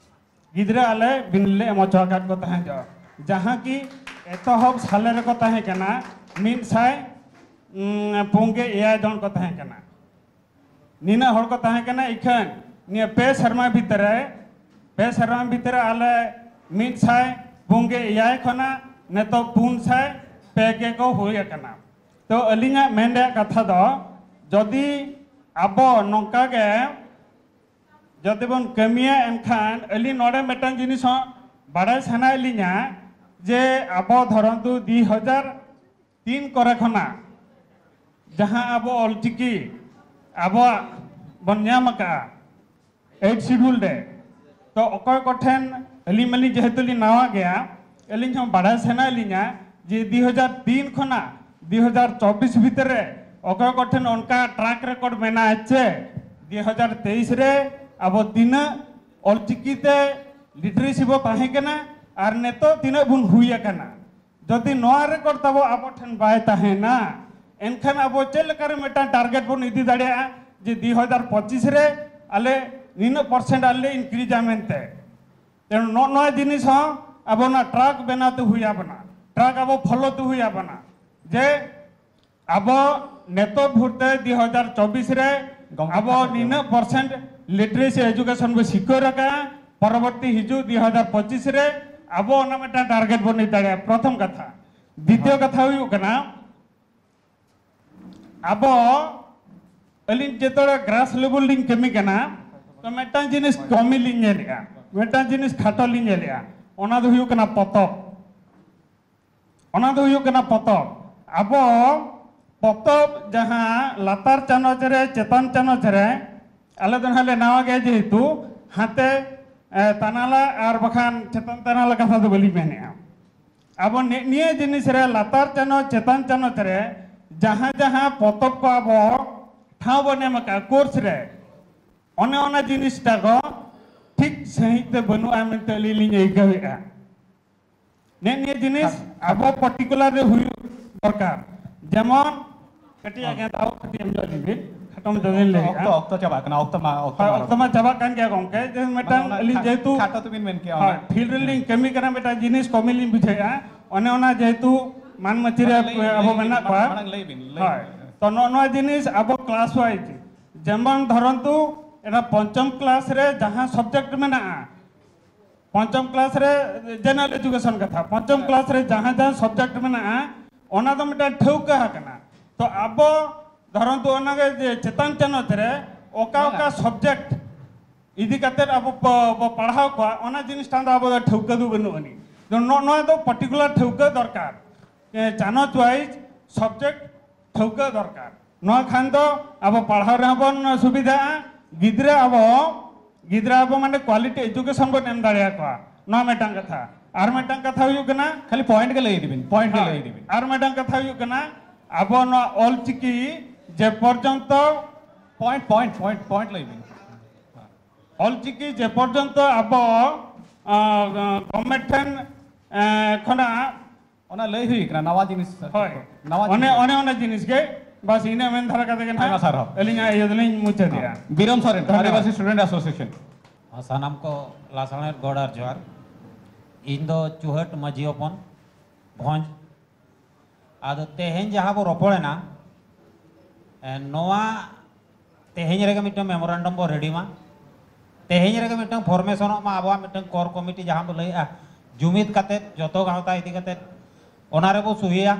ᱜᱤᱫᱽᱨᱟᱹ ᱟᱞᱮ ᱵᱤᱱᱤᱰ ᱞᱮ ᱮᱢ ᱦᱚᱪᱚ ᱟᱠᱟᱫ ᱠᱚ ᱛᱟᱦᱮᱸ ᱡᱚ, ᱡᱟᱦᱟᱸ ᱠᱤ ᱮᱛᱚᱦᱚᱵ ᱥᱟᱞᱮ ᱨᱮᱠᱚ ᱛᱟᱦᱮᱸ ᱠᱟᱱᱟ ᱢᱤᱫ ᱥᱟᱭ ᱯᱩᱱ ᱜᱮ ᱮᱭᱟᱭ ᱡᱚᱱ ᱠᱚ ᱛᱟᱦᱮᱸ ᱠᱟᱱᱟ᱾ ᱱᱤᱱᱟᱹᱜ ᱦᱚᱲ ᱠᱚ ᱛᱟᱦᱮᱸ ᱠᱟᱱᱟ᱾ ᱤᱠᱷᱟᱹᱱ ᱱᱤᱭᱟᱹ ᱯᱮ ᱥᱮᱨᱢᱟ ᱵᱷᱤᱛᱨᱤ ᱨᱮ, ᱯᱮ ᱥᱮᱨᱢᱟ ᱵᱷᱤᱛᱨᱤ ᱨᱮ ᱟᱞᱮ ᱢᱤᱫ ᱥᱟᱭ ᱯᱩᱱ ᱜᱮ ᱮᱭᱟᱭ ᱠᱷᱚᱱᱟᱜ ᱱᱤᱛᱚᱜ ᱯᱩᱱ ᱥᱟᱭ ᱯᱮ ᱜᱮ ᱠᱚ ᱦᱩᱭ ᱟᱠᱟᱱᱟ᱾ ᱛᱚ ᱟᱹᱞᱤᱧᱟᱜ ᱢᱮᱱ ᱨᱮᱭᱟᱜ ᱠᱟᱛᱷᱟ ᱫᱚ, ᱡᱩᱫᱤ ᱟᱵᱚ ᱱᱚᱝᱠᱟ ᱜᱮ ᱡᱩᱫᱤ ᱵᱚᱱ ᱠᱟᱹᱢᱤᱭᱟ, ᱮᱱᱠᱷᱟᱱ ᱟᱹᱞᱤᱧ ᱱᱚᱰᱮ ᱢᱤᱫᱴᱟᱝ ᱡᱤᱱᱤᱥ ᱦᱚᱸ ᱵᱟᱲᱟᱭ ᱥᱟᱱᱟᱭᱮᱫ ᱞᱤᱧᱟ ᱡᱮ ᱟᱵᱚ ᱫᱷᱚᱨᱚᱢ ᱫᱩ ᱫᱩ ᱦᱟᱡᱟᱨ ᱛᱤᱱ ᱠᱚᱨᱮ ᱠᱷᱚᱱᱟᱜ ᱡᱟᱦᱟᱸ ᱟᱵᱚ ᱚᱞᱪᱤᱠᱤ ᱟᱵᱚᱣᱟᱜ ᱵᱚᱱ ᱧᱟᱢ ᱟᱠᱟᱫᱼᱟ ᱮᱭᱤᱴ ᱥᱤᱰᱩᱞ ᱨᱮ, ᱛᱚ ᱚᱠᱚᱭ ᱠᱚᱴᱷᱮᱱ, ᱟᱹᱞᱤᱧ ᱢᱟᱞᱤᱧ ᱡᱮᱦᱮᱛᱩ ᱞᱤᱧ ᱱᱟᱣᱟ ᱜᱮᱭᱟ, ᱟᱹᱞᱤᱧ ᱦᱚᱸ ᱵᱟᱲᱟᱭ ᱥᱟᱱᱟᱭᱮᱫ ᱞᱤᱧᱟ ᱡᱮ ᱫᱩ ᱦᱟᱡᱟᱨ ᱛᱤᱱ ᱠᱷᱚᱱᱟᱜ ᱫᱩ ᱦᱟᱡᱟᱨ ᱪᱚᱵᱵᱤᱥ ᱵᱷᱤᱛᱨᱤ ᱨᱮ ᱚᱠᱚᱭ ᱠᱚᱴᱷᱮᱱ ᱚᱱᱠᱟ ᱴᱨᱟᱠ ᱨᱮᱠᱚᱨᱰ ᱢᱮᱱᱟᱜᱼᱟ ᱪᱮ ᱫᱩ ᱦᱟᱡᱟᱨ ᱛᱮᱭᱤᱥ ᱨᱮ ᱟᱵᱚ ᱛᱤᱱᱟᱹᱜ ᱚᱞᱪᱤᱠᱤ ᱛᱮ ᱞᱤᱴᱟᱨᱮᱥᱤ ᱵᱚ ᱛᱟᱦᱮᱸ ᱠᱟᱱᱟ ᱟᱨ ᱱᱤᱛᱚᱜ ᱛᱤᱱᱟᱹᱜ ᱵᱚᱱ ᱦᱩᱭ ᱟᱠᱟᱱᱟ᱾ ᱡᱩᱫᱤ ᱱᱚᱣᱟ ᱨᱮᱠᱚᱨᱰ ᱛᱟᱵᱚ ᱟᱵᱚ ᱴᱷᱮᱱ ᱵᱟᱭ ᱛᱟᱦᱮᱱᱟ, ᱮᱱᱠᱷᱟᱱ ᱟᱵᱚ ᱪᱮᱫ ᱞᱮᱠᱟᱨᱮ ᱢᱤᱫᱴᱟᱝ ᱴᱟᱨᱜᱮᱴ ᱵᱚᱱ ᱤᱫᱤ ᱫᱟᱲᱮᱭᱟᱜᱼᱟ ᱡᱮ ᱫᱩ ᱦᱟᱡᱟᱨ ᱯᱚᱸᱪᱤᱥ ᱨᱮ ᱟᱞᱮ ᱱᱤᱱᱟᱹᱜ ᱯᱟᱨᱥᱮᱱᱴ ᱟᱞᱮ ᱤᱱᱠᱨᱤᱡᱟ ᱢᱮᱱᱛᱮ? ᱛᱮᱱᱚ ᱱᱚᱜᱼᱚ ᱱᱚᱣᱟ ᱡᱤᱱᱤᱥ ᱦᱚᱸ ᱟᱵᱚ ᱚᱱᱟ ᱴᱨᱟᱠ ᱵᱮᱱᱟᱣ ᱛᱮ ᱦᱩᱭ ᱟᱵᱚᱱᱟ, ᱴᱨᱟᱠ ᱟᱵᱚ ᱯᱷᱚᱞᱳ ᱛᱮ ᱦᱩᱭ ᱟᱵᱚᱱᱟ ᱡᱮ ᱟᱵᱚ ᱱᱤᱛᱚᱜ ᱵᱷᱳᱨ ᱛᱮ ᱫᱩ ᱦᱟᱡᱟᱨ ᱪᱚᱵᱵᱤᱥ ᱨᱮ ᱜᱚᱢᱠᱮ ᱟᱵᱚ ᱠᱟᱛᱷᱟ ᱠᱚ ᱱᱤᱱᱟᱹᱜ ᱯᱟᱨᱥᱮᱱᱴ ᱞᱤᱴᱟᱨᱮᱥᱤ ᱮᱡᱩᱠᱮᱥᱚᱱ ᱵᱚ ᱥᱤᱠᱟᱹᱨ ᱟᱠᱟᱫᱼᱟ, ᱯᱚᱨᱚᱵᱚᱨᱛᱤ ᱦᱤᱡᱩᱜ ᱫᱩ ᱦᱟᱡᱟᱨ ᱯᱚᱸᱪᱤᱥ ᱨᱮ ᱟᱵᱚ ᱚᱱᱟ ᱢᱤᱫᱴᱟᱝ ᱴᱟᱨᱜᱮᱴ ᱵᱚᱱ ᱤᱫᱤ ᱫᱟᱲᱮᱭᱟᱜᱼᱟ, ᱯᱨᱚᱛᱷᱚᱢ ᱠᱟᱛᱷᱟ᱾ ᱫᱤᱛᱤᱭᱚ ᱦᱮᱸ᱾ ᱠᱟᱛᱷᱟ ᱦᱩᱭᱩᱜ ᱠᱟᱱᱟ, ᱟᱵᱚ, ᱟᱹᱞᱤᱧ ᱡᱮᱛᱚ ᱜᱨᱟᱥ ᱞᱮᱵᱮᱞ ᱞᱤᱧ ᱠᱟᱹᱢᱤ ᱠᱟᱱᱟ, ᱛᱚ ᱢᱤᱫᱴᱟᱝ ᱡᱤᱱᱤᱥ ᱠᱚᱢᱤ ᱞᱤᱧ ᱧᱮᱞᱮᱜᱼᱟ, ᱢᱤᱫᱴᱟᱝ ᱡᱤᱱᱤᱥ ᱠᱷᱟᱴᱚ ᱞᱤᱧ ᱧᱮᱞᱮᱜᱼᱟ, ᱚᱱᱟ ᱫᱚ ᱦᱩᱭᱩᱜ ᱠᱟᱱᱟ ᱯᱚᱛᱚᱵ᱾ ᱚᱱᱟ ᱫᱚ ᱦᱩᱭᱩᱜ ᱠᱟᱱᱟ ᱯᱚᱛᱚᱵ᱾ ᱟᱵᱚ ᱯᱚᱛᱚᱵ ᱡᱟᱦᱟᱸ ᱞᱟᱛᱟᱨ ᱪᱟᱱᱚᱪ ᱨᱮ, ᱪᱮᱛᱟᱱ ᱪᱟᱱᱚᱪ ᱨᱮ, ᱟᱞᱮ ᱫᱚ ᱱᱟᱦᱟᱜ ᱞᱮ ᱱᱟᱣᱟ ᱜᱮᱭᱟ ᱡᱮᱦᱮᱛᱩ, ᱦᱟᱱᱛᱮ, ᱮ, ᱛᱟᱱᱟᱞᱟ ᱟᱨ ᱵᱟᱠᱷᱟᱱ ᱪᱮᱛᱟᱱ ᱛᱟᱱᱟᱞᱟ ᱠᱟᱛᱷᱟ ᱫᱚ ᱵᱟᱹᱞᱤᱧ ᱢᱮᱱᱮᱜᱼᱟ᱾ ᱟᱵᱚ ᱱᱤ-, ᱱᱤᱭᱟᱹ ᱡᱤᱱᱤᱥ ᱨᱮ ᱞᱟᱛᱟᱨ ᱪᱟᱱᱚᱪ, ᱪᱮᱛᱟᱱ ᱪᱟᱱᱚᱪ ᱨᱮ ᱡᱟᱦᱟᱸ ᱡᱟᱦᱟᱸ ᱯᱚᱛᱚᱵ ᱠᱚ ᱟᱵᱚ ᱴᱷᱟᱶ ᱵᱚᱱ ᱮᱢ ᱟᱠᱟᱫᱼᱟ ᱠᱳᱨᱥ ᱨᱮ, ᱚᱱᱮ ᱚᱱᱟ ᱡᱤᱱᱤᱥᱴᱟ ᱠᱚ ᱴᱷᱤᱠ ᱥᱟᱺᱦᱤᱡ ᱛᱮ ᱵᱟᱹᱱᱩᱜᱼᱟ ᱢᱮᱱᱛᱮ ᱟᱹᱞᱤᱧ ᱞᱤᱧ ᱟᱹᱭᱠᱟᱹᱣᱮᱫᱼᱟ᱾ ᱱᱤᱭᱟᱹ ᱱᱤᱭᱟᱹ ᱡᱤᱱᱤᱥ ᱟᱵᱚ ᱯᱟᱨᱴᱤᱠᱩᱞᱟᱨ ᱨᱮ ᱦᱩᱭᱩᱜ ᱫᱚᱨᱠᱟᱨ᱾ ᱡᱮᱢᱚᱱ ᱠᱟᱹᱴᱤᱡ ᱟᱜ ᱜᱮ ᱫᱟᱣ ᱠᱟᱹᱴᱤᱡ ᱮᱢ ᱧᱚᱜ ᱞᱤᱧ ᱵᱤᱱ, ᱠᱷᱟᱴᱚ ᱢᱟᱪᱷᱟ ᱞᱤᱧ ᱞᱟᱹᱭᱮᱜᱼᱟ᱾ ᱚᱠᱛᱚ ᱚᱠᱛᱚ ᱪᱟᱵᱟᱜ ᱠᱟᱱᱟ, ᱚᱠᱛᱚ ᱢᱟ ᱚᱠᱛᱚ ᱦᱳᱭ, ᱢᱟ ᱚᱠᱛᱚ ᱢᱟ ᱪᱟᱵᱟᱜ ᱠᱟᱱ ᱜᱮᱭᱟ ᱜᱚᱝᱠᱮ, ᱡᱮ ᱢᱤᱫᱴᱟᱝ ᱚᱱᱟ ᱟᱹᱞᱤᱧ ᱠᱷᱟ- ᱡᱮᱦᱮᱛᱩ ᱠᱷᱟᱴᱚ ᱛᱮᱵᱤᱱ ᱢᱮᱱ ᱠᱮᱜᱼᱟ, ᱦᱳᱭ, ᱚᱱᱟ᱾ ᱯᱷᱤᱞᱰ ᱨᱮᱞᱤᱧ ᱠᱟᱹᱢᱤ ᱠᱟᱱᱟ, ᱢᱤᱫᱴᱟᱝ ᱡᱤᱱᱤᱥ ᱠᱚᱢᱤ ᱞᱤᱧ ᱵᱩᱡᱷᱟᱹᱣᱮᱫᱼᱟ᱾ ᱚᱱᱮ ᱚᱱᱟ ᱡᱮᱦᱮᱛᱩ ᱢᱟᱱ ᱢᱟᱹᱪᱤ ᱨᱮ ᱢᱟᱲᱟᱝ ᱞᱟᱹᱭ- ᱟᱵᱚ ᱞᱟᱹᱭ- ᱢᱮᱱᱟᱜ ᱠᱚᱣᱟ, ᱢᱟᱲᱟᱝ ᱞᱟᱹᱭ ᱵᱤᱱ, ᱞᱟᱹᱭ ᱦᱳᱭ, ᱵᱤᱱ᱾ ᱛᱚ ᱱᱚᱜᱼᱚ ᱱᱚᱣᱟ ᱡᱤᱱᱤᱥ ᱟᱵᱚ ᱠᱞᱟᱥ ᱣᱟᱭᱤᱡ, ᱡᱮᱢᱚᱱ ᱫᱷᱚᱨᱚᱱᱛᱩ ᱮᱴᱟ ᱯᱚᱧᱪᱚᱢ ᱠᱞᱟᱥ ᱨᱮ ᱡᱟᱦᱟᱸ ᱥᱟᱵᱡᱮᱠᱴ ᱢᱮᱱᱟᱜᱼᱟ, ᱯᱚᱧᱪᱚᱢ ᱠᱞᱟᱥ ᱨᱮ ᱡᱮᱱᱟᱨᱟᱞ ᱮᱡᱩᱠᱮᱥᱚᱱ ᱠᱟᱛᱷᱟ, ᱯᱚᱧᱪᱚᱢ ᱠᱞᱟᱥ ᱨᱮ ᱡᱟᱦᱟᱸ ᱡᱟᱦᱟᱸ ᱥᱟᱵᱡᱮᱠᱴ ᱢᱮᱱᱟᱜᱼᱟ, ᱚᱱᱟ ᱫᱚ ᱢᱤᱫᱴᱟᱝ ᱴᱷᱟᱹᱣᱠᱟᱹ ᱟᱠᱟᱱᱟ᱾ ᱛᱚ ᱟᱵᱚ ᱫᱷᱚᱨᱚᱱᱛᱩ ᱚᱱᱟᱜᱮ ᱡᱮ ᱪᱮᱛᱟᱱ ᱪᱟᱱᱟᱪ ᱨᱮ ᱚᱠᱟ ᱚᱠᱟ ᱥᱟᱵᱡᱮᱠᱴ ᱤᱫᱤ ᱠᱟᱛᱮ ᱟᱵᱚ ᱵᱚ ᱵᱚ ᱯᱟᱲᱦᱟᱣ ᱠᱚᱣᱟ, ᱚᱱᱟ ᱡᱤᱱᱤᱥ ᱴᱷᱟᱶ ᱫᱚ ᱟᱵᱚ ᱫᱚ ᱴᱷᱟᱹᱣᱠᱟᱹ ᱫᱚ ᱵᱟᱹᱱᱩᱜ ᱟᱹᱱᱤᱡ᱾ ᱡᱮ ᱱᱚ- ᱱᱚᱣᱟ ᱫᱚ ᱯᱟᱨᱴᱤᱠᱩᱞᱟᱨ ᱴᱷᱟᱹᱣᱠᱟᱹ ᱫᱚᱨᱠᱟᱨ, ᱡᱮ ᱪᱟᱱᱟᱪ ᱣᱟᱭᱤᱡ ᱥᱟᱵᱡᱮᱠᱴ ᱴᱷᱟᱹᱣᱠᱟᱹ ᱫᱚᱨᱠᱟᱨ᱾ ᱱᱚᱣᱟ ᱠᱷᱟᱱ ᱫᱚ ᱟᱵᱚ ᱯᱟᱲᱦᱟᱣ ᱨᱮᱦᱚᱸ ᱵᱚᱱ ᱥᱩᱵᱤᱫᱷᱟᱜᱼᱟ, ᱜᱤᱫᱽᱨᱟᱹ ᱟᱵᱚ ᱜᱤᱫᱽᱨᱟᱹ ᱟᱵᱚ ᱢᱟᱱᱮ ᱠᱣᱟᱞᱤᱴᱤ ᱮᱡᱩᱠᱮᱥᱚᱱ ᱵᱚᱱ ᱮᱢ ᱫᱟᱲᱮᱭᱟᱠᱚᱣᱟ᱾ ᱱᱚᱣᱟ ᱢᱤᱫᱴᱟᱝ ᱠᱟᱛᱷᱟ᱾ ᱟᱨ ᱢᱤᱫᱴᱟᱝ ᱠᱟᱛᱷᱟ ᱦᱩᱭᱩᱜ ᱠᱟᱱᱟ, ᱠᱷᱟᱹᱞᱤ ᱯᱚᱭᱮᱱᱴ ᱜᱮ ᱞᱟᱹᱭ ᱤᱫᱤ ᱵᱤᱱ, ᱯᱚᱭᱮᱱᱴ ᱜᱮ ᱞᱟᱹᱭ ᱤᱫᱤ ᱵᱤᱱ᱾ ᱟᱨ ᱢᱤᱫᱴᱟᱝ ᱠᱟᱛᱷᱟ ᱦᱩᱭᱩᱜ ᱠᱟᱱᱟ, ᱟᱵᱚ ᱱᱚᱣᱟ ᱚᱞᱪᱤᱠᱤ ᱡᱮ ᱯᱚᱨᱡᱚᱱᱛᱚ ᱯᱚᱭᱮᱱᱴ ᱯᱚᱭᱮᱱᱴ ᱯᱚᱭᱮᱱᱴ ᱯᱚᱭᱮᱱᱴ ᱞᱟᱹᱭ ᱵᱤᱱ᱾ ᱚᱞᱪᱤᱠᱤ ᱡᱮ ᱯᱚᱨᱡᱚᱱᱛᱚ ᱟᱵᱚ ᱜᱚᱵᱷᱚᱨᱱᱢᱮᱱᱴ ᱴᱷᱮᱱ ᱮ, ᱠᱷᱚᱱᱟᱜ ᱚᱱᱟ ᱞᱟᱹᱭ ᱦᱩᱭ ᱠᱟᱱᱟ, ᱱᱟᱣᱟ ᱡᱤᱱᱤᱥ᱾ ᱦᱳᱭ, ᱱᱟᱣᱟ ᱚᱱᱮ ᱡᱤᱱᱤᱥ᱾ ᱚᱱᱮ ᱚᱱᱟ ᱡᱤᱱᱤᱥ ᱜᱮ᱾ ᱵᱟᱥ ᱤᱱᱟᱹ ᱢᱮᱱ ᱫᱷᱟᱨᱟ ᱠᱟᱛᱮ ᱜᱮ ᱱᱟᱦᱟᱜ ᱟᱭᱢᱟ ᱥᱟᱨᱦᱟᱣ᱾ ᱟᱹᱞᱤᱧᱟᱜ ᱤᱭᱟᱹ ᱫᱚᱞᱤᱧ ᱢᱩᱪᱟᱹᱫᱮᱜᱼᱟ᱾ ᱵᱤᱨᱚᱢ ᱥᱚᱨᱮᱱ, ᱫᱷᱚᱱᱭᱚᱵᱟᱫ᱾ ᱟᱹᱫᱤᱵᱟᱹᱥᱤ ᱥᱴᱩᱰᱮᱱᱴ ᱮᱥᱳᱥᱤᱭᱮᱥᱚᱱ᱾ ᱥᱟᱱᱟᱢ ᱠᱚ ᱞᱟᱥᱟᱬᱦᱮᱫ ᱜᱚᱰ ᱟᱨ ᱡᱚᱦᱟᱨ᱾ ᱤᱧ ᱫᱚ ᱪᱩᱦᱟᱹᱴ ᱢᱟᱹᱡᱷᱤ ᱦᱚᱯᱚᱱ ᱵᱷᱚᱸᱡᱽ᱾ ᱟᱫᱚ ᱛᱮᱦᱮᱧ ᱡᱟᱦᱟᱸ ᱵᱚ ᱨᱚᱯᱚᱲᱮᱱᱟ, ᱮ, ᱱᱚᱣᱟ ᱛᱮᱦᱮᱧ ᱨᱮᱜᱮ ᱢᱤᱫᱴᱟᱝ ᱢᱮᱢᱳᱨᱟᱱᱰᱟᱢ ᱵᱚ ᱨᱮᱰᱤ ᱢᱟ᱾ ᱛᱮᱦᱮᱧ ᱨᱮᱜᱮ ᱢᱤᱫᱴᱟᱝ ᱯᱷᱚᱨᱢᱮᱥᱚᱱᱚᱜ ᱢᱟ ᱟᱵᱚᱣᱟᱜ ᱢᱤᱫᱴᱟᱝ ᱠᱚᱨ ᱠᱚᱢᱤᱴᱤ ᱡᱟᱦᱟᱸ ᱵᱚ ᱞᱟᱹᱭᱮᱜᱼᱟ, ᱡᱩᱢᱤᱫ ᱠᱟᱛᱮᱫ ᱡᱚᱛᱚ ᱜᱟᱶᱛᱟ ᱤᱫᱤ ᱠᱟᱛᱮᱫ ᱚᱱᱟ ᱨᱮᱵᱚ ᱥᱩᱦᱤᱭᱟ᱾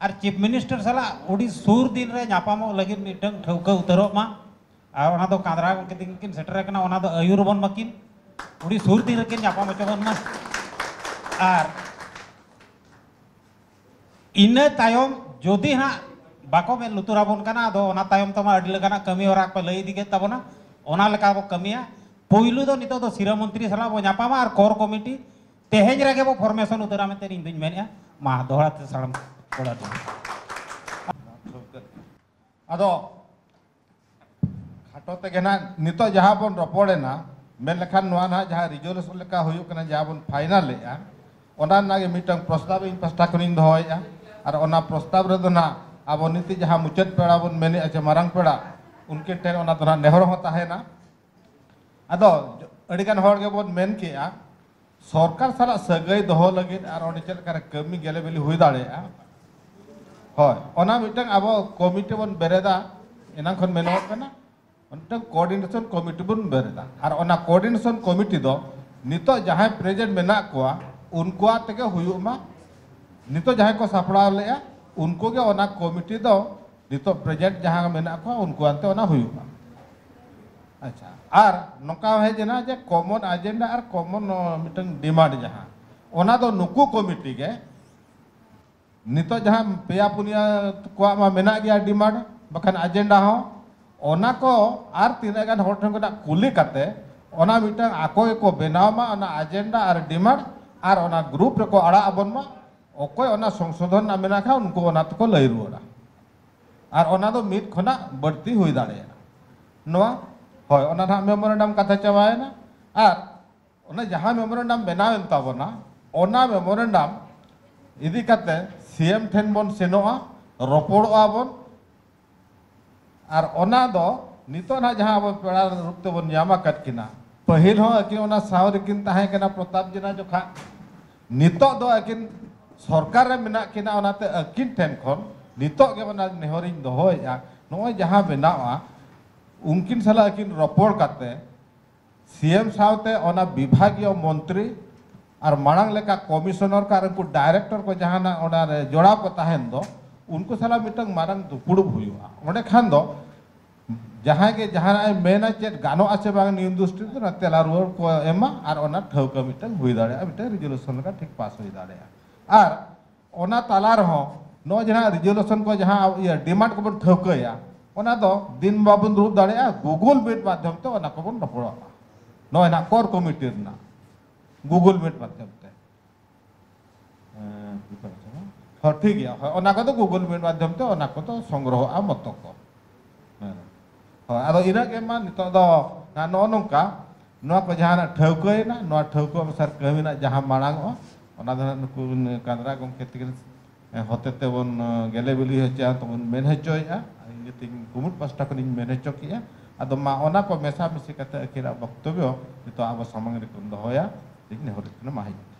ᱟᱨ ᱪᱤᱯ ᱢᱤᱱᱤᱥᱴᱟᱨ ᱥᱟᱞᱟᱜ ᱟᱹᱰᱤ ᱥᱩᱨ ᱫᱤᱱ ᱨᱮ ᱧᱟᱯᱟᱢᱚᱜ ᱞᱟᱹᱜᱤᱫ ᱢᱤᱫᱴᱟᱝ ᱴᱷᱟᱹᱣᱠᱟᱹ ᱩᱛᱟᱹᱨᱚᱜ ᱢᱟ᱾ ᱟᱨ ᱚᱱᱟ ᱫᱚ ᱠᱟᱸᱫᱽᱨᱟ ᱜᱚᱢᱠᱮ ᱛᱤᱠᱤᱱ ᱠᱤᱱ ᱥᱮᱴᱮᱨ ᱟᱠᱟᱱᱟ, ᱚᱱᱟ ᱫᱚ ᱟᱹᱭᱩᱨ ᱵᱚᱱ ᱢᱟᱹᱠᱤᱱ, ᱟᱹᱰᱤ ᱥᱩᱨ ᱫᱤᱱ ᱨᱮᱠᱤᱱ ᱧᱟᱯᱟᱢ ᱦᱚᱪᱚ ᱵᱚᱱ ᱢᱟ᱾ ᱟᱨ ᱤᱱᱟᱹ ᱛᱟᱭᱚᱢ ᱡᱩᱫᱤ ᱦᱟᱸᱜ ᱵᱟᱠᱚ ᱢᱮᱫ ᱞᱩᱛᱩᱨ ᱟᱵᱚᱱ ᱠᱟᱱᱟ, ᱟᱫᱚ ᱚᱱᱟ ᱛᱟᱭᱚᱢ ᱛᱮᱢᱟ ᱟᱹᱰᱤ ᱞᱮᱠᱟᱱᱟᱜ ᱠᱟᱹᱢᱤ ᱦᱚᱨᱟ ᱠᱚ ᱞᱟᱹᱭ ᱤᱫᱤ ᱠᱮᱫ ᱛᱟᱵᱚᱱᱟ, ᱚᱱᱟ ᱞᱮᱠᱟ ᱵᱚ ᱠᱟᱹᱢᱤᱭᱟ᱾ ᱯᱩᱭᱞᱩ ᱫᱚ ᱱᱤᱛᱚᱜ ᱫᱚ ᱥᱤᱨᱟᱹ ᱢᱚᱱᱛᱨᱤ ᱥᱟᱞᱟᱜ ᱵᱚ ᱧᱟᱯᱟᱢᱟ ᱟᱨ ᱠᱚᱨ ᱠᱚᱢᱤᱴᱤ ᱛᱮᱦᱮᱧ ᱨᱮᱜᱮ ᱵᱚ ᱯᱷᱚᱨᱢᱮᱥᱚᱱ ᱩᱛᱟᱹᱨᱟ ᱢᱮᱱᱛᱮ ᱤᱧ ᱫᱩᱧ ᱢᱮᱱᱮᱫᱼᱟ᱾ ᱢᱟ ᱫᱚᱦᱲᱟ ᱛᱮ ᱥᱟᱱᱟᱢ ᱜᱚᱲᱟ ᱡᱚᱦᱟᱨ᱾ ᱟᱫᱚ ᱠᱷᱟᱴᱚ ᱛᱮᱜᱮ ᱱᱟᱜ ᱱᱤᱛᱚᱜ ᱡᱟᱦᱟᱸ ᱵᱚᱱ ᱨᱚᱯᱚᱲᱮᱱᱟ, ᱢᱮᱱ ᱞᱮᱠᱷᱟᱱ ᱱᱚᱣᱟ ᱱᱟᱦᱟᱜ ᱡᱟᱦᱟᱸ ᱨᱤᱡᱚᱞᱩᱥᱚᱱ ᱞᱮᱠᱟ ᱦᱩᱭᱩᱜ ᱠᱟᱱᱟ, ᱡᱟᱦᱟᱸ ᱵᱚᱱ ᱯᱷᱟᱭᱱᱟᱞ ᱮᱫᱼᱟ, ᱚᱱᱟ ᱨᱮᱱᱟᱜ ᱜᱮ ᱢᱤᱫᱴᱟᱝ ᱯᱨᱚᱥᱛᱟᱵ ᱤᱧ ᱯᱟᱥᱴᱟ ᱠᱷᱚᱱᱤᱧ ᱫᱚᱦᱚᱭᱮᱫᱼᱟ᱾ ᱟᱨ ᱚᱱᱟ ᱯᱨᱚᱥᱛᱟᱵ ᱨᱮᱫᱚ ᱱᱟᱜ ᱟᱵᱚ ᱱᱤᱛ ᱡᱟᱦᱟᱸ ᱢᱩᱪᱟᱹᱫ ᱯᱮᱲᱟ ᱵᱚᱱ ᱢᱮᱱᱮᱫᱼᱟ ᱪᱮ ᱢᱟᱨᱟᱝ ᱯᱮᱲᱟ, ᱩᱱᱠᱤᱱ ᱴᱷᱮᱱ ᱚᱱᱟ ᱫᱚ ᱱᱟᱜ ᱱᱮᱦᱚᱨ ᱦᱚᱸ ᱛᱟᱦᱮᱱᱟ᱾ ᱟᱫᱚ ᱟᱹᱰᱤᱜᱟᱱ ᱦᱚᱲ ᱜᱮᱵᱚᱱ ᱢᱮᱱ ᱠᱮᱜᱼᱟ, ᱥᱚᱨᱠᱟᱨ ᱥᱟᱞᱟᱜ ᱥᱟᱹᱜᱟᱹᱭ ᱫᱚᱦᱚ ᱞᱟᱹᱜᱤᱫ ᱟᱨ ᱚᱸᱰᱮ ᱪᱮᱫ ᱞᱮᱠᱟᱨᱮ ᱠᱟᱹᱢᱤ ᱜᱮᱞᱮ ᱵᱤᱞᱤ ᱦᱩᱭ ᱫᱟᱲᱮᱭᱟᱜᱼᱟ᱾ ᱦᱳᱭ, ᱚᱱᱟ ᱢᱤᱫᱴᱟᱝ ᱟᱵᱚ ᱠᱚᱢᱤᱴᱤ ᱵᱚᱱ ᱵᱮᱨᱮᱫᱟ, ᱮᱱᱟᱝ ᱠᱷᱚᱱ ᱢᱮᱱᱚᱜ ᱠᱟᱱᱟ, ᱢᱤᱫᱴᱟᱝ ᱠᱳᱚᱨᱰᱤᱱᱮᱥᱚᱱ ᱠᱚᱢᱤᱴᱤ ᱵᱚᱱ ᱵᱮᱨᱮᱫᱟ᱾ ᱟᱨ ᱚᱱᱟ ᱠᱳᱚᱨᱰᱤᱱᱮᱥᱚᱱ ᱠᱚᱢᱤᱴᱤ ᱫᱚ ᱱᱤᱛᱚᱜ ᱡᱟᱦᱟᱸᱭ ᱯᱨᱮᱡᱮᱱᱴ ᱢᱮᱱᱟᱜ ᱠᱚᱣᱟ, ᱩᱱᱠᱩᱣᱟᱜ ᱛᱮᱜᱮ ᱦᱩᱭᱩᱜ ᱢᱟ᱾ ᱱᱤᱛᱚᱜ ᱡᱟᱦᱟᱸᱭ ᱠᱚ ᱥᱟᱯᱲᱟᱣ ᱞᱮᱜᱼᱟ, ᱩᱱᱠᱩ ᱜᱮ ᱚᱱᱟ ᱠᱚᱢᱤᱴᱤ ᱫᱚ ᱱᱤᱛᱚᱜ ᱯᱨᱮᱡᱮᱱᱴ ᱡᱟᱦᱟᱸ ᱢᱮᱱᱟᱜ ᱠᱚᱣᱟ, ᱩᱱᱠᱩᱣᱟᱱ ᱛᱮ ᱚᱱᱟ ᱦᱩᱭᱩᱜᱼᱟ᱾ ᱟᱪᱪᱷᱟ, ᱟᱨ ᱱᱚᱝᱠᱟ ᱦᱮᱡ ᱮᱱᱟ ᱡᱮ ᱠᱚᱢᱚᱱ ᱟᱡᱮᱱᱰᱟ ᱟᱨ ᱠᱚᱢᱚᱱ ᱢᱤᱫᱴᱟᱝ ᱰᱤᱢᱟᱱᱰ ᱡᱟᱦᱟᱸ, ᱚᱱᱟ ᱫᱚ ᱱᱩᱠᱩ ᱠᱚᱢᱤᱴᱤ ᱜᱮ ᱱᱤᱛᱚᱜ ᱡᱟᱦᱟᱸ ᱯᱮᱭᱟ ᱯᱩᱱᱭᱟ ᱠᱚᱣᱟᱜ ᱢᱟ ᱢᱮᱱᱟᱜ ᱜᱮᱭᱟ ᱰᱤᱢᱟᱱᱰ, ᱵᱟᱠᱷᱟᱱ ᱟᱡᱮᱱᱰᱟ ᱦᱚᱸ, ᱚᱱᱟ ᱠᱚ ᱟᱨ ᱛᱤᱱᱟᱹᱜ ᱜᱟᱱ ᱦᱚᱲ ᱴᱷᱮᱱ ᱠᱷᱚᱱᱟᱜ ᱠᱩᱞᱤ ᱠᱟᱛᱮ ᱚᱱᱟ ᱢᱤᱫᱴᱟᱝ ᱟᱠᱚ ᱜᱮᱠᱚ ᱵᱮᱱᱟᱣ ᱢᱟ, ᱚᱱᱟ ᱟᱡᱮᱱᱰᱟ ᱟᱨ ᱰᱤᱢᱟᱱᱰ, ᱟᱨ ᱚᱱᱟ ᱜᱨᱩᱯ ᱨᱮᱠᱚ ᱟᱲᱟᱜ ᱟᱵᱚᱱ ᱢᱟ᱾ ᱚᱠᱚᱭ ᱚᱱᱟ ᱥᱚᱝᱥᱳᱫᱷᱚᱱ ᱨᱮᱱᱟᱜ ᱢᱮᱱᱟᱜ ᱠᱷᱟᱱ ᱩᱱᱠᱩ ᱚᱱᱟ ᱛᱮᱠᱚ ᱞᱟᱹᱭ ᱨᱩᱣᱟᱹᱲᱟ᱾ ᱟᱨ ᱚᱱᱟ ᱫᱚ ᱢᱤᱫ ᱠᱷᱚᱱᱟᱜ ᱵᱟᱹᱲᱛᱤ ᱦᱩᱭ ᱫᱟᱲᱮᱭᱟᱜᱼᱟ᱾ ᱱᱚᱣᱟ, ᱦᱳᱭ, ᱚᱱᱟ ᱱᱟᱦᱟᱜ ᱢᱮᱢᱳᱨᱮᱱᱰᱟᱢ ᱠᱟᱛᱷᱟ ᱪᱟᱵᱟᱭᱮᱱᱟ᱾ ᱟᱨ ᱚᱱᱟ ᱡᱟᱦᱟᱸ ᱢᱮᱢᱳᱨᱮᱱᱰᱟᱢ ᱵᱮᱱᱟᱣᱮᱱ ᱛᱟᱵᱚᱱᱟ, ᱚᱱᱟ ᱢᱮᱢᱳᱨᱮᱱᱰᱟᱢ ᱤᱫᱤ ᱠᱟᱛᱮ ᱥᱤ ᱮᱢ ᱴᱷᱮᱱ ᱵᱚᱱ ᱥᱮᱱᱚᱜᱼᱟ, ᱨᱚᱯᱚᱲᱚᱜᱼᱟ ᱵᱚᱱ᱾ ᱟᱨ ᱚᱱᱟ ᱫᱚ ᱱᱤᱛᱚᱜ ᱱᱟᱦᱟᱜ ᱡᱟᱦᱟᱸ ᱟᱵᱚ ᱯᱮᱲᱟ ᱨᱩᱯ ᱛᱮᱵᱚᱱ ᱧᱟᱢ ᱟᱠᱟᱫ ᱠᱤᱱᱟ, ᱯᱟᱹᱦᱤᱞ ᱦᱚᱸ ᱟᱹᱠᱤᱱ ᱚᱱᱟ ᱥᱟᱶ ᱨᱮᱠᱤᱱ ᱛᱟᱦᱮᱸ ᱠᱟᱱᱟ ᱯᱨᱚᱛᱟᱯ ᱡᱮᱱᱟ ᱡᱚᱠᱷᱟ, ᱱᱤᱛᱚᱜ ᱫᱚ ᱟᱹᱠᱤᱱ ᱥᱚᱨᱠᱟᱨ ᱨᱮ ᱢᱮᱱᱟᱜ ᱠᱤᱱᱟ, ᱚᱱᱟᱛᱮ ᱟᱹᱠᱤᱱ ᱴᱷᱮᱱ ᱠᱷᱚᱱ ᱱᱤᱛᱚᱜ ᱜᱮ ᱚᱱᱟ ᱱᱮᱦᱚᱨᱤᱧ ᱫᱚᱦᱚᱭᱮᱫᱼᱟ, ᱱᱚᱜᱼᱚᱭ ᱡᱟᱦᱟᱸ ᱵᱮᱱᱟᱣᱼᱟ, ᱩᱱᱠᱤᱱ ᱥᱟᱞᱟᱜ ᱟᱹᱠᱤᱱ ᱨᱚᱯᱚᱲ ᱠᱟᱛᱮ ᱥᱤ ᱮᱢ ᱥᱟᱶᱛᱮ ᱚᱱᱟ ᱵᱤᱵᱷᱟᱜᱤᱭᱚ ᱢᱚᱱᱛᱨᱤ ᱟᱨ ᱢᱟᱲᱟᱝ ᱞᱮᱠᱟ ᱠᱚᱢᱤᱥᱚᱱᱟᱨ ᱠᱚ ᱟᱨ ᱩᱱᱠᱩ ᱰᱟᱭᱨᱮᱠᱴᱚᱨ ᱠᱚ ᱡᱟᱦᱟᱱᱟᱜ ᱚᱱᱟ ᱨᱮ ᱡᱚᱲᱟᱣ ᱠᱚ ᱛᱟᱦᱮᱱ ᱫᱚ, ᱩᱱᱠᱩ ᱥᱟᱞᱟᱜ ᱢᱤᱫᱴᱟᱝ ᱢᱟᱨᱟᱝ ᱫᱩᱯᱲᱩᱵ ᱦᱩᱭᱩᱜᱼᱟ᱾ ᱚᱸᱰᱮ ᱠᱷᱟᱱ ᱫᱚ ᱡᱟᱦᱟᱸᱭ ᱜᱮ ᱡᱟᱦᱟᱱᱟᱜ ᱮ ᱢᱮᱱᱟ, ᱪᱮᱫ ᱜᱟᱱᱚᱜᱼᱟ ᱥᱮ ᱵᱟᱝ ᱱᱤᱭᱩ ᱤᱱᱰᱟᱥᱴᱨᱤ ᱫᱚ, ᱚᱱᱟ ᱛᱮᱞᱟ ᱨᱩᱣᱟᱹᱲ ᱠᱚ ᱮᱢᱟ ᱟᱨ ᱚᱱᱟ ᱴᱷᱟᱹᱣᱠᱟᱹ ᱢᱤᱫᱴᱟᱝ ᱦᱩᱭ ᱫᱟᱲᱮᱭᱟᱜᱼᱟ, ᱢᱤᱫᱴᱟᱝ ᱨᱤᱡᱚᱞᱩᱥᱚᱱ ᱞᱮᱠᱟ ᱴᱷᱤᱠ ᱯᱟᱥ ᱦᱩᱭ ᱫᱟᱲᱮᱭᱟᱜᱼᱟ᱾ ᱟᱨ ᱚᱱᱟ ᱛᱟᱞᱟ ᱨᱮᱦᱚᱸ ᱱᱚᱜᱼᱚᱭ ᱡᱟᱦᱟᱸ ᱨᱤᱡᱚᱞᱩᱥᱚᱱ ᱠᱚ, ᱡᱟᱦᱟᱸ ᱤᱭᱟᱹ ᱰᱤᱢᱟᱱᱰ ᱠᱚᱵᱚᱱ ᱴᱷᱟᱹᱣᱠᱟᱹᱭᱟ, ᱚᱱᱟ ᱫᱚ ᱫᱤᱱ ᱵᱟᱵᱚᱱ ᱫᱩᱲᱩᱵ ᱫᱟᱲᱮᱭᱟᱜᱼᱟ, ᱜᱩᱜᱩᱞ ᱢᱤᱴ ᱢᱟᱫᱽᱫᱷᱚᱢ ᱛᱮ ᱚᱱᱟ ᱠᱚᱵᱚᱱ ᱨᱚᱯᱚᱲᱚᱜᱼᱟ᱾ ᱱᱚᱜᱼᱚᱭ ᱱᱟᱜ ᱠᱳᱨ ᱠᱚᱢᱤᱴᱤ ᱨᱮᱱᱟᱜ ᱜᱩᱜᱩᱞ ᱢᱤᱴ ᱢᱟᱫᱽᱫᱷᱚᱢ ᱛᱮ᱾ ᱦᱮᱸ, ᱦᱚᱸ, ᱴᱷᱤᱠ ᱜᱮᱭᱟ᱾ ᱦᱳᱭ, ᱚᱱᱟ ᱠᱚᱫᱚ ᱜᱩᱜᱩᱞ ᱢᱤᱴ ᱢᱟᱫᱽᱫᱷᱚᱢ ᱛᱮ ᱚᱱᱟ ᱠᱚᱫᱚ ᱥᱚᱝᱜᱨᱚᱦᱚᱜᱼᱟ ᱢᱚᱛᱚ ᱠᱚ᱾ ᱦᱮᱸ᱾ ᱦᱳᱭ, ᱟᱫᱚ ᱤᱱᱟᱹᱜ ᱜᱮ ᱢᱟ ᱱᱤᱛᱚᱜ ᱫᱚ ᱱᱟᱜ ᱱᱚᱜᱼᱚ ᱱᱚᱝᱠᱟ, ᱱᱚᱣᱟ ᱠᱚ ᱡᱟᱦᱟᱱᱟᱜ ᱴᱷᱟᱹᱣᱠᱟᱹᱭᱮᱱᱟ, ᱱᱚᱣᱟ ᱴᱷᱟᱹᱣᱠᱟᱹ ᱚᱱᱩᱥᱟᱨ ᱠᱟᱹᱢᱤ ᱨᱮᱱᱟᱜ ᱡᱟᱦᱟᱸ ᱢᱟᱲᱟᱝ ᱚᱜᱼᱟ, ᱚᱱᱟ ᱫᱚ ᱱᱟᱜ ᱱᱩᱠᱩ ᱠᱟᱸᱫᱽᱨᱟ ᱜᱚᱢᱠᱮ ᱛᱟᱹᱠᱤᱱ ᱦᱚᱛᱮ ᱛᱮᱵᱚᱱ ᱜᱮᱞᱮ ᱵᱤᱞᱤ ᱦᱚᱪᱚᱭᱟ, ᱛᱮᱵᱚᱱ ᱢᱮᱱ ᱦᱚᱪᱚᱭᱮᱫᱼᱟ᱾ ᱤᱧ ᱠᱩᱢᱩᱴ ᱯᱟᱥᱴᱟ ᱠᱷᱚᱱᱤᱧ ᱢᱮᱱ ᱦᱚᱪᱚ ᱠᱮᱫᱼᱟ᱾ ᱟᱫᱚ ᱢᱟ, ᱚᱱᱟ ᱠᱚ ᱢᱮᱥᱟ ᱢᱤᱥᱤ ᱠᱟᱛᱮ ᱟᱹᱠᱤᱱᱟᱜ ᱵᱚᱠᱛᱚᱵᱵᱚ ᱱᱤᱛᱚᱜ ᱟᱵᱚ ᱥᱟᱢᱟᱝ ᱨᱮᱵᱚᱱ ᱫᱚᱦᱚᱭᱟ᱾ ᱤᱧ ᱱᱮᱦᱚᱨᱮᱫ ᱠᱟᱱᱟ, ᱢᱟ ᱦᱮᱡ ᱠᱟᱛᱮ᱾